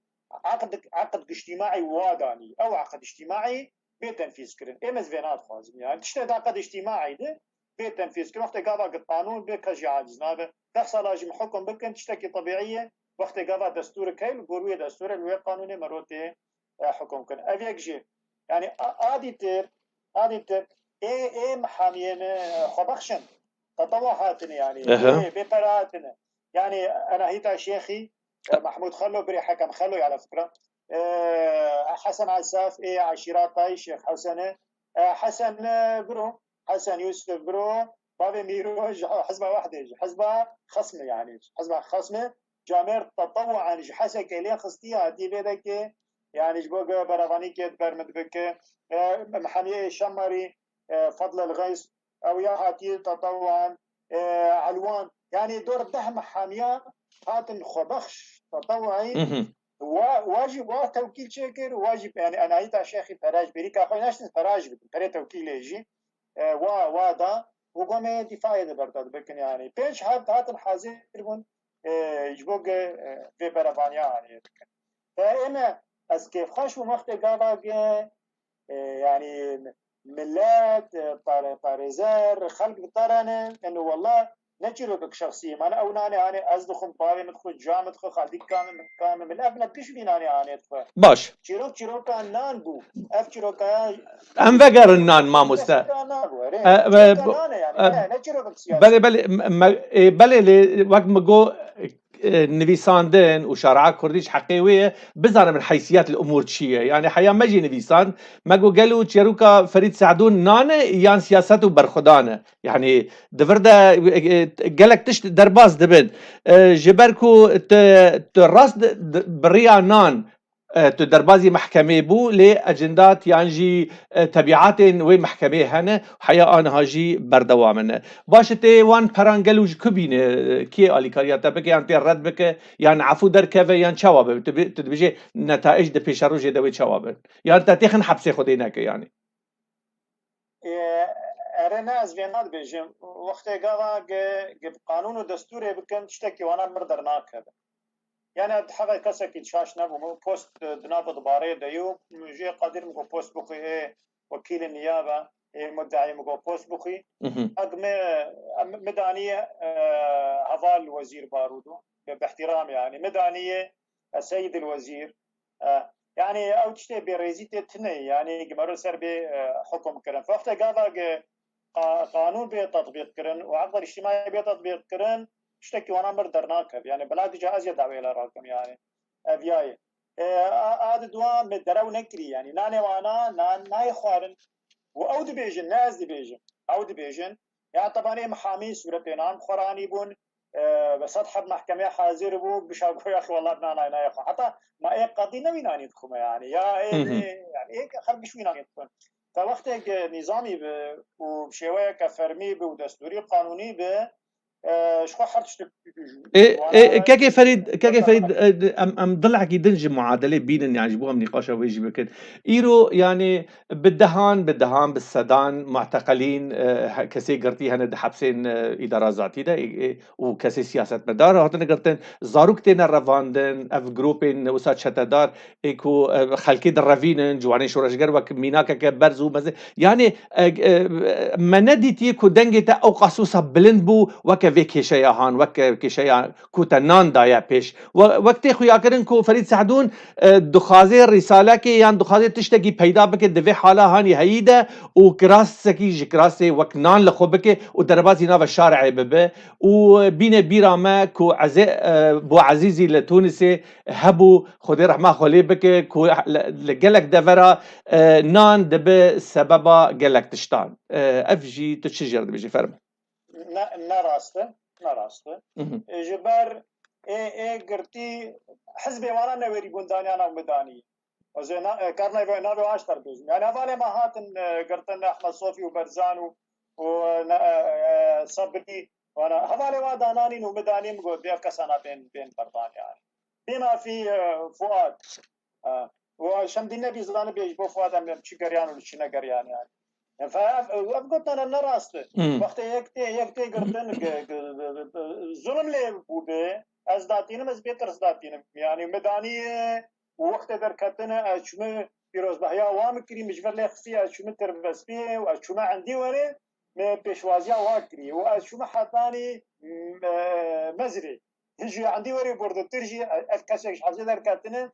eqd, eqd ictîmaî wa danî. Ew eqd ictîmaî bê tenfîz kirin. Ême ez vê nadixwazim yani. Tiştê de eqd ictîmaî de bê tenfîz kirin. Wextê gava ki qanûn bê, kes jî aciz nabe. Deh sala jî min hukum bikin, tiştekî tebîî ye. Wextê gava destûrik heye, li gor wê destûrê, li wê qanûnê merotê e, hukum kin. Ev yek jî. Yani a-, adîtir, adîtir ê, ê mihamiyê me, e, xwebexş in. Tetewa hatine yani. Aha. Ê, bê pere hatine. Yani Enahîta Şêxî, e, Mahmud Xelo, birê Hekem Xelo ya, ala fikra. E, Hesen Asaf, ê eşîra Tay Şêx Hesen e. E, Hesen, e, biro, Hesen Yusuf biro, bavê Mîro ji Hizba Wehdê, ji Hizba Xesmê yani. Hizba Xesmê. Camêr tetewuan ji Hesekê lê xistî, hatî vê dekê, yani ji bo ge berevanîkê di ber min dibike. E, Mihemiyê Şemarî, e, Fadl el Xeys, ew ya hatî tetewuan, e, Elwan. Yani dor deh mihamiya hatin xwebexş, tetewuî. Hı hı. Wa, wa jî, wa tewkîl çêkir, wa jî, yani Enahîta Şêxî pere ji bêrîka xwe neştin, pere jî bidin, perê tewkîlê jî. E, wa, wa da, û gomê dîfayê de berda dibikin yani. Pênc hat hatin hazir bûn, e, ji bo ge, e, vê berevaniya anî dikin. Te ême ez kêfxweş bûm wextê gava ge, e, yani millet, e, pare-, parêzer, xelk bi te re ne, eno wella ne çîrokek şexsî ye. Mane ew nane anê ez dixwim, bavê min dixwe, ca min dixwe, xaldî ka min, ka min, millet, millet giş vî nanê anê dixwe. Baş. Çîrok çîroka nan bû. Ev çîroka ya Em vegerin nan, mamoste. Çîroka nan bû, erê. E, e, Çîroka bu-, nan e yani. E, Ne, ne çîrokek siyasî? Belê, belê, me, me, e, belê lê wek min got, e, nivîsandin û şare'a kurdî ji heqê wê ye, bizane min heysiyet li umûr çi ye. Yani heya me jî nivîsand, me got gelo çîroka Ferîd Se'dûn nan e yan siyaset û berxwedan e. Yani di vir de, e, e, gelek tişt derbas dibin. E, ji ber ku tu, tu rast di, di, bi riya nan, e, tu derbazî mehkemê bû, lê ecindat yan jî, e, tebîatên wê mehkemê hene, heya aniha jî berdewam in. Baş e, tê wan peran gelo ji ku bîne, e, kê alîkariya te bike, yan tê red bike, yan efû derkeve, yan çawa be? Tu bi-, tu dibêjê netaic di pêşerojê de wê çawa bin? Yan te têxin hepsê xwedê neke yani? Ê, erê ne, ez vê nadibêjim. Wextê gava ge, ge bi qanûn û destûrê bikin, tiştekî wana mir dernakeve. Yani, di heqê kesekî şaş nebûm. Post, e, di nav dibarê de yo. Jê Qadir min got post bixwî, ê wekîlê niyabe, ê muddeî min got post bixwî. Mhm. Eg me, em, me daniye, e, heval wezîr Barûdo. Bi, bi ihtiram yani. Me daniye, e, Seyid el Wezîr. E, yani, ew tiştê bêrêzî tê tune ye. Yani, gi mero ser bê, e, hukum kirin. Wextê gava ge qa-, qanûn bê tetbîq kirin û eqd el-îctîmaî bê tetbîq kirin, tiştekî wana mir dernakeve. Yani bila tu ca ez yê dawê le rakim yani. Ev ya ye. E, a, a di dua me derew nekirî yani. Nanê wana, nan nayê xwarin. Û ew dibêjin, ne ez dibêjim. Ew dibêjin. Ya tebanê mihamî sûretê nan xweranî bûn. E, bi sed heb mehkemê hazir bû, gişa goya xwe, "Wela nanay nayê xwe." Heta ma ê qedî ne wî nanî dixwime yani. Ya ê, Hı hı. ê, yani ê xelk giş wî nanî dixwin. Te wextê ke nîzamî bi û şêweyeke fermî bi û destûrî û qanûnî bi, e, ji xwe her tiştek Ê, ê, ê, kekê Ferîd, kekê Ferîd, e, em, em dilekî din ji muadelê bînin, yani ji bo em nîqaşa wê jî bikin. Îro, yani bi dehan, bi dehan, bi sedan muteqelîn, e, he-, kesê girtî hene di hepsên, e, îdara zatî de, ê, ê, û kesê siyasetmedar hatine girtin, zarok têne revandin, ev grûpên wisa çetedar, ê ku, e, xelkê direvînin, ciwanên şoreşger wek mînakeke berz û mezin. Yani, e, e, me nedîtiye ku dengê te ew qas wisa bilind bû, weke vê kêşeya han, weke kêşeya ku te nan daye pêş. We-, wek tê xuyakirin ku Ferîd Sehdûn, e, dixwazê rîsalekê yan dixwazê tiştekî peyda bike di vê hala hanî heyî de û kirasekî ji kirasê wek nan li xwe bike û derbazî nava şarê bibe û bîne bîra me ku Ezê-, e, Bo Ezîzî li Tûnisê hebû, Xwedê rehma xwe lê bike, ku li, li gelek devera, e, nan dibe sebeba gelek tiştan. E, ev jî tu çi jêr dibêjî, fermo. Ne, ne rast e, ne rast e. Mhm. E, ji ber ê, ê girtî hizbê wana newerî bûn daniya nav midanî. Ez ê na-, e, karnayê ve navê wan ji te re bêjim. Yani hevalê me hatin, e, girtin Ehmed Sofî û Berzan û, û, e, ne, e, e, Sabrî. Wana, hevalê wan dananîn û midanî min got, "Vê ev kesana bên, bên berdan yani." Bê mafî, e, Fuat. E, û Şemdîn Nebî zanibê ji bo Fuat em, em çi geriyan û çi negeriyan yani. Em fe-, ev, ev gotina ne rast e. Hmm. Wextê yek tê, yek tê girtin, g-, g-, g-, g-, zulm lê bûbe, ez datînim, ez bê tirs datînim. Yani midanî ye, û wextê derketine ez çûme pîrozbahiya wan min kirî, min ji vir lê xistî, ez çûme Tirbespiyê û ez çûme endî werê, min pêşwaziya wan kirî û ez çûme hetanî, m-, e, Mezirê. Hîn jî endî werê bordotir jî, e, ev kesek ji hezê derketine,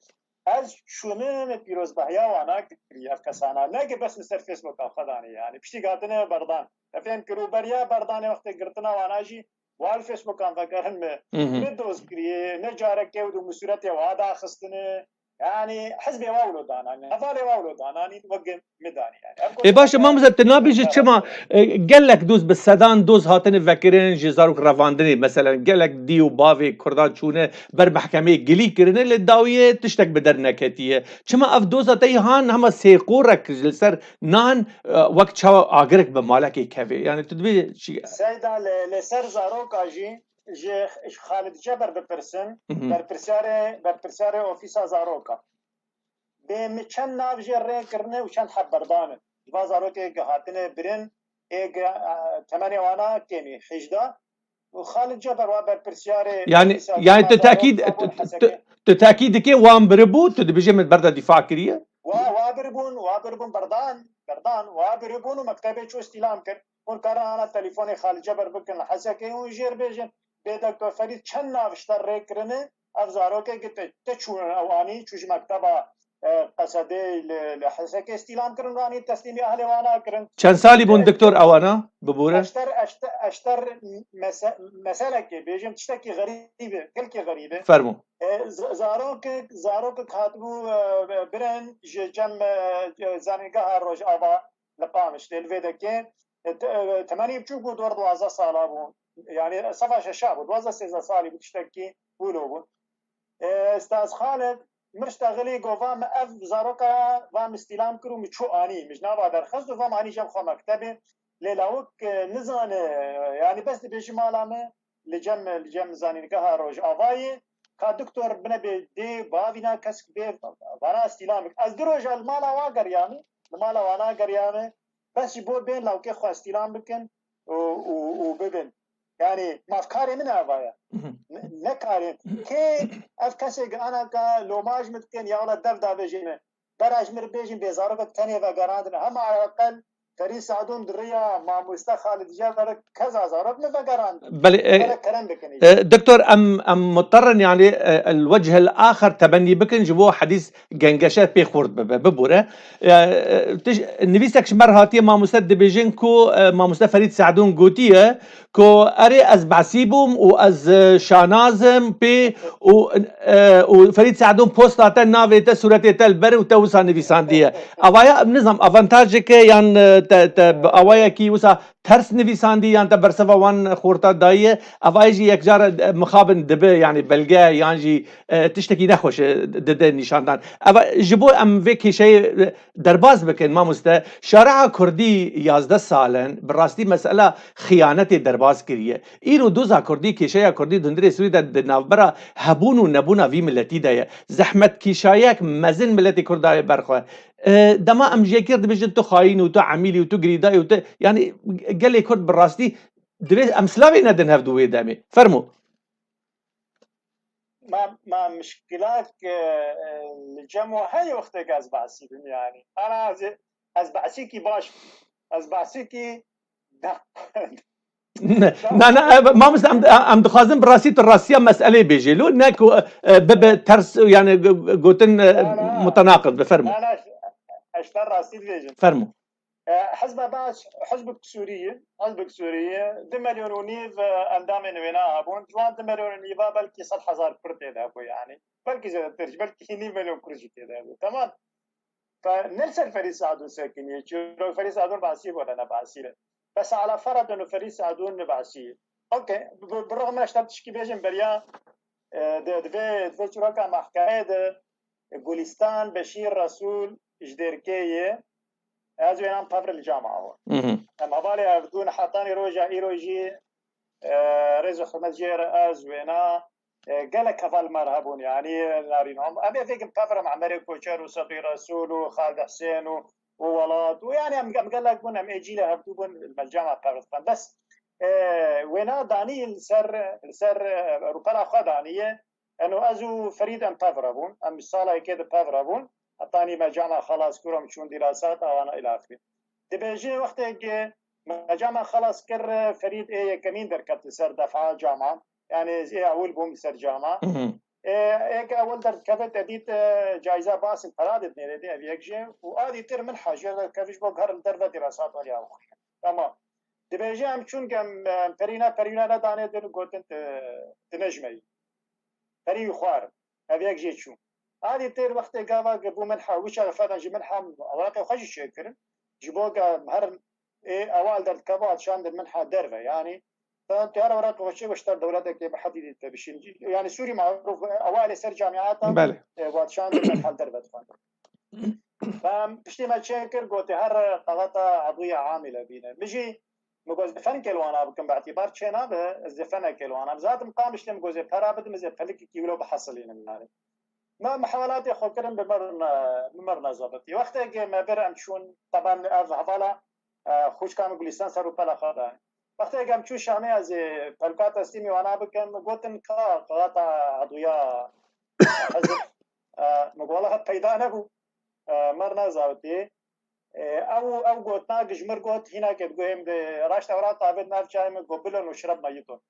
ez çûme min pîrozbahiya wana kirî, ev kesana. Ne ki bes min ser Facebookan xwe danê, yani piştî hatine berdan. Te fêm kir û beriya berdanê wextê girtina wana jî, Wa li Facebookan vegerin mi, Mhm. ne doz kiriye, ne careke û di musûretê wa daxistine. Yani hizbê wa wilo dananî, hevalê wa wilo dananî, wek mi danî yani. Ev Ê baş e, gotina Mamoste, tu nabêjî ne çima, rast e. e, gelek doz bi sedan doz hatine vekirin ji zarok revandinê, meselen gelek dî û bavê Kurdan çûne ber mehkemeyê gilî kirine, lê dawiyê tiştek bi der neketiye. Çima ev doza te yî han hema sêqorek li ser nan, e, wek çawa agirek bi malekê kevê. Yani tu dibê çi? Seyda, li, li ser zaroka jî ji, ji Xalid Ceber bipirsin, Mhm. berpirsyarê, berpirsyarê ofîsa zaroka. Bê min çend nav jê rê kirine û çend heb berdan in. Ji va zarokê ge hatine birin, ê ge, e, temenê wana kêmî, hejda. Û Xalid Ceber wa berpirsyarê Yani, ofîsa yani tu zarok, tekîd, Hesekê. tu, tu tekîd dikê wan biribû, tu dibêjê min berda dîfa kiriye? Wa, wa biribûn, wa biribûn berdan, berdan, wa biribûn û mektebê çû îstîlam kir. Hûn karin ana telefonê Xalid Ceber bikin li Hesekê û jêr bêjin, bê Doktor Ferîd çend nav ji te rê kirine, ev zarokê gi te, te çûn ew anî, çû ji mekteba, e, Qesedê li, li Hesekê îstîlam kirin û anî teslîmî ehlê wana kirin. Çend salî bûn E, Doktor ewana, bibûre? Eşter, eşter, eşter mese-, meselekê, bêjim tiştekî xerîb e, gelkî xerîb e. Fermo. E, z-, zarokek, zarokek hatibû, e, birin ji cem, e, zanîngeha Rojava li Qamişlê, li vê dekê, e, te-, e, temenî biçûk bû, dor duwazdeh sala bû. Yani sefa şeşa bû, duwazdeh sêzdeh salî bû, tiştekî wilo bû. E, Staz Xalid, mir ji te xilî got, va min ev zaroka va min îstîlam kir û min çû anî, min ji nava derxist û va min anî cem xwe mektebê. Lê lawik, e, nizane, yani bes dibêjî mala me, li cem, li cem zanîngeha Rojavayê, ka doktor bine bê dê, bavîna kesk bê, vana îstîlam bik. Ez du roja li mala wa geriyame, li mala wana geriyame, bes ji bo bên lawkê xwe îstîlam bikin û, û, û bibin. Yani mafkarê min ava ye. Mhm. Ne, ne karê. Kê ev kesê ge anaka lomaj min dikin ya wela dev davêjê min. Bera ji min re bêjin bê zarokek tenê vegerandin. Hema eleqel Ferîd Sadûn di riya mamoste Xalid Ceber keza zarok min vegerandin. Belê, e, Bere kerem bikin. e, doktor, em, em muterin, yani, e, el-wecihel axer temennî bikin, ji bo hedîs gengeşe pê xurt bibe, bibûre. E, e, tij-, nivîsek ji me re hatiye mamoste dibêjin ku, e, mamoste Ferîd Sadûn gotiye, ku erê ez behsî bûm û ez, e, şanaz im pê û, e, û Ferîd Se'dûn posta te, navê te, sûretê te li ber û te wisa nivîsandiye. Avaya, em nizam, avantajeke yan, e, te, te bi awayekî wisa ters nivîsandî yan te berseva wan xorta dayiye, evayê jî yekcar, e, mixabin dibe, yanî belge yan jî, e, tiştekî nexweş, e, dide nîşandan. Eva, ji bo em vê kêşeyê, e, derbas bikin, mamoste, şareha kurdî yazdeh sal in, bi rastî mesela xiyanetê derbas kiriye. Îro doza kurdî, kêşeya kurdî di hundirê Sûrî de di navbera hebûn û nebûna vî miletî de ye. Zehmetkêşayek mezin miletê kurd daye ber xwe. E, dema em ji yekê re dibêjin tu xayîn û tu emîlî û tu girîdayî û tu, yanî gelê kurd bi rastî divê em silavê nedin hevdu wê demê. Fermo. Ma, ma mişkilak, e, e, li cem we heye wextê ez behsî bim, yanî. Ana ez, ez behsîkî baş bim. Ez behsîkî Ne, ne, ne, e, mamoste, em, em dixwazin bi rastî tu rastiya meselê bêjê. Lo ne ku, e, bibe ters, yani, g-, g-, gotin, e, Na, na. mutenaqid, bifermo. Na, na, ez, ez te rastî dibêjim. Fermo. E, Hizba Baş, Hizbek Sûrî, Hizbek Sûrî, du milyon û nîv, e, endamên wêna hebûn. Ji wan du milyon û nîva belkî sed hezar Kurd tê de hebû, yani. Belkî zêdetir, belkî nîv milyon Kurd jî tê de hebû. Tamam. Fe-, ne li ser Ferîd Seadûn sekiniye. Çîrok Ferîd Seadûn behsî bû, ne behsî. Bes ala feradûn û Ferîd Seadûn ne behsî. Okey, bi, bi, bi rexme ji te tişkî bêjim beriya, e, di, di vê, di vê çîroka mehkemeyê de, e, Gulistan Beşîr Resûl ji Dêrkê ye. Ez wênan pevre li cama we. Mhm. Em hevalê hevdûn hetanî roja îro jî, e, rêz û hurmet jê re ez wêna, e, gelek heval me re hebûn, yanî, narîn. Em, em ê vêgin pevre Memerê Koçer û Sebrî Resûl û Xalid Husên û, û Welat û, yanî, em, em gelek bûn, em ê cîlê hevdû bûn, li me cama pevre dixwin. Bes, e, wêna danî li ser, li ser, e, rûpela xwe daniye. Eno ez û Ferîd em pevre bûn. Em sala yekê de pevre bûn. Hetanî me cama xelas kir, em çûn dîrasat, awana îlaxî. Dibêje wextê ke me cama xelas kir, Ferîd ê yekemîn derket li ser defa cama. Yani ez ê ewil bûm li ser cama. Mhm. Ê, ê ke ewil derdikeve te dît, e, cayza basî pera didinê dê ev yek jê. Û a dîtir min hajir derdikeve ji bo ger li derve dîrasat weriya xwe. Tamam. Dibêje em çûn ke em, em perîna perîna nedanê din gotin tu, tu nejmeyî. Perî wî xwarin. Ev yek jê çû. A dîtir wextê gava ke bû min ha, wî çaxê fedan ji min ha ewraqê xwe jî çêkirin. Ji bo ke em her ê ewal derdikeva, şandin min ha derve. Yanî, te, te her ewraqê xwe çê, ji te dewletekê bi hedî dî te bişîn. Yanî Sûrî marûf, ewalê ser camiata, Belê. e, wat şandin min ha derve dixwendin. Em piştî me çê kir, gotê her qeweta edûya amîle bîne. Min jî, min got, ez dê fenekê li wana bikim, bi îtîbar çê nabe, ez dê fenekê li wana. Zaten qam işte min got, ez dê pera bidim, ez dê pelikekî wilo bihesilînim, yani. Me, me hewalatê xwe kirin, bi mir ne, bi mir nezabitî. Wextê ke me bir em çûn, teban ev hevala, e, xwişka min Gulistan ser û pela xwe da. Wextê ke em çûn Şamê, ez ê pelka teslîmî wana bikim, gotin, ka, qeweta edûya hizb, e, min got, wela peyda nebû. E, mir nezabitî. E, ew, ew gotina ji mir got, hîna ke diguhêm de, raşt ewra tavêt nav çayê min, got, "Bilon û şireb meyitun."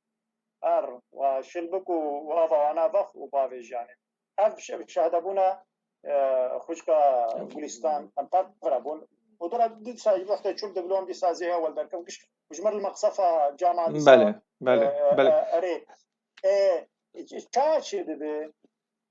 Her wa şil bik û, û ava wana vex û bavêj, yanî. Ev şe-, şehdebûna, e, xwişka Gulistan, em pevre bûn. Û dora dîsa wextê çûm diplom, dîsa zê ewel derkev giş, ji mir li meqsefa cama dîsa, Belê, belê, e, belê. e, erê. E, ça çi dibe?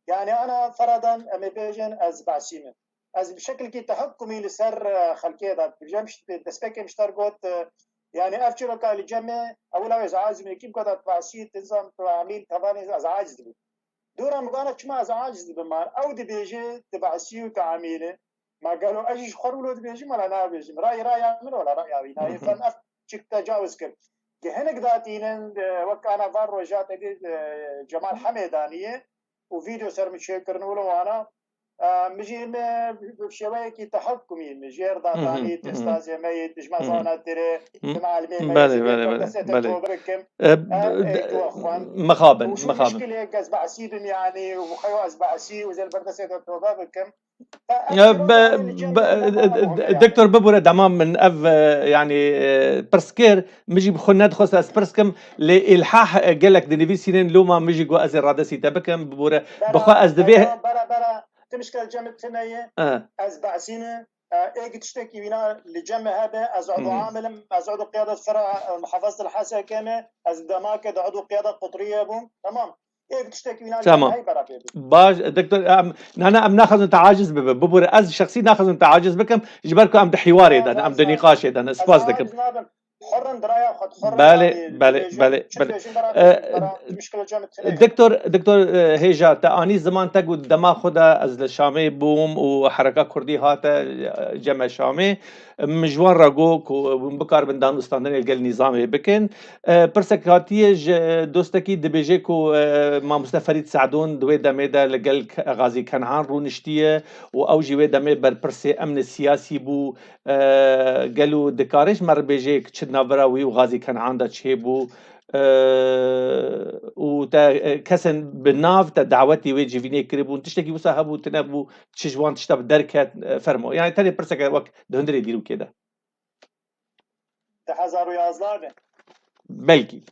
Yani ana feradan em ê bêjin ez Basî me. Ez bi şekilkî tehekkumî li ser, e, xelkê de dibêjim, işte, destpêkê min ji te re got, e, yani ev çîroka li cem me, ewil ew ez azimê kî bikata Basî, tu zan tu amîl tevanê ez aciz dibim. Dora min gana çima ez aciz dibim, mar. Ew dibêje tu Basî û tu amîl e. Ma gelo ez jî ji xwe re wilo dibêjim, wela nabêjim. Rayê raya min, wela raya wî nayê. Hı hı. Fem ev çik tecawiz kir. Di hinek datînin, e, wek ana van roja te dî, e, Cemal Hemêdanî ye û vîdeo ser min çêkirin wilo wana. E, min jî me bi şêweyekî tehekkumî min jêr da Hı hı, danî, hı hı. Testazê me yê, dijma Hı hı. zana tirê, Hı. di malimê me Belê, yê, belê, belê, destê te belê. Tobe bikim. E, E, b-, e, d-, tu xwend. Mixabin, Û şu mixabin. Mişkilê ez behsî bim, yani, û xeyo ez behsî û zel berdestê te tobe bikim. Ya, be-, be-, d-, d-, Doktor, bibûre, dema min ev, e, yanî, e, pirs kir, min jî bi xwe nedixwest ez pirs kim, lê îlhah, e, gelek dinivîsînin, loma min jî got ez ê radestî te bikim, bibûre, bi xwe ez divê Bera, bera, bera, tu mişkil cem tune ye, E. ez behsî me, e, êk tiştekî wîna li cem me hebe, ez edu Hı hı. amil im, ez edu qiyadet fera, e, muhafazet el H S K me, ez demake de edu qiyadet qutriye bûm, tamam. Ê tiştekî wî nayê Tamam. Hey bera pê bî. Baş, doktor, em, na, na, em naxwazin te aciz bibe. Bibûre, ez şexsî naxwazin te aciz bikim, ji ber ku em di hiwarê de ne, em di nîqaşê de ne. Spas dikim. Hurrin diraya xwe, hurrin Belê, yani, belê, dibêjin, belê, çi belê. dibêjin bera, E, bera, muşkila cem tine. Doktor, doktor, e, Hêja, te anî ziman te ku dema xwe de ez li Şamê bûm û hereka Kurdî hate, e, ceme Şamê. Min ji wan re got ku hûn bikaribin danûstandinê li gel nîzamê bikin. E, pirsek hatiye ji dostekî dibêje ku, e, mamoste Ferîd Se'dûn di wê demê de li gel Ke-, Xazî Ken'an rûniştiye û ew jî wê demê berpirsê emnê siyasî bû. E, gelo dikare ji me re bêje ku çi di navbera wî û Xazî Ken'an de çêbû? E, û te, e, kesên bi nav te dawetî wê civînê kiribûn? Tiştekî wisa hebû, tune bû, çi ji wan tişta bi derket, e, fermo. Yani tenê pirseke wek di hundirê dîrokê de. Di hezar û yazdeh de. Belkî.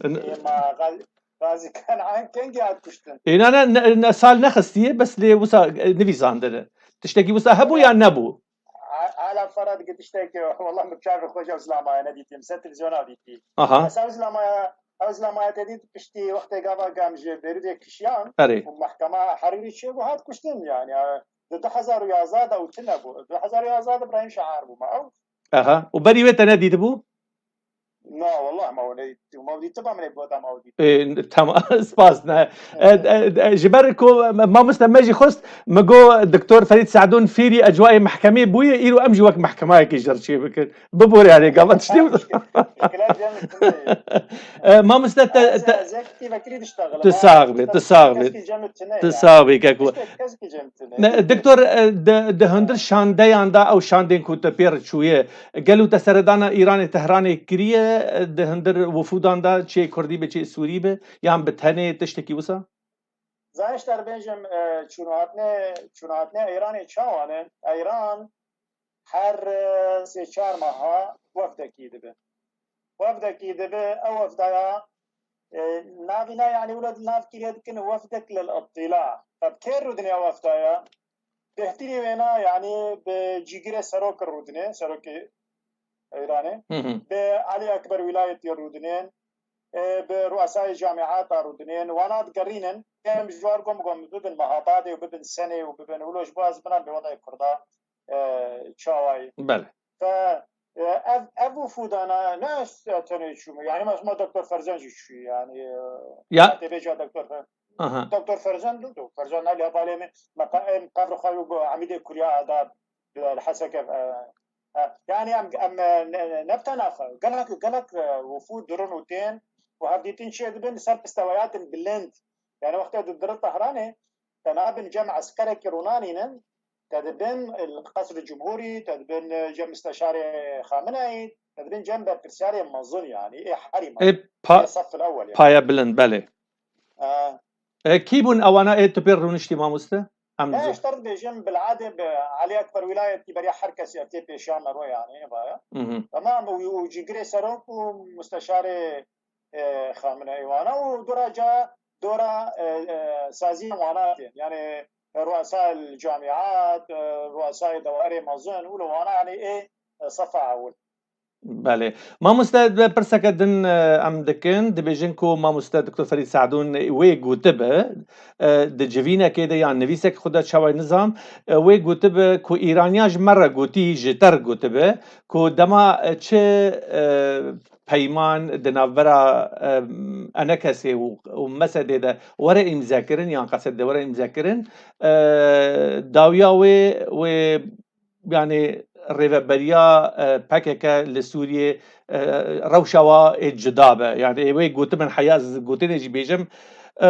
Ê, ma Gal-, Gazî Kenan kengî hat kuştin? Ê, na, ne, ne, ne, sal nexistiye, bes lê wisa, e, nivîsandine. Tiştekî wisa hebû ya nebû? A-, ala Ferhat dike tiştekî, wallah min çavê xwe ji ew zilamaya nedîtî, min ser televîzyona dîtî. Aha. Mesela ew zilamaya, ew zilamaya te dît piştî wextê gava gam ji Bêrûdê kişiyan Erê. û mehkema Herîrî çêbû hat kuştin yani. Di du hezar û yazdeh de û tune bû. Du hezar û yazdeh de Îbrahîm Şahar bû ma ew. Aha. Û berî wê te nedîtibû? Na, wallah ma wê nedîtibû. Ma wê dîtibû, min ê bota ma wê dîtibû. Ê, tamam, spas ne. E, e, e, ji ber ku mamoste me jî xwest, min got, Doktor Ferîd Se'dûn fîrî ecwayê mehkemê bûye, îro em jî wek mehkemayekî ji re çê bikin. Bibûre yani, gava tiştê. Muşkila cem tune. E, mamoste te, Ez, te, ez yek tîvekirî diştaxilim. Tu sax bî, tu sax bî. Keskî cem tune Tu yani. sax bî, keko. Tiştek keskî cem tune. Ne, doktor, e, di, di hundir şandeyan de ew şandên ku te pê re çûye, gelo te seredana Îranê Tehranê kiriye, e, di hundir wifûdan de çê Kurdî be, çê Sûrî be, yan bi tenê tiştekî wisa? Zanî ji te re bêjim, e, çûnhatnê, çûnhatnê Îranê çawa ne? Îran her, e, sê çar meha wefdekî dibe. Wefdekî dibe, ew wefdaya, e, navî ne, yani wilo di nav kiriye dikin wefdek lil ittila. Te bi kê rûdine wefdaya? Bêhtirî wêna, yani bi cîgirê serok rûdine, serokê Îranê. Hı hı. Bi Elî Ekber Wîlayetî rûdinên, e, bi ruasayê camiata rûdinên, wana digerînin, em ji war gom gom bibin Mehabadê û bibin Senê û bibin wilo ji bo ez binan bi wedayê Kurda, e, çawayî. Belê. Fe, e, ev, ev wifûdana ne ez tenê çûm. Yani ma, ma Doktor Ferzan jî çû yani, e, Ya. Te bêja Doktor Fer-, Aha. Doktor Ferzan, Doktor Ferzan ne li hevalê min, me qe-, em qevr xwe bo Emîdê Kurya da, li Heseke, e, e, yani em, em, e, ne, ne, ne bi tena xwe. Gelek, gelek, e, wifûd dirin û tên û hevdîtin çê dibin li ser pisteweyatên bilind. Yani wextê tu dirit Tehranê, te nabin cem eskerekî rûnanînin, te dibin li Qesrê Cumhurî, te dibin, e, cem Misteşarê Xameneî, te dibin cem berpirsiyarê mezin yani, ê herî mezin. Ê pa-, Ê sef el ewel yani. Paye bilind, belê. E. E, kî bûn ewana ê tu pê rûniştî mamoste? Em Ne, ji- ji te re dibêjim, bil'adê bi Elî Ekber Wîlayetî beriya her kesî ev tê pêşiya me ro yani, vaya. Mhm. Tamam, û, û cîgirê serok û musteşarê, e, Xameneî wana û dora ca, dora, e, e, saziya wana tên. Yani, ruasa el camiat, e, ruasayê dewarê mezin û li wana yani ê, e, sefa ewil. Belê. Mamoste, bi pirseke din, e, em dikin, dibêjin ku mamoste Doktor Ferîd Se'dûn wê gotibe, e, di civînekê de yan nivîsek xwe de çawa nizam, e, wê gotibe ku Îraniya ji me re gotî, ji te re gotibe, ku dema, e, çi, e, peyman di navbera, e, Enekesê û, û Mesedê de were îmzekirin yan Qesedê de were îmzekirin, e, dawiya wê, wê yani rêveberiya, e, P K K li Sûriyê, e, rewşa wa ê cuda be. Yani ê wê gotimin heya ez gotinê jî bêjim, e,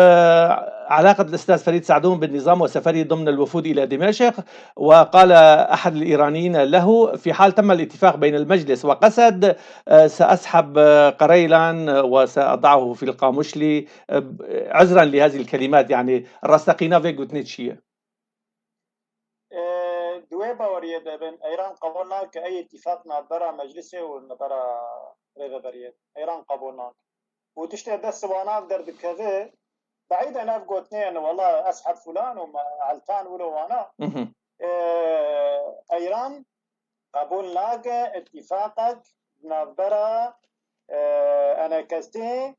علاقة الأستاذ فريد سعدون بالنظام وسفره ضمن الوفود إلى دمشق، وقال أحد الإيرانيين له: في حال تم الاتفاق بين المجلس وقسد، آه، سأسحب، آه، قريلان، آه، وسأضعه في القاموشلي، آه، عذرا لهذه الكلمات، يعني، rastaqîna vê gotinê çi ye? Ê, di wê baweriyê de bin, Îran qebûl nake ey îtîfaq navbera Meclisê û navbera Rêveberiyê. Îran qebûl nake. Û tiştê dest wana ev derdikeve, beîd e ev gotinê, yani, wela esheb filan û me-, eltan wilo wana. Mhm. Ê, Îran qebûl nake îtîfaqek navbera, ê, Enekesê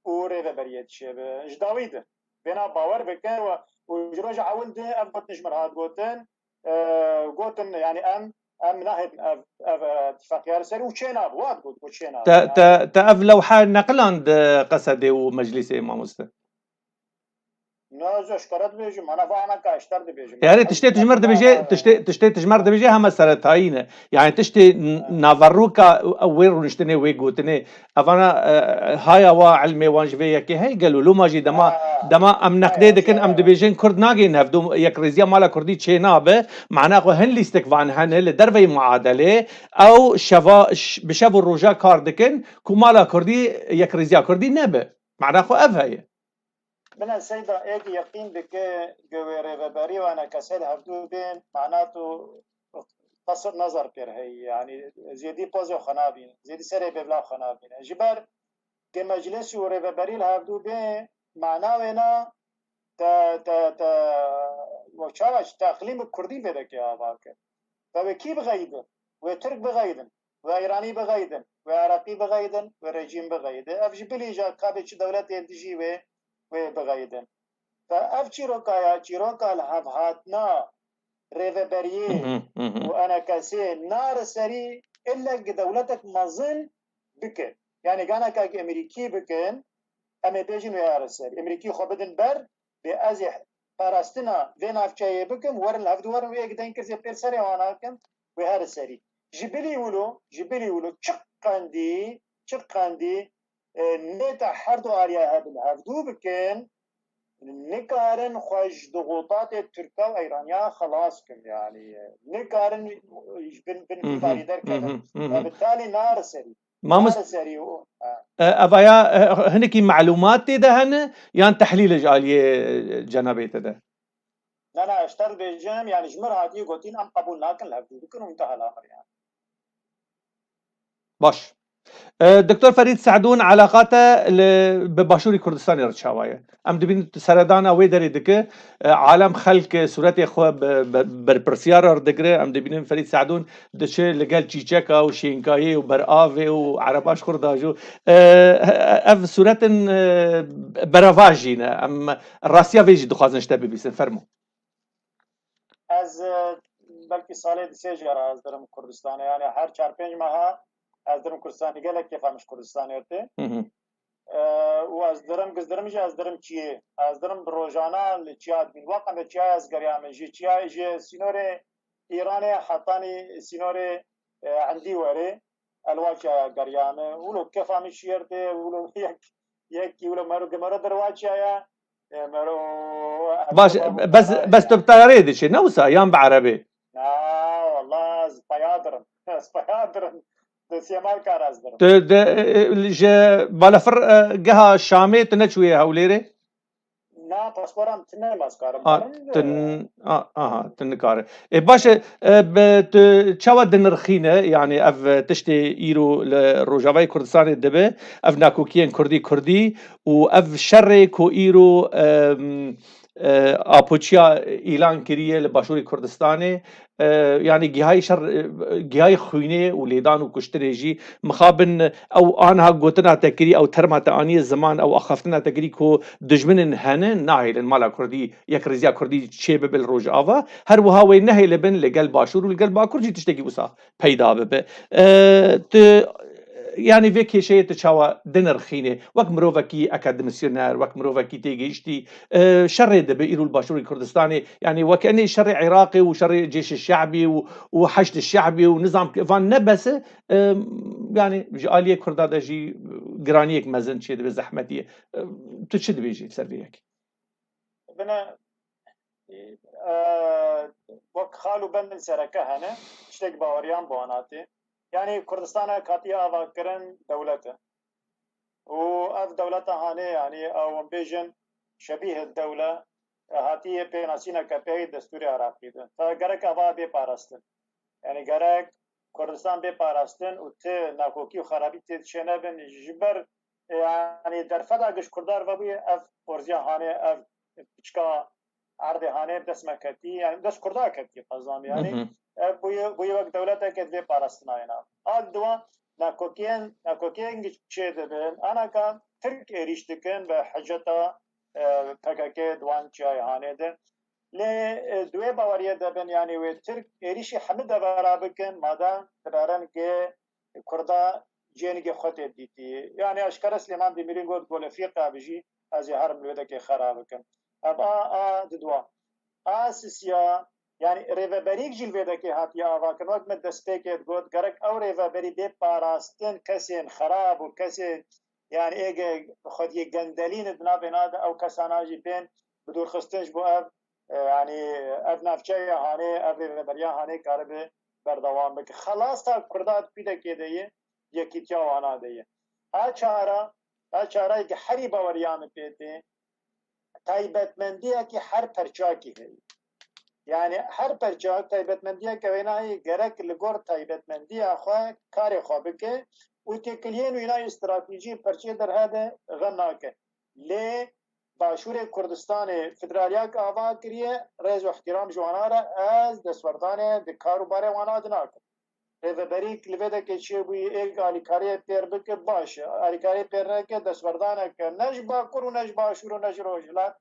û rêveberiyê dişêbe. Ji dawî de vêna bawer bike û, û ji roja ewil de ev gotin ji min hat gotin, e, gotin, yani em, em nahêlin ev, ev, e, tifaqiya li ser û çênabe, wat got, got çênabe. Te, Yani te, te ev lewhe neqiland Qesedê û meclîsê mamoste? Na, ez ji kara dibêjim, ana va ana ka ji te re dibêjim. Yani tiştê tu ji me re dibêje, tiştê, tiştê tu ji me re dibêje heme seretayî ne. Yani tiştê n-, Ha. naveroka wê rûniştinê, wê gotinê, evana, e, haya wa ilmê wan ji vê yekê heye gelo. Loma jî dema, Ha. dema em neqdê Heye, dikin, em heye. dibêjin Kurd nagên hevdû, yekrêziya mala Kurdî çê nabe. Mana xwe hin lîstik van hene li derveyî muadelê. Ew şeva, ş-, bi şev û roja kar dikin ku mala Kurdî, yekrêziya Kurdî nebe. Mana xwe ev heye. Bila Seyda êdî yeqîn dike, ge wê rêveberî û enekesê li hevdû bên, mana tu qesir nazar pêr heyî. Yani zêdî pozê xwe nabîn, zêdî serê bêvla xwe nabîne. Ji ber ge meclis û rêveberî li hevdû bê, mana wêna te, te, te, we çawa ji te iqlîm bi kurdî vê deke ava kir. Te wê kî bixeyidin? Wê Tirk bixeyidin, wê Îranî bixeyidin, wê Iraqî bixeyidin, wê rejîm bixeyidin. Ev ji bilî ja kabê çi dewletê dijî wê, wê bixeyidin. Te ev çîroka ya, çîroka li hevhatina rêveberiyê Hı hı, hı hı. û enekesê nare serî ille gi dewletek mezin bike. Yani ganeka ki Emerîkî bikin, em ê bêjin wê here serî. Emerîkî xwe bidin ber, bê ez ê parastina vê navçeyê bikim, werin li hevdu werin wê yek deng kirzê pêr serê wan nakim, wê here serî. Ji bilî wilo, ji bilî wilo çi qendî, çi qendî, e, nêta her du aliya hebin hevdû bikin, nikarin xwe ji dixutatê Tirka û Eyraniya xelas kin, yani, e, nikarin ji bin, bin Hı hı, vî barî hı derkevin. hı, hı hı. Ve bi talî nare serî. Mamost-, Nare serî û, ha. E, evaya, e, hinekî melûmat tê de hene, yan tehlîl ji aliyê, e, cenabê te de? Na, na, ez te dibêjim, yani ji min re hatiye gotin, em qebûl nakin, li hevdû bikin û înteha lamir, yani. Baş. E, Doktor Ferîd Se'dûn, eleqa te li, bi Başûrî Kurdistanê re çawa ye? Em dibînin tu seredana wê derê dike, e, alem xelk, e, sûretê xwe bi, bi, berpirsiyar re digire. Em dibînin Ferîd Se'dûn diçe li gel çîçeka û şênkayê û beravê û ereba ji xwe re dajû. E, ev sûretin, e, beravajî ne. Em rastiya vê jî dixwazin ji te bibîsin. Fermo. Ez, e, belkî salê di sê jara ez dirim Kurdistanê. Yani her çar pênc meha ez dirim Kurdistanê. Gelek kêfa min ji Kurdistanê tê. Hı hı. E, û ez dirim, giz dirim jî ez dirim çiyê. Ez dirim bi rojana li çiya dibîn. Waqan de çiyayê ez geriyame. Ji çiyayê, ji sînorê Îranê hetanî sînorê, e, Endî werê. Elwaçaya geriyame. Wilo kefa min şiyer tê, wilo yek, yek wilo mero, mero derwaçaya. E, mero, Baş, bes, bes tu bi tayareyê diçî, ne wisa, yan bi erebê? Na, wallah, ez paya dirim. Ez paya dirim. Dosyemal kar ez dirim. Tu de, e, e, ji balafir, e, geha Şamê tu neçûye Hewlêrê? Na, paspora min tune, ez karim A, karim, tun-, e, a, aha, tu nikare. E, baş e, e, be, tu çawa dinirxîne, yani ev tiştê îro li Rojavayê Kurdistanê dibe, ev nakokiyên Kurdî Kurdî û ev şerê ku îro, em, e, apoçiya îlan kiriye li Başûrê Kurdistanê, e, yani gihayî şer, e, gihayî xwînê û lêdan û kuştinê jî mixabin ew anha gotina te kirî, ew terma te aniye ziman, ew axaftina te kirî ku dijminin hene, nahêlin mala Kurdî, yekrêziya Kurdî çê bibe li Rojava. Her wiha wê nehêlibin li gel Başûr û li gel Bakur jî tiştekî wisa peyda bibe. E, tu, yani vê kêşeyê tu çawa dinirxînê? Wek mirovekî akademisyoner, wek mirovekî têgihiştî, e, şerê dibe îro li Başûrê Kurdistanê, yani wek enê şerê Iraqê û şerê Cêşê Şe'bî û, û Heşdê Şe'bî û nizam ki van ne bes e, e, yani ji aliyê Kurda de jî giraniyek mezin çê dibe, zehmetî ye. E, tu çi dibêjî ser vê yekê? Bine, e, wek xal û bendên sereke hene, tiştek baweriyan bi wan hatî. Yani Kurdistanek hatiye avakirin dewlet e. Û ev dewleta hanê, yani ew em bêjin şebîh dewle, e, hatiye pênasîneke pey destûrê Iraqî de. Te gerek eva bê parastin. Yani gerek Kurdistan bê parastin û ti nakokî û xerabî tê çênebin. Ji ber, e, yani derfeda giş Kurdar vebûye ev orziya hanê, ev piçka erdê hanê bi dest me ketî, yani dest Kurda ketî qezan, yani. Hı hı. Ev bûye, bûye wek dewleteke divê parastina yena. A diwa nakokiyên, nakokiyên çê dibin, anaka Tirk êrîş dikin ve hiceta, e, P K K di wan çiyayê Hanê de. Lê, e, di wê baweriyê de bin, yanî wê Tirk êrîşî hemî devera bikin, madem di rengê Kurda cênigê xwe tê dîtî. Yanî eşkere Silêman Demîrî got, Golefîqa bijî, ez ê herim li wê dekê xera bikim. Ev a, a di dua. A sisiya, yanî rêveberîk jî li vê dekê hatiye avakirin. Wek me destpêkê digot, gerek ew rêveberî bê parastin kesên xerab û kesên, yanî êge xwediyê gendelî ne di navê na de, ew kesana jî bên bi dûrxistin ji bo ev, e, yanî ev navçeya Hanê, ev rêveberiya Hanê karibe berdewam bike. Xelasa Kurda di pîdekê de ye, yekîtiya wana de ye. A çara, a çarayeke herî baweriya min pê tê, taybetmendiyekî her perçakî heye. Yanî her perçak taybetmendiyeke wêna heye, gerek li gor taybetmendiya xwe karê xwe bike û têkiliyên wîna yê stratejî perçê derhe de xem nake. Lê Başûrê Kurdistanê federaliyek ava kiriye, rêz û ihtiram ji wana re, ez destwerdanê di kar û barê wana de nakim. Rêveberîk li vê dekê çêbûyî êk alîkariyê pêr bike, baş e. Alîkariyê pêr neke, destwerdaneke ne ji Bakur û ne ji Başûr û ne ji Rojhilat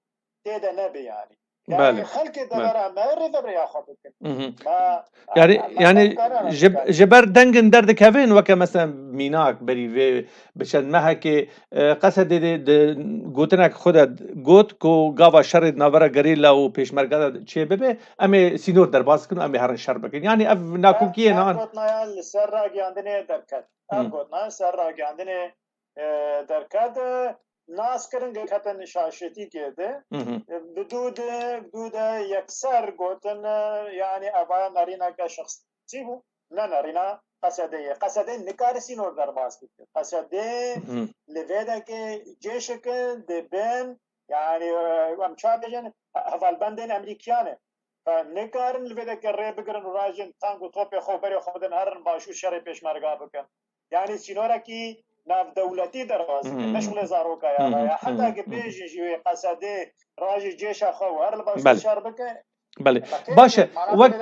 tê de nebe yanî. Yanî Belê. Xelkê Belê. Devera me rêveberiya xwe bikin. Mhm. Me, Yanî, me, me yanî ji, ji ber dengin derdikevin, weke mesela mînak berî vê bi çend mehekê, e, Qesedê de, de gotinek xwe de got ku gava şerê di navbera gerîla û pêşmerga de çê bibe, em ê sînor derbas bikin û em ê herin şer bikin. Yanî ev nakokiyên Ev, ev an. Gotinaya li ser ragihandinê derket. Ev Hı. Gotinaya ser ragihandinê, e, derket, e, nas kirin, girketin şaşetîkê de. Hı hı. E, bi dû de, bi dû de yekser gotin, e, yanî evaya nerîneke şexsî bû. Ne nerîna Qesedê ye. Qesedê nikare sînor derbas bike. Qesedê Hı hı. li vê dekê cêşeke di bin, yanî, e, em çawa bêjin, he-, hevalbendên Emerîkiyan e. Fe nikarin li vê dekê rê bigirin û rajin tank û topê xwe berê xwe bidin herin Başûr şerê pêşmerga bikin. Yanî sînorekî navdewletî derbas bikin. Hı hı. Ne şûlê zaroka ya Hı hı. ya. Heta Hı hı. ki Hı hı. bêjin jî wê Qesedê rajî cêşa xwe û her li Başûr Belê. şer bike. Belê. Baş e. Wek,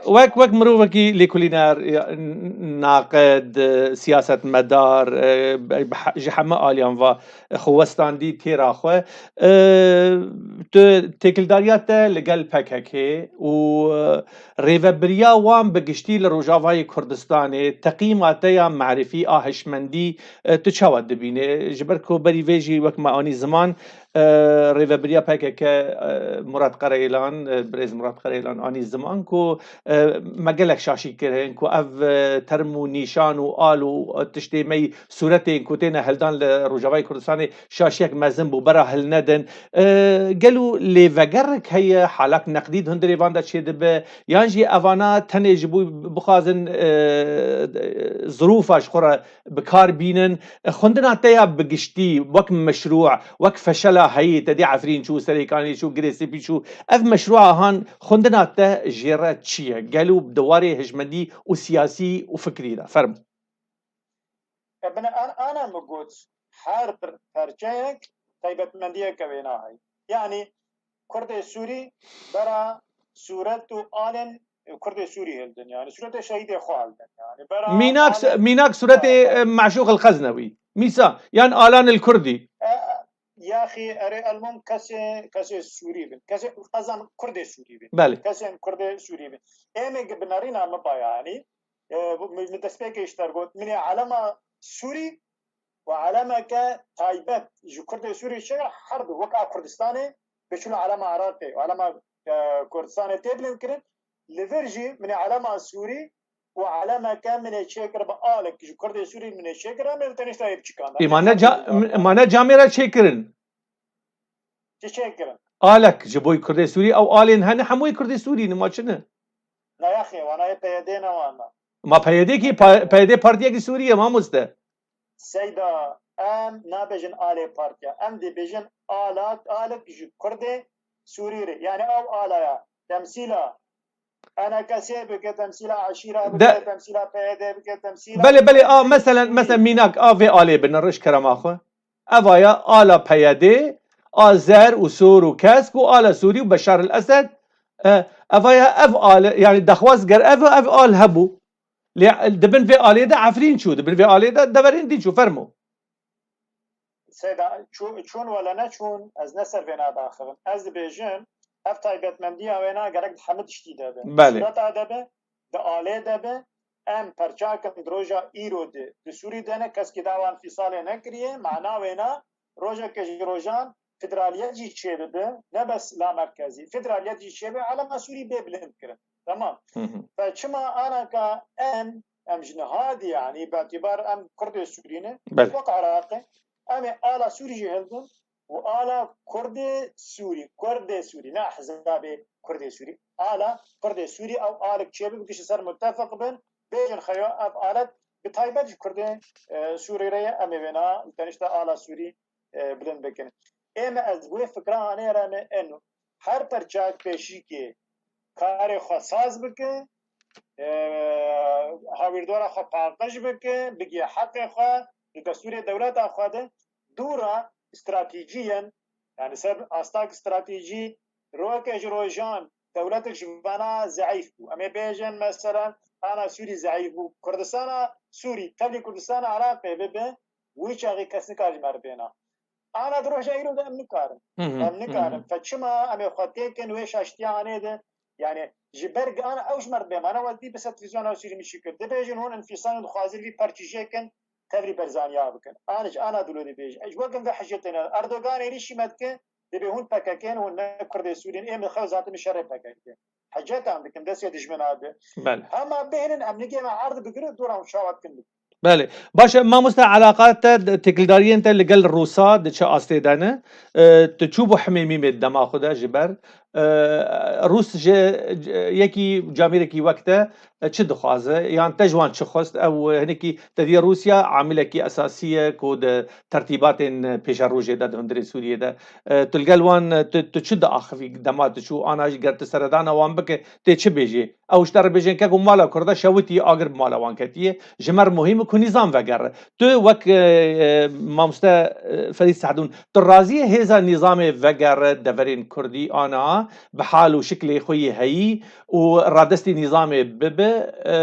wek, wek mirovekî lêkolîner, ya, n-, naqid, e, siyasetmedar, e, be-, be-, ji heme aliyan va, e, xwe westandî têra xwe. E, tu têkildariya te li gel P K K û, e, rêvebiriya wan bi giştî li Rojavayê Kurdistanê, teqîma te ya merifî a hişmendî, e, tu çawa dibîne? Ji ber ku berî vê jî wek me anî ziman, e, rêvebiriya P K K, e, Murat Qereylan, e, birêz Murat Qereylan anî ziman ku, e, me gelek şaşî kirin ku ev, e, term û nîşan û al û, e, tiştê me yî sûretên ku têne hildan li Rojavayê Kurdistanê şaşiyek mezin bû, bera hilnedin. E, gelo lêvegerek heye, halak neqdî di hundirê van de çêdibe, yan jî evana tenê ji bo bixwazin, e, zirûfa ji xwe re bi kar bînin. Xwendina te ya bi giştî wek meşrû, wek feşela heyî, te dî Efrîn çû, Serêkanî çû, Girê Spî çû. Ev meşrûa han xwendina te jê re çi ye? Gelo di warê hişmendî û siyasî û fikrî de? Fermo. E, bine an-, ana min got, her per-, perçeyek taybetmendiyeke wêna heye. Yanî Kurdê Sûrî bera sûret û alên Kurdê Sûrî hildin. Yanî sûretê şehîdê xwe hildin. Yanî bera Mînak, alên mînak sûretê, e, Meşûq el Xeznewî. Mîsa, yan Alan el Kurdî. E, yaxî erê elmûm kesê, kesê Sûrî bin. Kesê qezan Kurdê Sûrî bin. Belê. Kesên Kurdê Sûrî bin. Êmê ki bi nerîna min ba yanî, e, bu, min, min destpêkê ji te re got, min ê elema Sûrî û elemeke taybet ji Kurdê Sûrî çêkir, her du wek a Kurdistanê bê çûna elema Iraqê û elema, e, Kurdistanê tê bilind kirin. Li vir jî min ê elema Sûrî û elemeke min ê çêkir bi alek ji Kurdê Sûrî min ê çêkir, em ê li tenişta yê biçikan de. Ê, ma ne ca-, ma ne camê re çêkirin? Çi çêkirin? Alek ji bo Kurdê Sûrî, ew alên hene hemûyê Kurdê Sûrî ne, ma çi ne? Na yaxê, wana yê P Y D ne wana. Ma P Y D kî, pa-, P Y D partiyekî Sûrî ye, mamoste. Seyda, em nabêjin alê partiya. Em dibêjin alak, alek ji Kurdê Sûrî re. Yanî ew alaya temsîla E N K S bike, temsîla eşîra bike, De- temsîla P Y D bike, temsîla Belê, belê, a, meselen, meselen mînak, a vê alê bine, rij kerema xwe. Eva ya ala P Y D, a zer û sor û kesk û ala Sûrî û Beşar el Esed. E, eva ya ev ale, yani dexwaz ger ev, ev al hebû. Lê di bin vê alê de Efrîn çû, di bin vê alê de deverên dî çû, fermo. Seyda, çû-, çûn wele neçûn, ez ne ser vêna daxivim. Ez dibêjim, ev taybetmendiya wêna gerek di hemî tiştî de be. Belê. Sureta de be, di alê de be. Em perçakin di roja îro de di Sûrî de ne, keskî dawa înfîsalê nekiriye. Mana wêna, rojeke ji rojan federaliyet jî çêbibe, ne bes lamerkezî, federaliyet jî çêbe, alema Sûrî bê bilind kirin. Tamam. Hı hı. Fe çima anaka em, em ji niha dî, yanî, betibar em Kurdê Sûrî ne, Belê. wek Iraqê, em ê ala Sûrî jî hildin û ala Kurdê Sûrî, Kurdê Sûrî, ne ehzabê Kurdê Sûrî, ala Kurdê Sûrî ew alik çêbibe, bikişin ser mutefiq bin, bêjin xeyo ev alet bi taybet ji Kurdê, e, Sûrî re ye, em ê wêna li tenişta ala Sûrî, e, bilind bikin. Ê me ez wê fikra anê re me eno. Her perçak pêşîkê karê xwe saz bike, e, hawîrdora xwe paqij bike, bigê heqê xwe, di destûrê dewleta xwe de, dûra stratejî yên, yani ser astak stratejî, rojek ji rojan dewletek ji vana zeîf bû. Em ê bêjin, mesela, ana Sûrî zeîf bû. Kurdistana Sûrî, tevlî Kurdistana Iraqê bibe, wî çaxî kes nikar ji me re bêna. Ana di roja îro de em nikarin. Hı hı, Em hı nikarin. hı. Fe çima em ê xwe têkin wê şaştiya anê de? Yani ji ber ana ew ji me re bê, mana we dî bi ser televîzyona Sûrî min çi kir. Dibêjin hûn înfîsal in, dixwazin vî perçîjê kin, tevlî Berzaniya bikin. An ji ana dilo dibêjin. Ji wek em vê hicê têne. Erdogan êrîşî me dike, dibê hûn P K K in, hûn ne Kurdê Sûrî in, ê min xew zaten min şerê P K K. Hecetan dikin, destê dijmina bi. Belê. Hema bêhnin em nigê me erd bigire, dora hûn çawa dikin bikin. Belê. Baş e, mamoste, eleqa te, têkildariyên te li gel Rûsa di çi astê de ne? E, tu çûbû hemê mîmê dema xwe de ji ber? E, Rûs ji, ji yekî camêrekî wek te, e, çi dixwaze? Yan te ji wan çi xwest? Ew, e, hinekî te diye Rûsya amilekî esasî ye ku di tertîbatên, e, pêşerojê de di hundirê Sûriyê de. E, tu li gel wan, e, tu, tu çi diaxivî dema tu çû? Ana jî ger tu seredana wan bike, tê çi bêjî? Ew ji te re bêjin, keko mala Kurda şewitî, agir bi mala wan ketiye. Ji me re muhîm e ku nîzam vegere. Tu wek, e, e, mamoste, e, Ferîd Sehdûn, tu razî yî hêza nîzamê vegere deverên Kurdî ana bi hal û şiklê xwe yê heyî û radestî nîzamê bibe, e,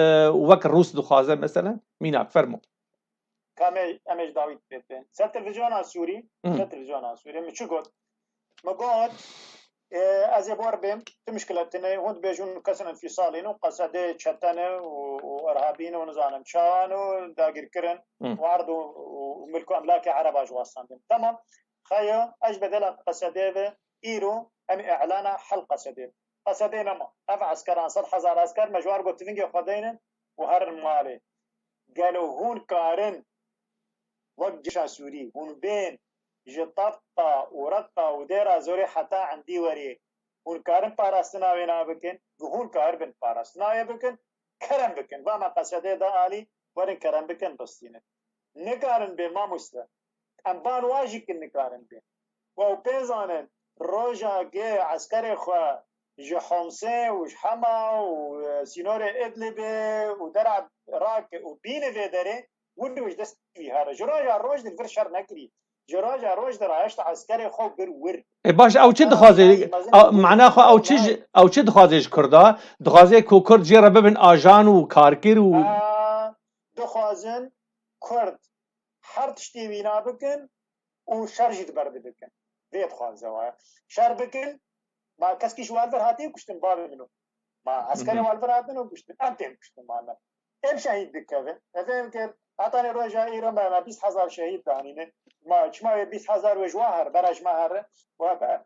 wek Rûs dixwaze, meselen? Mînak, fermo. Ka me, em ê ji dawî pê bên. Ser televîzyona Sûrî, Hı. ser televîzyona Sûrî, min çi got? Min got, e, ez ê bo bêm, tu mişkile tune, hûn dibêjin kesin înfîsalî ne û qesedê çete ne û, û irhabî ne û nizanim çawa ne û dagirkirin Hı. û erd û, û milk û emlakê Ereba ji wastandin. Tamam, xeyo, ez ji bedela qesedê ve îro em ê îlana hel qesedê. Qesedê nema. Ev eskeran, sed hezar esker me ji war got tivingê xwe deynin û herin malê. Gelo hûn karin wek cîşa Sûrî, hûn bên ji Tebqa û Reqa û Dêra Zorê heta endî werê, hûn karin parastina wêna bikin? Ku hûn karibin parastina wê bikin, kerem bikin. Va me qesedê da alî, werin kerem bikin, bistînin. Nikarin bê mamoste. Em ban wa jî kin nikarin bê. Wa pê zanin, roja gê eskerê xwe ji Homsê û ji Hema û, e, sînorê Idlibê û dera Iraqê û bîne vê derê, wir û ji dest wî here. Ji roja roj di vir şer nekirî. Ji roja roj di rayeşta eskerê xwe bir wir. E baş, ew çi dixwaze? Mana xwe ew çi ji, ew çi dixwaze ji Kurda? Dixwaze ku Kurd jê re bibin ajan û karkir û Dixwazin Kurd her tiştê wîna bikin û şer jî di ber de bikin. Vê dixwaze wa. Şer bikin, ma keskî ji wan vir hatiye kuştin bavê min o. Ma eskerê wan vir hatin û kuştin. Em tên kuştin ma me. Em şehîd dikevin. Ez ê kir, hetanê roja îro me, me bîst hezar şehîd danîne. Ma çima wê bîst hezar wê ji wan here, bera ji me here?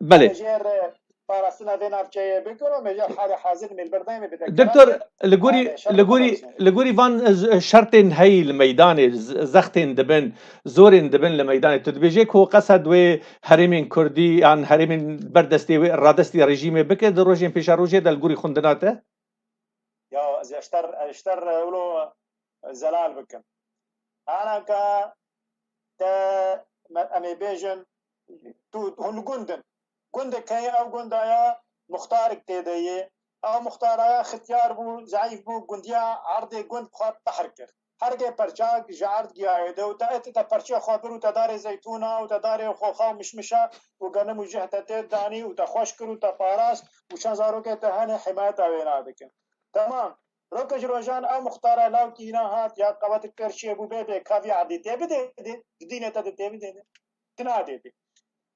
Belê. Jê re parastina vê navçeyê bikin û me jê halê hazir mêlberdayê me bide. Doktor, li gorî, li gorî, li gorî van, e, şertên heyî li meydanê, z-, zextên dibin, zorên dibin li meydanê. Tu dibêjê ku qesed wê herêmên Kurdî yan herêmên ber destê wê, radestî rejîmê bike di rojên pêşerojê de li gorî xwendina te? Ya, ez ji te re, ez ji te re wilo zelal bikim. Anaka te, me, em ê bêjin, tu, hûn li gund in. Gundek heye, ew gunda ya muxtarik tê de yê. Ew muxtara ya xityar bû, zeîf bû, gundiya erdê gund bi xwe tehr kir. Herkê perçak ji erd giyayê de û te, te perçê xwe bir û te darê zeytûna û te darê xoxa û mişmişa û genim û cih te tê danî û te xweş kir û te parast û çend zarokê te hene himayeta wê nadikin. Temam. Rok ji rojan ew muxtara lawkî hîna hat ya qewetik kir çêbû bê bê ka vî erdî tê bidê dê, di dînê te de tê bidê dê. Ti nadê bê.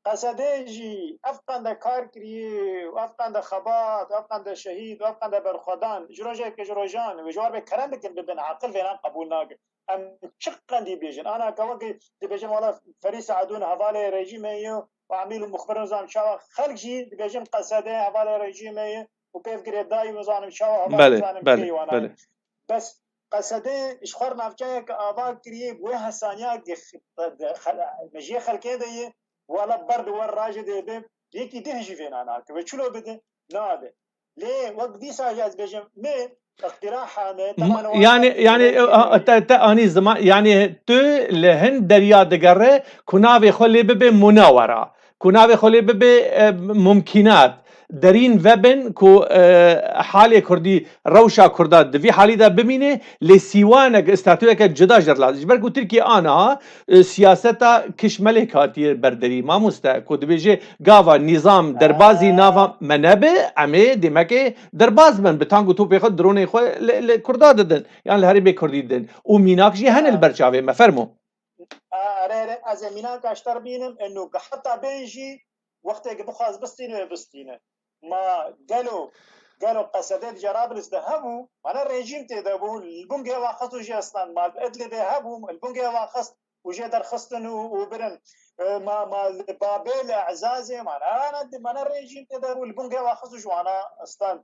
Qesedê jî ev qende kar kiriye û ev qende xebat û ev qende şehîd û ev qende berxwedan ji rojeke ji rojan wê ji war bê kerem bikin bibin aqil vênan qebûl nakin. Em çi qendî bêjin? Ana ke wekî dibêjin wala Ferî Seedûn hevalê rejîmê ye û emîl û muxbir nizam çawa xelk jî dibêjin Qesedê hevalê rejîmê ye û pêv girêdayî û nizanim çawa hevalê Belê, nizanim belê, kê wana belê. Bes Qesedê ji xwe navçeyeke ava kiriye, bi wê hesaniya ge-, mejiyê xelkê de ye, wala ber di wer rajê de be, yekî dih jî vêna nake. Wê çilo bide? Nade. Lê wek dîsa jî ez bêjim, me, iqtiraha me, Mu- teman o yani, wexta yani, bêjim, e, a- te, te anî ziman, yani tu li hin derya digere, ku navê xwe lê bibe munawera, ku navê xwe lê bibe, e, mumkînat, derîn vebin ku, e, halê Kurdî, rewşa Kurda di vî halî de bimîne, lê sîwanek, statuyeke cuda ji rla. Ji ber ku Tirkiye aniha, e, siyaseta kişmelê hatiye berderî. Mamoste, ku dibêje gava nîzam derbazî nava me nebe, em ê dêmekê derbaz bin. Bi tang û topê xwe, dronê xwe li, li Kurda didin. Yan li herêmê Kurdî didin. Û mînak jî hene li ber çavê me. Fermo. Erê, erê, ez ê mînaka ji te re bînim, eno heta bên jî wextê ku bixwaz bistîne, wê bistîne. Ma gelo, gelo Qesedê di Cerablus de hebû, mana rejîm tê de bû, li Bungê ve xist û jê Eslan, ma li Idlibê hebû, li Bungê ve xist û jê derxistin û, û birin. E, ma, ma li Babê, li Ezazê, mana, ana di, mana rejîm tê de bû, li Bungê ve xist û ji wana stand.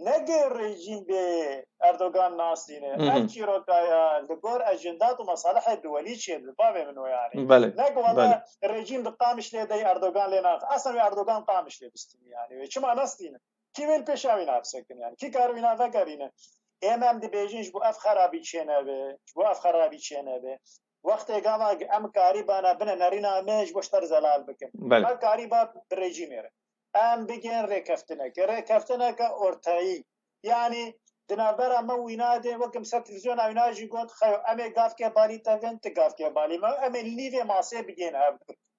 Ne ge rejîm bê Erdogan nasîne. Hı hı. Ev çîrokaya li gor ejendat û mesalihê duwelî çêdibe, bavê min o yani. Belê, Ne ge wala belê. rejîm di Qamişlê de Erdogan lê naxe. Aslında Erdogan Qamişlê bistîne yani. Wê çima nastîne? Kî wê li pêşa wî navsekin yani? Kî kar wî navegerîne? Ê me em dibêjin ji bo ev xerabî çênebe, ji bo ev xerabî çênebe. Wextê gava em karîbana bine nerîna me ji bo ji te re zelal bikin. Belê. Ev karîba bi rejîmê re. Em bigên rêkeftineke, rêkeftineke ortayî. Yanî di navbera me wîna de, wek em ser televîzyona wîna jî got, xeyo, em ê gavkê balî tevin, ti gavkê balî me, em ê li nîvê masê bigên hev.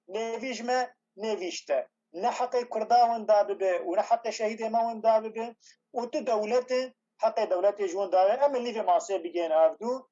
Nêvî ji me, nêvî ji te. Ne heqê Kurda winda bibe û ne heqê şehîdê me winda bibe û tu dewletê, heqê dewletê ji winda be, em ê li nîvê masê bigên hev dû.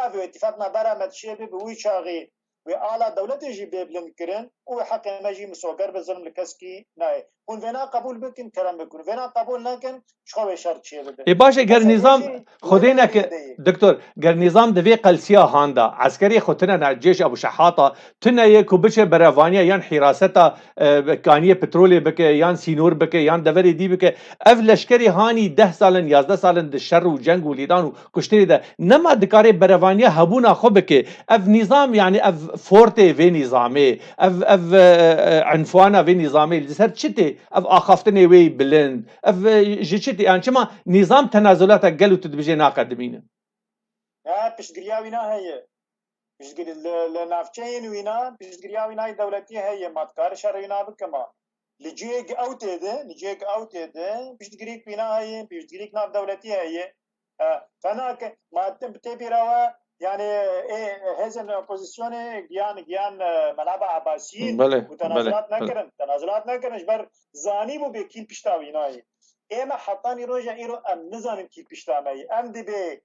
Ev ê îtîfaq navbera me dişê be, bi wî çaxî wê ala dewletê jî bê bilind kirin û wê heqê me jî misoger be, zilm li keskî nayê. Hûn vêna qebûl bikin, kerem bikin. Vêna qebûl nekin, ji xwe wê şer çê bibe. Ê baş e, ger Mesela nîzam yekî Xwedê wêna neke, dê. Doktor, ger nîzam di vê qelsiya han de, eskerê xwe tune ne, cêş Ebû Şehata tune ye ku biçe berevaniya yan hîraseta, e, kaniyê petrolê bike, yan sînor bike, yan deverê dî bike. Ev leşkerê hanî deh sal in, yazdeh sal in di şer û ceng û lîdan û kuştinê de nema dikare berevaniya hebûna xwe bike. Ev nîzam, yani ev fortê vê nîzamê, ev, ev, e, e, enfuana vê nîzamê li ser çi tê? Ev axaftinê wê bilind, ev, e, ji çi tê? Yani çima nîzam tenazulata gel û tu dibêjê naqedimîne? Ya, piştgiriya wîna heye. Piştgir-, li, li navçeyên wîna, piştgiriya wîna yê dewletî heye. Ma dikare şerê wîna bike ma. Li cihêk ew tê de, li cihêk ew tê de, piştgirîk wîna heye, piştgirîk navdewletî heye. E, fena ke, ma tim bi tê bîra we, yani, ê, hêzên opozisyonê giyan, giyan, e, Menaba Ebasî Belê, û tenazulat belê, belê. nekirin, tenazulat nekirin, ji ber zanî bû bê kîl pişta wîna yî. Ê me hetanî roja îro em nizanin kîl pişta me yî. Em dibê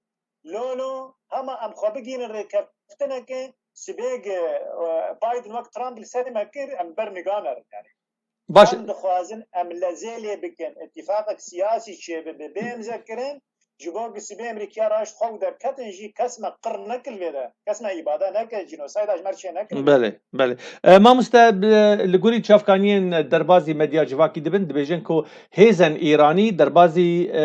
lolo, hema em xwe bigihînin rêkeftineke, sibê ge, e, Biden wek Trump li serê me kir, em ber niganerin yani. Baş. Em dixwazin em lezê lê bikin, îtîfaqek siyasî çêbibe, bê imzekirin, ji bo ku sibê Amerîkiya raşt xwe û derketin jî kes me qir nekir vê de, kes me îbade neke, cînosayda ji me re çê nekir. Belê, belê. E, mamoste, bi, li gorî çavkaniyên derbazî medya civakî dibin, dibêjin ku hêzên Îranî derbazî, e,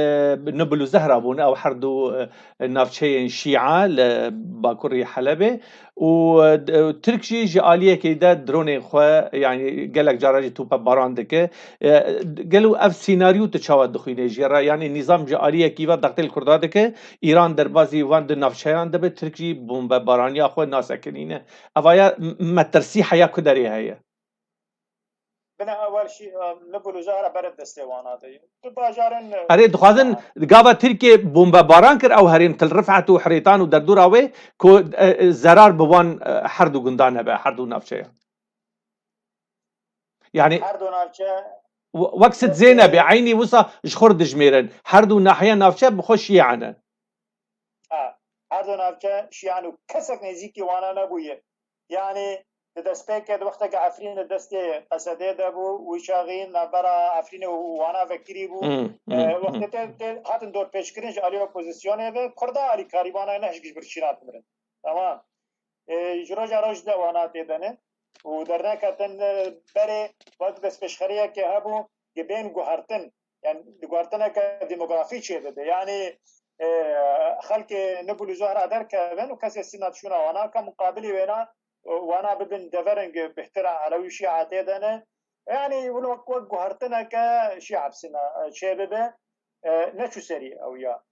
Nubul û Zehra bûn, ew her du, e, navçeyên Şîa li bakurî Helebê. Û, e, Tirk jî ji aliyekê de dronên xwe, yanî gelek cara jî tope baran dike. E, gelo ev sînaryo tu çawa dixwînê jê re? Yanî nîzam ji aliyekî ve dextê li Kurda dike, Îran derbazî van du navçeyan dibe, Tirk jî bombebaraniya xwe nasekinîne. Evaya m-, metirsî heya ku derê heye? Bine ewel şî, e, Nibul û Zehra bere destê wana de ye. Tu bajarên, e, Erê, dixwazin gava Tirkiye bombebaran kir ew herêm Til Rifet û Hirêtan û derdora wê ku, e, e, zerar bi wan, e, her du gundan nebe, her du navçeyan. Yani, Her du navçe we-, wek Sitzê nebe, eynî wisa ji xwe dijmêrin. Her du nahiye navçe bi xwe şîe ne. Ha, her du navçe şîan û kesek nêzîkî wana nebûye. Yani, Di destpêkê de wexteke Efrîn li destê Qesedê de bû, wî çaxî navbera Efrînê û Wana vekirî bû. Hmm, E, hmm, wextê hmm. tê, tê hatin dorpêçkirin ji alî opozisyonê ve, Kurda alîkarî wana ne hişk ji birçîna dimirin. Tamam. E, ji roja roj de wana tê de ne. Û derneketin, e, berê wek destpêşxeriyeke hebû, gi bên guhertin, yani di guhertineke demografî çê bibe. Yani, e, xelkê Nibûl û Zohra derkevin û kesê sîna çûna wana ke muqabilî wêna, e, wana bibin deverin gi bihtir Elewî Şîa tê de ne. Yani wilo wek guhertineke Şîa hepsîna, e, çê bibe, e, neçû serî ew ya.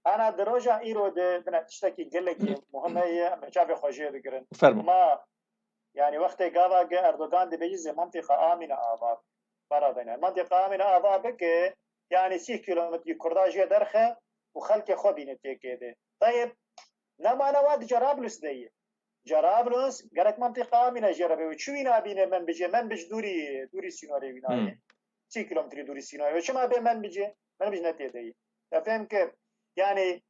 Ana di roja îro de bine tiştekî gelekî muhim heye, em çavê xwe jê digirin. Fermo. Ma, yani wextê gava ge Erdogan dibêjî zê mentiqa Amîne ava, para dene. Mentiqa Amîne ava bike, yani sî kilometrî Kurda jê derxe û xelkê xwe bîne têkê de. Tayeb, nemane wa di Cerablus de ye. Cerablus, gerek mentiqa Amîne jê re be. Çi wî nabîne Menbicê? Menbic dûrî, dûrî sînorê wî nayê. Hmm. Sî kilometrî dûrî sînorê. Çima bê Menbicê? Menbic ne tê de ye. Te fêm kir. Yani,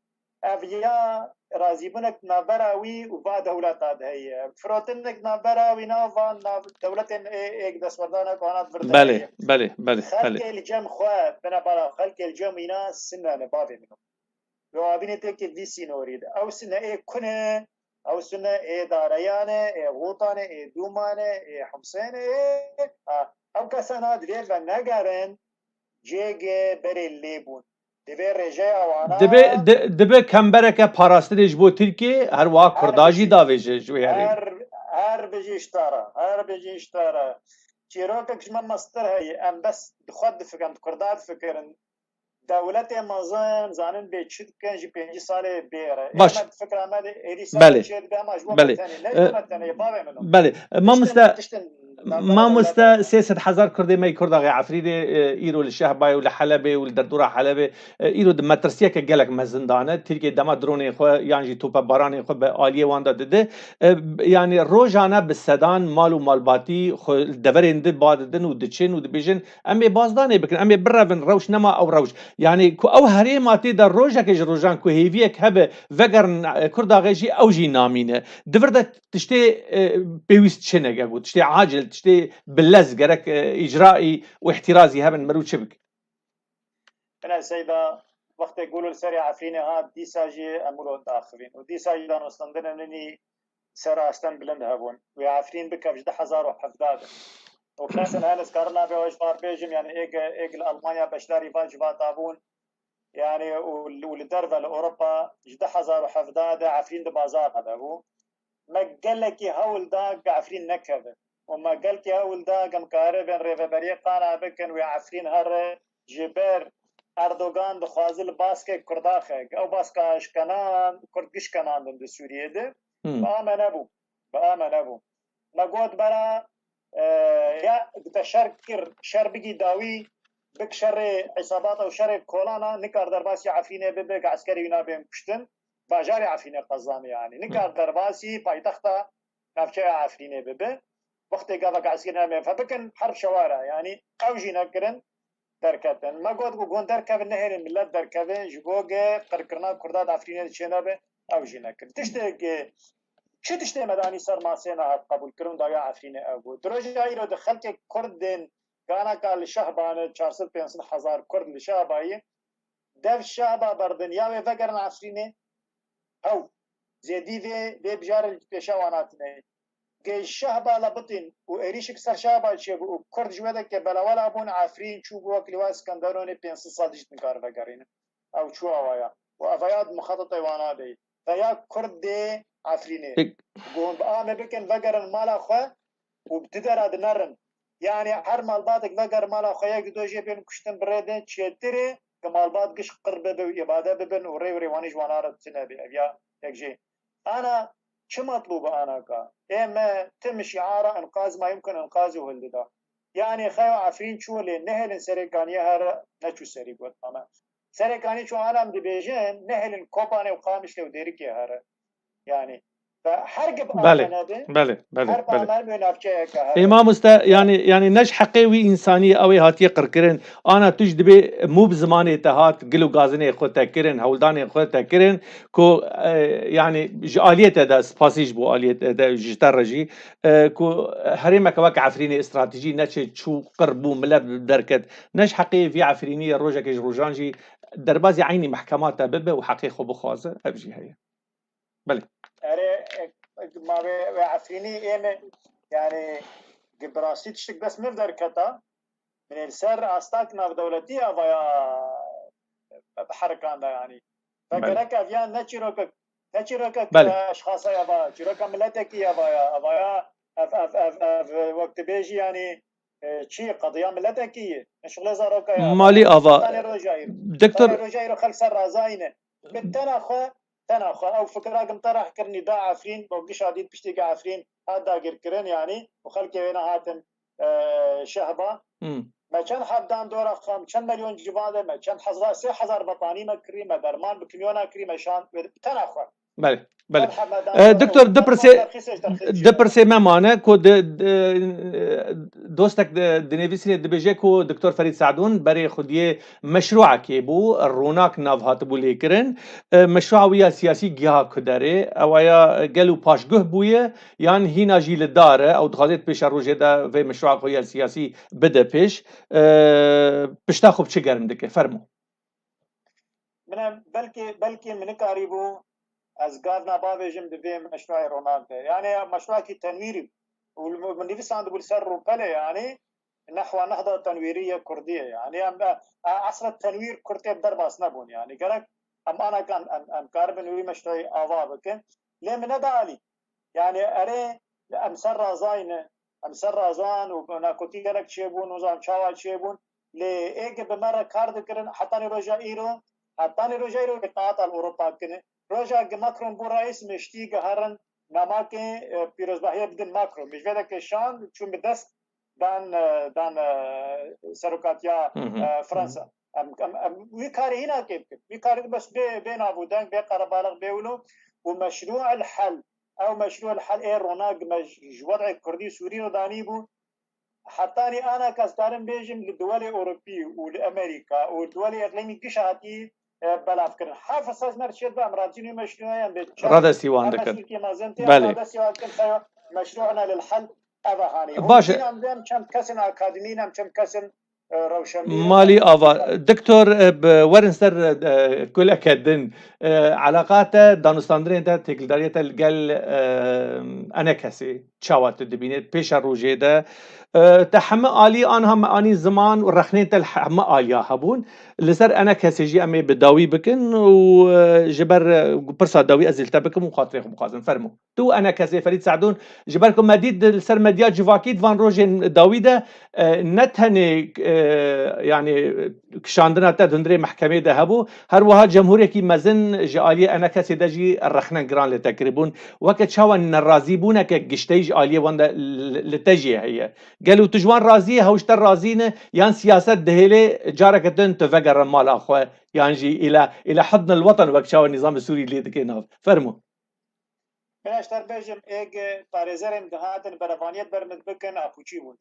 ev ya razîbûnek navbera wî û va dewleta de heye. Firotinek navbera wî nav van nav dewletên ê, êk destwerdana ku ana di vir de Belê, heye. Belê, belê, belê. Xelkê li cem xwe, bine bala xelkê li cem wîna sine ne bavê min. Yo abînê têkê vî sînorî de. Ew sine ê kune, ew sine ê dareyan e, ê Xûtan e, ê Dûman e, ê Himsên e, ê, a, ew kesana divê venegerin cêgê berê lê bûn. Divê rêjeya wana Dibe, di, dibe kembereke parastinê ji bo Tirkiyê, her wiha Her Kurda jî bijî. davêje ji wê herê. Her, her bijî ji te re, her bijî ji te re. Çîrokek ji me mestir heye, em bes di xwe difikirin, di Kurda difikirin. Dewletê mezin zanin bê çi dikin, ji pêncî salê bê re. Baş. Ême di fikra me de êdî Belê. salê çê dibe, ema ji bo Belê. me tenê, ne ji E, bo me tenê, bavê min o. Belê. E, Tiştin, mamoste, tiştin, navbera mamoste dewleta. sê sed hezar Kurdê me yê Kurdaxê Efrînê, e, îro li Şehbayê û li Helebê û li derdora Helebê, e, îro di metirsiyeke gelek mezin de ne. Tirkiye dema dronên xwe yan jî tope baranên xwe bi aliyê wan de dide. E, yani rojane bi sedan mal û malbatî xwe li deverên di ba didin û diçin û dibêjin, em ê bazdanê bikin, em ê birevin, rewş nema ew rewş. Yani ku ew herêma tê de rojekê ji rojan ku hêviyek hebe vegerin, e, Kurdaxê jî ew jî namîne. Di vir de tiştê, e, pêwîst çi ne, ku tiştê acil, tiştê bi lez gerek, e, îcraî û îhtirazî hebin, merû çi bik? Bine Seyda, wextê Gûl li serê Efrînê hat, dîsa jî em wilo daxivîn. Û dîsa jî danûstandinên nî ser astan bilind hebûn. Wê Efrîn bikev ji du hezar û hevdeh de. Û kesin hen ez karin nabe wej bar bêjim, yani êg, êg li Almanya beşdarî va civata bûn. Yani û, û li derve li Ewropa ji du hezar û hevdeh de Efrîn di bazar de bû. Me gelekî hewl da ku Efrîn nekeve. Û me gelkî hewl da ku em karibin rêveberiyê qana bikin wê Efrîn here ji ber Erdogan dixwaze li baskê Kurda xe. Ew baska şikenan, Kurd gişkenandin di Sûriyê de. Hmm. Bi a me nebû. Bi a me nebû. Me got bera, e, ya te şer kir, şer bigî dawî, bik şerê îsabata û şerê kolana, nikar derbasî Efrînê bibe ku eskerê wîna bên kuştin. Bajarê Efrînê qezanê yani. Nikar derbasî paytexta navçeya Efrînê bibe. Wextê gava ku eskerê wîna bên fe bikin, herb şewara. Yani ew jî nekirin. derketin. Me got ku gon derkevin, nehêlin millet derkeve, ji bo ge qirkirina Kurda di Efrînê de çênebe, ew jî nekin. Tiştê ku, çi tiştê me danî ser masê nehat qebûlkirin dawiya Efrînê ew bû. Di roja îro de xelkê Kurd bên ganaka li Şehba ne çar sed pênc sed hezar Kurd li Şehbayê dev Şehba berdin, ya wê vegerin Efrînê, Hew, zêdî vê, vê bijarê li pêşa wan hatine. Ge Şehba lebitîn û êrîşek ser Şehba çêbû û Kurd ji wê de ke belawela bûn, Efrîn çû bû wek Lîwa Skenderonê pênc sed sal dijî nikare vegerîne. Ew çû awaya. Û evaya di mixetetê wana de ye. Veya Kurd dê Efrînê. Pek- Gon bi ame bikin, vegerin mala xwe û bi ti dera dinerin. Yani her malbatek veger mala xwe, yek du jê bên kuştin bi rê de çêtir e, ku malbat giş qir bibe û îbade bibin û rê û rêwanî ji wana re tune be. Ev ya yek jê. Ana çi metlûb e ana ka? Ê me tim şiara inqaz ma yumkin inqazû hildida. Yani xeyo Efrîn çû lê nehêlin Serêkaniyê here neçû serî got ana. Serêkanî çû ana em dibêjin nehêlin Kobanê û Qamişlê û Dêrikê here. Yani Ve her gib Belê, ane be, belê, belê, her belê. Parmen wê navçeyeke hebe. Ê mamoste, yanî, yanî ne ji heqê wî însanî ew ê hatiye qirkirin. Ana tu ji dibê mû bi zimanê te hat, gil û gazinê xwe te kirin, hewldanên xwe te kirin, ku, e, yanî ji aliyê te de, spasî ji bo aliyê te de, ji te re jî, e, ku herêmeke weke Efrînê stratejî neçe çû qir bû, milet derket. Ne ji heqê vî Efrînî ye, rojekê ji rojan jî derbazî eynî mehkema te bibe û heqê xwe bixwaze, ev jî heye. Belê. Erê, e, e, ma wê, wê Efrînî ê me, yanî, gi bi rastî tiştek dest min derketa, min ê li ser astak navdewletî avaya biherikanda, yanî. Ve Belê. Gerek ev yan ne çîrokek, ne çîrokek, Belê. E, eşxasa ya va, çîroka miletekî ya va ya, avaya, ev, ev, ev, ev, wek dibêjî, yanî, e, çi, qediya miletekî ye. Eşxulê zaroka ya. Malî ava. Tanê roja îro. Doktor Tanê roja îro xelk ser razayîne. Bi tena xwe, tena xwe. Ew fikra gim te reh kirinî da Efrîn, bo gişa dît piştî ke Efrîn hat dagirkirin, yanî, û xelkê wê nehatin, e, şehba. Hmm. Me çend hebdan dora xwe, çend milyon civan de, me çend hezar, sê hezar betanî me kirî, me derman bi kimyona kirî, me şan, bi tena xwe. Belê, belê. Her hebdan E, dora doktor, xwe, du pirsê, her xwe, du pirsê me mane ku di, di, dostek di, dinivîsînê dibêje ku Doktor Ferîd Sadûn berê xwediyê meşrûekê bû, ronak nav hatibû lêkirin. E, meşrûa wî ya siyasî giha ku derê, ew ya gel û paşguh bûye, yan hîna jî li dar e, ew dixwaze di pêşerojê de vê meşrûa xwe ya siyasî bide pêş. E, pişta xwe bi çi germ dike? Fermo. Min em, belkî, belkî min nikarîbû ez gavna bavêjim di vê meşrûayê ronak de. Yanî meşrûakî tenwîrî û li, min nivîsandibû li ser rûpelê, yanî nehwa nehda tenwîrî ye kurdî ye. Yanî em, e, e, esra tenwîr kurdê derbas nebûn. Yanî gerek em anekan em, em karibin wî meşrûyê ava bikin. Lê min neda alî. Yanî erê, em ser razayî ne. Em ser razan û nakotî gelek çêbûn, nizam çawa çêbûn. Lê ê ke bi me re kar dikirin, hetanî roja îro, hetanî roja îro îtaat al Ewropa kine. Roja ke Macron bû reîs, me ştî giherin, namakê, e, pîrozbahiyê bidin Macron. Min ji vê de ke şand, çûn bi dest dan, e, dan, e, serokatiya, Hı hı, e, hı hı. Fransa. Em, em, em, wî karê hîna kê bikin. Wî karê bes bê, bê nav û deng, bê qerebalix, bê wilo û meşrû el hel. Ew meşrû el hel ê ronak me ji, ji wed'ê Kurdî Sûrî re danî bû. Hetanî ana kes karim bêjim li duwelê Ewropî û li Amerîka û li duwelê eqlîmî gişa hatî, e, belav kirin. Her firsat me re çêdibe em radestî wî meşrûyan bê çar. Radestî wan dikin. Em meşrûkê mezin tê, Belê. Radestî wan dikin, xeyo meşrûna lil hel ev e hanî. Baş e. Hûn em çend kesin akademî ne, em çend kesin, e, rewşenbîr ne. Malî ava. Doktor, e, bi werin ser, e, kuleke din, e, eleqa te, danûstandirên te, têkildariyê te li gel, e, enekesê. Çawa tu dibînî pêşerojê de, e, te heme alî anha me anî ziman û rexnên te li heme aliya hebûn. Li ser enekesê jî em ê bi dawî bikin û, e, ji ber, e, pirsa dawî ez ê li te bikim û xatirê xwe bixwazim. Fermo. Tu û enekesê Ferîd Sadûn, ji ber ku me dît di, li ser medya civakî di van rojên dawî de, e, ne tenê, e, yanî, kişandina te di hundirê mehkemê de hebû, her wiha cemhûrekî mezin ji aliyê enekesê de jî rexne giran li te kiribûn. Weke çawa nerazîbûneke gişteyî ji aliyê wan de li, li te jî heye? Gelo tu ji wan razî yî, hew ji te razî ne, yan siyaset dihêlê careke din tu vegere mala xwe, yan jî îla, îla hidnil weten wek çawa nîzamê Sûrî lê dike nav? Fermo. Min ez te bêjim, ê ge parêzerên gihatin berevaniyet ber min bikin, a pûçî bûn.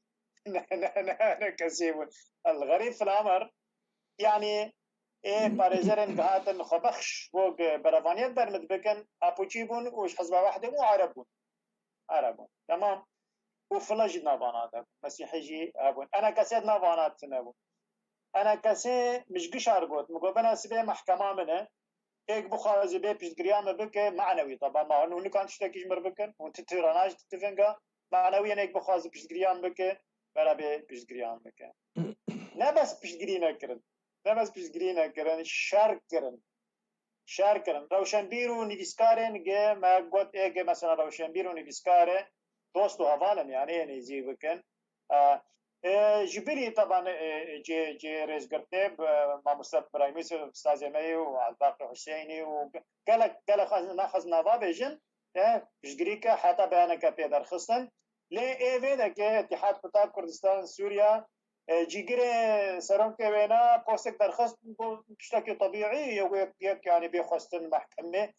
Ne, ne, ne, ne kesî bûn. El Xerîb fil Emer, yanî ê parêzerên gihatin xwebexş bo ge berevaniyet ber min bikin, a pûçî bûn û ji Hizba Wehdê bûn, Ereb bûn. Ereb bûn. Temam. Û file jî navana de bûn. Mesîhî jî hebûn. Enekesê navana tune bûn. Enekesê min ji gişar got. Min got, bena sibê mehkema min e. Êk bixwaze bê piştgiriya min bike, manewî, teba ma hûn nikan tiştekî ji min bikin, hûn ti tirana ji ti vinga, manewî yên êk bixwaze piştgiriya min bike, bera bê piştgiriya min bike. Ne bes piştgirî nekirin, ne bes piştgirî nekirin, şer kirin. Şer kirin. Rewşenbîr û nivîskarên ge me got, ê ge mesela rewşenbîr û nivîskar e, dost û heval in, yanî ê nêzî bikin. E, e, ji bilî teban, e, cê, cê rêzgirtê bi mamoste Birahîmî, ustazê me yê û Elbaqî Husênî û gelek, gelek xwe naxwazin nava bêjin, e, piştgirî ke heta beyaneke pê derxistin. Lê ê vê de ke Îtîhad Kuta Kurdistan Sûriya, e, cîgirê serokê wêna postek derxist, bu tiştekî tebîî ye, yek, yek, yanî bê xwestin mehkemê.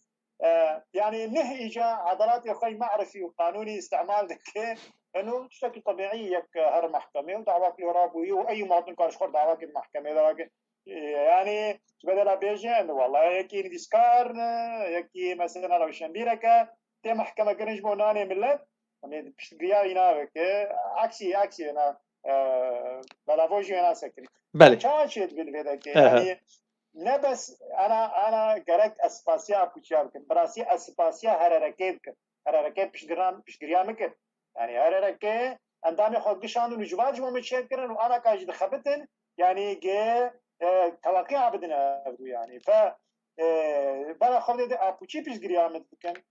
E, yani neh îca edaletê xwe yî merifî û qanûnî îstimal dike. Eno tiştekî tebîî yek her mehkemê û dawak lê rabûyî û ey muwatin kar ji xwe dawakê mehkemê dawakê. E, yani ji bedela bêjin, wala yekî nivîskar ne, yekî mesela rewşenbîreke tê mehkemekirin ji bo nanê millet. Hani piştgiriya wî naveke, aksî, aksî wêna, e, belavojî wêna sekirî. Belê. Çawa çê dibin vê dekê? Ehe. Yani ne bes ana, ana gerek ez spasiya Apuçiya bikim. Birasî ez spasiya hererekê dikim. Hererekê piştgiran, piştgiriya min kir. Yani hererekê endamê xwe gişandin û civar ji bo min çêkirin û ana ka jî dixebitin. Yani gê, e, tewaqiya bidin ev du yani. Fe, e, bera xwe de Apuçî piştgiriya min dikin.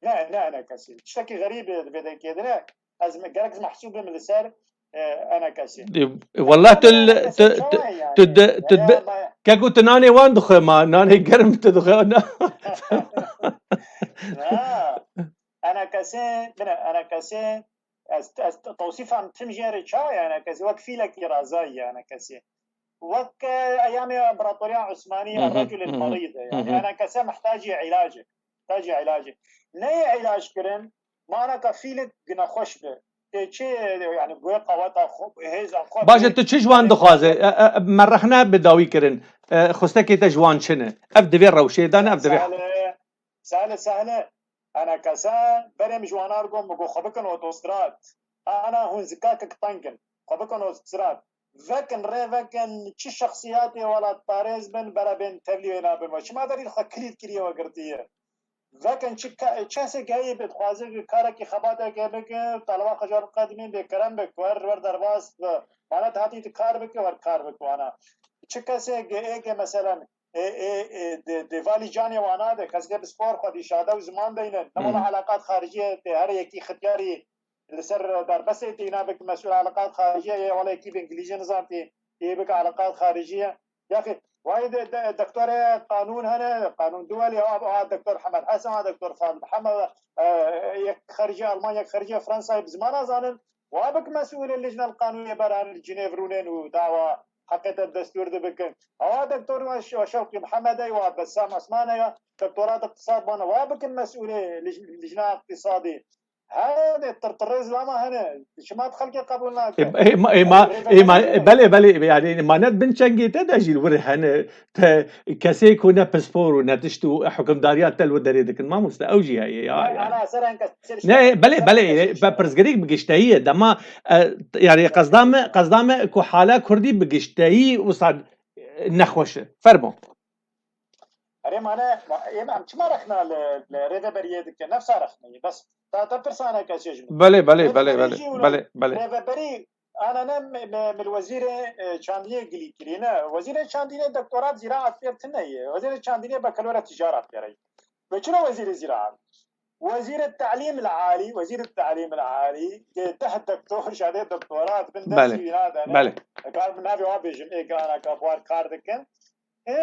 Ne, ne enekesî. Tiştekî xerîb e, vê dekê de ne. Ez me-, gerek ez mehsûb bim li ser, e, enekesî. E, wallah tu, tu, tu, tu, tu, tu, keko tu nanê wan dixwe ma, nanê germ tu dixwe. Ha. Enekesî, bine, enekesî, ez, ez tewsîfa min tim jê re çawa ye enekesî? Wek fîlekî razayî ye enekesî. Wek, e, eyamê împaratoriya Osmanî, Hı hı, الرجل hı hı, المريض e. Yani hı hı. Enekese mihtacî îlacê. Mihtacî îlacê. Neyê îlac kirin, manaka fîlik nexweş bi. Tê çi, yani, guhê qaweta xwe, hêza xwe Baş e, bê, tu çi ji wan yani, dixwaze? E, e, me rexne bi dawî kirin. E, xwestekê te ji wan çi ne? Ev divê rewşê dane, ev divê Sale, sale, sale. Enekese berê min ji wana re got, min got, xwe bikin otostrad. Ana hûn zikakek teng in. Xwe bikin otostrad. Vekin rê vekin, çi şexsiyatê welatparêz bin, bera bên tevlî wê nabin we. Çima derî xwe kilît kiriye we girtiye? Vekin çi ke-, kesek heye bi dixwaze karekî xebatekê bike, taliba xwe car qedimîn bê kerem bik, wer, wer derbas bi. Mana hatî tu kar bike, wer kar bik wana. Çi kesek ê ke meselen, ê, ê, ê, di, di valî canê wana de, kes dê bi spor xwe dî şade û ziman deyne. Ne wala Hı. eleqat xaricî tê her yekî xityarî li ser derbasê tê, îna bik mesûl eleqat xaricî ye, wala yekî bi îngilîzî nizan tê, ê bik eleqat xaricî ye. Yaxî, vay de, de, doktorê qanûn hene, qanûn duwelî, ha, ha doktor Hemed Hesen, ha doktor Fadil Hemed, e, yek xaricî Almanya, yek xaricî Fransa, bi ziman nazanin. Wa bik mesûlê lijnel qanûnê beran li Cinêv rûnên û dawa heqê te destûr dibikin. Ewa doktor wa Şe-, Şewqî Mihemed e, wa Bessam Osman e, ya doktorat iqtisad bana. Wa bikin mesûlê lij-, lijna iqtisadî. Hene tirtirê zilama hene. Çima xelkê qebûl nake? Ê, ê, ma, ê, ma, Ew ê, ma, rêveberî ne. Belê, belê, yani emanet bin çengê te de jî li wir hene. Te kesê ku ne pispor û ne tişt û hukimdariya te li derê dikin, mamoste, ew jî heye ya, Ne, yani. Ana ser enke ser Ne, işte, belê, ser belê, enke ser be işte. Pirsgirêk bi gişteyî ye. Dema, e, yani qezda me, qezda me ku hala kurdî bi gişteyî wisa, e, nexweş e. Fermo. Erê mane, ma, em, em çima rexna li, li rêveberiyê dike? Nefsa rexneyê. Bes, ta, ta pirsa eneke çêj min. Belê, belê, belê, Rêveberî belê, jî wilo, belê, belê. Rêveberî Ana ne me, me, me li wezîrê, e, çandinê gilî kirî, ne. Wezîrê çandinê doktorat zîraat pêr tine ye. Wezîrê çandinê bekalora ticarat pêre ye. Ve çira wezîrê zîraat? Wezîrê te'lîm el alî, wezîrê te'lîm el alî, ke deh doktor, şadê doktorat bin dest Belê, wîna dane. Belê. Kar bi navê wa bêjim, ê gana ka buhar kar dikin. E,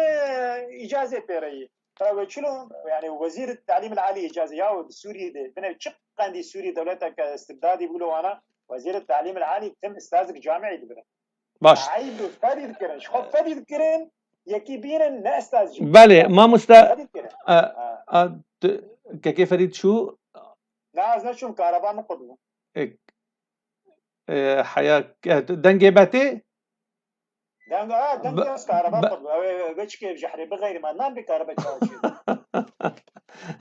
îcazê pêre ye. Ew çilo, yani wezîr te'lîm el alî îcazê ya bi Sûriyê de, bine çi qendî Sûriyê dewleteke istibdadî bû li wana, wezîr te'lîm el alî tim istazik camiî dibire. Baş. Eyb fedî dikirin, ji xwe fedî dikirin, yekî bînin ne istaz jî. Belê, mamoste, Fedî dikirin. E, Ha. e, tu, kekê Ferîd çû? Ne, ez neçûm, kareba min qut bû. E, e, heya, e, tu dengê betê? Deng, ha, deng Be-, yaz kareba be- qut. Ew, ew, ew, çike jehrê bi xeyri me, nan bi kareba çawa çi.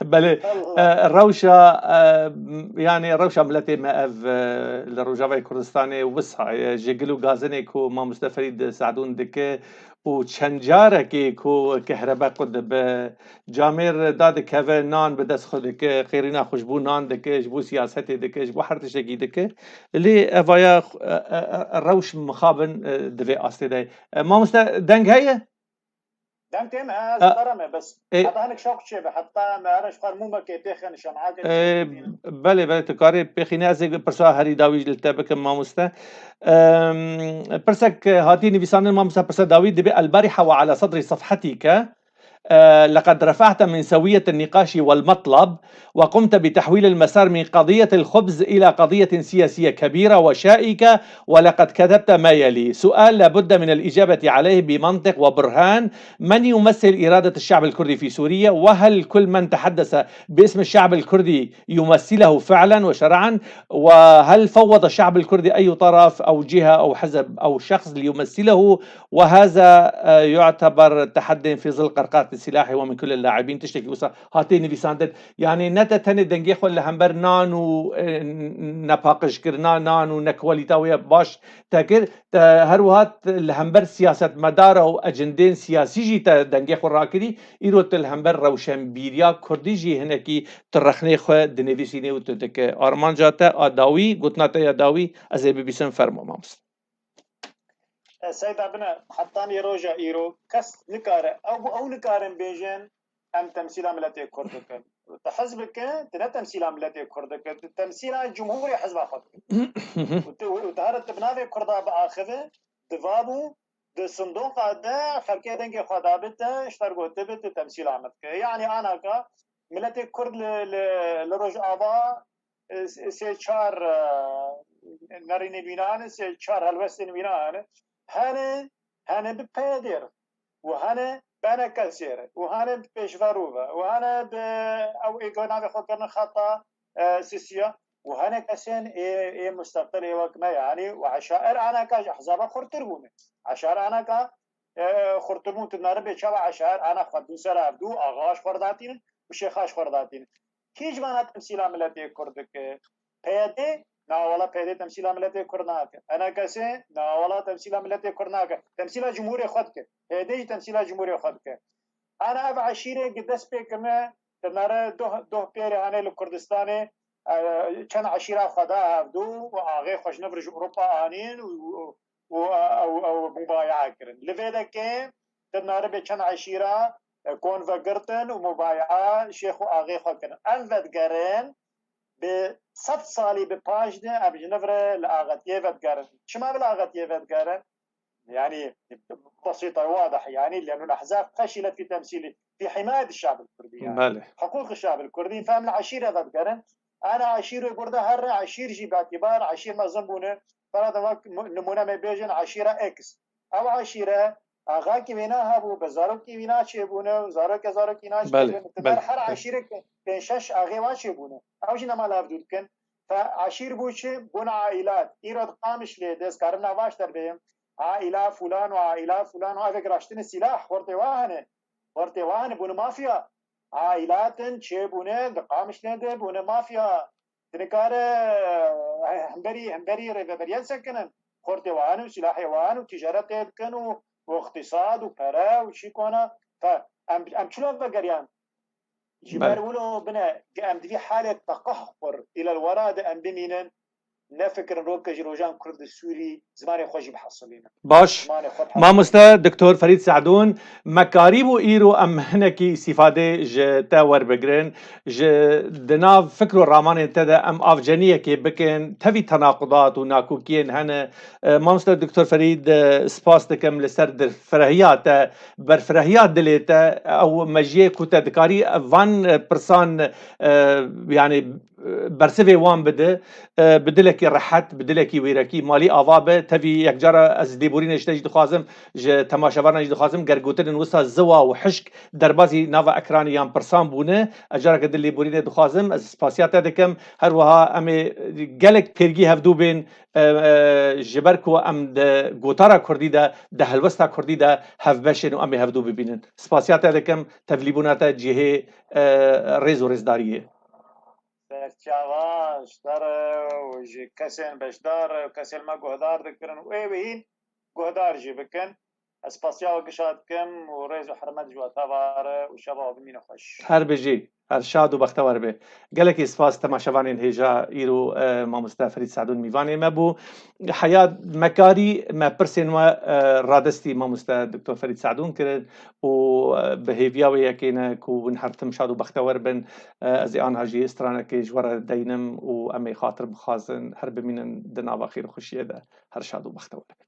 Belê, Allah. E, rewşa, e, m-, yani rewşa miletê me ev, e, li Rojavayê Kurdistanê wisa ye. Ji gil û gazinê ku mamoste Ferîd Sadûn dike û çend carekê ku kehrebe qut dibe, camêr dadikeve nan bi dest xwe dike, qêrîna xwe ji bo nan dike, ji bo siyasetê dike, ji bo her tiştekî dike. Lê evaya, e, e, e, rewş mixabin, e, di vê astê de. E, mamoste, deng heye? Deng tê me, ez E, dara me, bes. e, Heta hinek şok çê be, heta me here ji xwe mûmekê pêxin, şem'akê E, pêxin. Belê, belê, tu karê pêxîne, ez ê pirsa herî dawî li te bikim, mamoste. Em, pirsek hatiye nivîsandin, mamoste, pirsa dawî dibe, البارحة وعلى صدر صفحتك. آه، لقد رفعت من سوية النقاش والمطلب، وقمت بتحويل المسار من قضية الخبز إلى قضية سياسية كبيرة وشائكة، ولقد كتبت ما يلي: سؤال لا بد من الإجابة عليه بمنطق وبرهان: من يمثل إرادة الشعب الكردي في سوريا؟ وهل كل من تحدث باسم الشعب الكردي يمثله فعلًا وشرعًا؟ وهل فوض الشعب الكردي أي طرف أو جهة أو حزب أو شخص ليمثله؟ وهذا، آه، يعتبر تحدي في ظل قرقرة السلاح ومن كل اللاعبين. Tiştekî wisa hatiye nivîsandin. Yani ne te tenê dengê xwe li hember nan û, e, nepaqijkirina nan û nekwalîta wê baş te kir, te her wiha t-, li hember siyasetmedara û ecindên siyasî jî te dengê xwe rakirî. Îro tu li hember rewşenbîriya kurdî jî hinekî tu rexnê xwe dinivîsînî û tu dike. Armanca te a dawî, gotina te ya dawî, ez ê bibîsim, fermo mamoste. E, Seyda bine, hetanî roja îro kes nikare, ew, ew nikarin bêjin, em temsîla miletê Kurd dikin. Tu hizb ke, tu ne temsîla miletê Kurd dikin, tu temsîla cumhurê hizba xwe dikin. Û tu, û tu here tu bi navê Kurda biaxive, divabû, di sindoqa de xelkê dengê xwe dabite, ji te re gotibe, tu temsîla min dike. Yani anaka, miletê Kurd li, li, li Rojava, e, sê, sê çar, e, nerînê wîna hene, sê çar helwestên wîna hene. Hene, hene bi P Y D'ê re û hene B N K'sê re û hene bi Pêşverû ve û hene bi ew ê ku navê xwe kirine xeta, e, Sisiya û hene kesên ê, ê musteqil ê wek me, yanî û eşair anaka ji ehzaba xurtir bûne. Eşair anaka, e, xurtir bûn, tu naribe çawa eşair ana xwe dû ser hevdû, axa ji xwe re datînin û şêxa ji xwe re datînin. Kî ji vana temsîla miletê Kurd dike? P Y D? Na wala P Y D temsîla miletê Kurd nake. E N K S? Na wala temsîla miletê Kurd nake. Temsîla cumhurê xwe dike. P Y D jî temsîla cumhurê xwe dike. Ana ev eşîrê gi dest pê kirine, di nere doh, doh pêrê hane li Kurdistanê, e, çend eşîra xwe da hevdû û axê xwe ji nivir ji Ewropa anîn û, û, û ew, ew mubayaa kirin. Li vê dekê di naribe çend eşîra, e, kon vegirtin û mubayaa şêx û axê xwe kirin. Em vedigerin bi sed salî bi paş de em ji nivre li axetiyê vedigerin. Çima bi li axetiyê vedigerin? Yani, بسيطة واضح، يعني، لأن الأحزاب فشلت في تمثيل، في حماية الشعب الكردي، يعني. Belê. حقوق الشعب الكردي، فهم العشيرة ذات قرن. أنا عشيرة قردة هر عشير جي باعتبار عشير مزن بونه، فرضا وقت م-، نمونة ما بيجن عشيرة إكس. أو عشيرة، آغاكي وينا هبو، بزاروكي وينا چه بونه، وزاروكي زاروكي نا چه بونه. تبر هر عشيرة ك-، بين شش آغي وا چه بونه. أو جي نما لاف دود كن. فعشير بو چه؟ بون عائلات. إيرو دقامش لي ديس كارم نواش تر بيم. Aîla filan û aîla filan û ev ê raştinê sîlah, xortê wa hene. Xortê wa hene, bûne mafya. Aîlatin çêbûne, di Qamişlê de bûne mafya. Ti nikare, eh, hemberî, hemberî rêveberiyan sekinin. Xortê wa hene û sîlahê wa hene û ticaretê dikin û, û iqtîsad û pere û çî kona. Fe, em, em çilo vegeriyan? Ji ber wilo bine, em di vî halê teqehqur îlel wera de em bimînin, nefikirin roke ji rojan Kurd li Sûrî zimanê xwe jî bihesilînin. Baş. Zimanê xwe bihesilînin. Mamoste Doktor Ferîd Se'dûn, me karîbû îro em hinekî îstîfadê ji te werbigirin. Ji di nav fikr û ramanên te de em avceniyekê bikin, tevî tenaqudat û nakokiyên hene. E, Mamoste Doktor Ferîd, e, spas dikim li ser dirfrehiya te, berfrehiya dilê te, ew mejiyê ku te dikarî van, e, pirsan, e, yani, e, bersivê wan bide, e, bi dilekî rehet, bi dilekî wêrekî, malî ava be. Tevî yekcara ez lêborînê ji te jî dixwazim, ji temaşevanan jî dixwazim, ger gotinên wisa ziwa û hişk derbazî nava ekranê yan pirsan bûne, ez careke din lêborînê dixwazim, ez spasiya te dikim. Her wiha em ê gelek pêrgî hevdû bên, e, e, ji ber ku em di gotara kurdî de, di helwesta kurdî de hevbeş in û em ê hevdû bibînin. Spasiya te dikim, tevlîbûna te cihê, e, rêz û rêzdariyê. Serçava ji te re û ji kesên beşdar, kesên me guhdar dikirin û ê wehîn guhdar jî bikin. Ez spasiya we gişa dikim û rêz û hurmet ji we tevare û şeva we bimîne xweş. Her bijî, her şad û bextewer be. Gelekî spas temaşevanên hêja îro, e, mamoste Ferîd Se'dûn mîvanê me bû. Heya me karî, me pirsên we, e, radestî mamoste Doktor Ferîd Se'dûn kirin û, e, bi hêviya wê yekê ne ku hûn her tim şad û bextewer bin. E, ez ê anha jî stranekê ji we re deynim û em ê xatir bixwazin, her bimînin di nava xêr û xweşiyê de. Her şad û bextewer bin.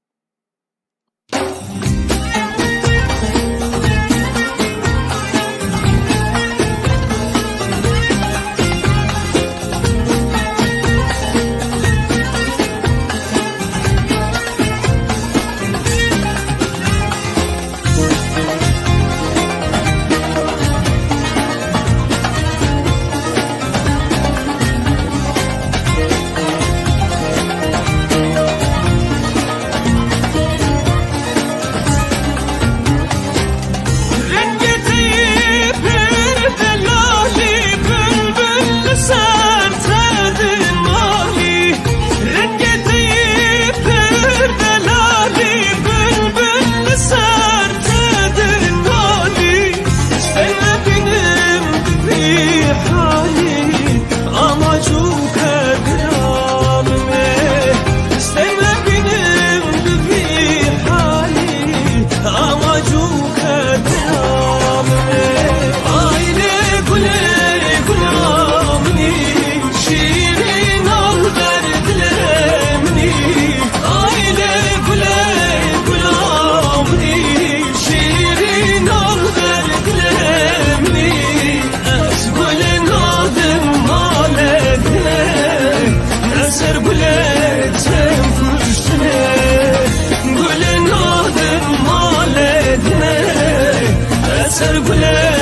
Gulê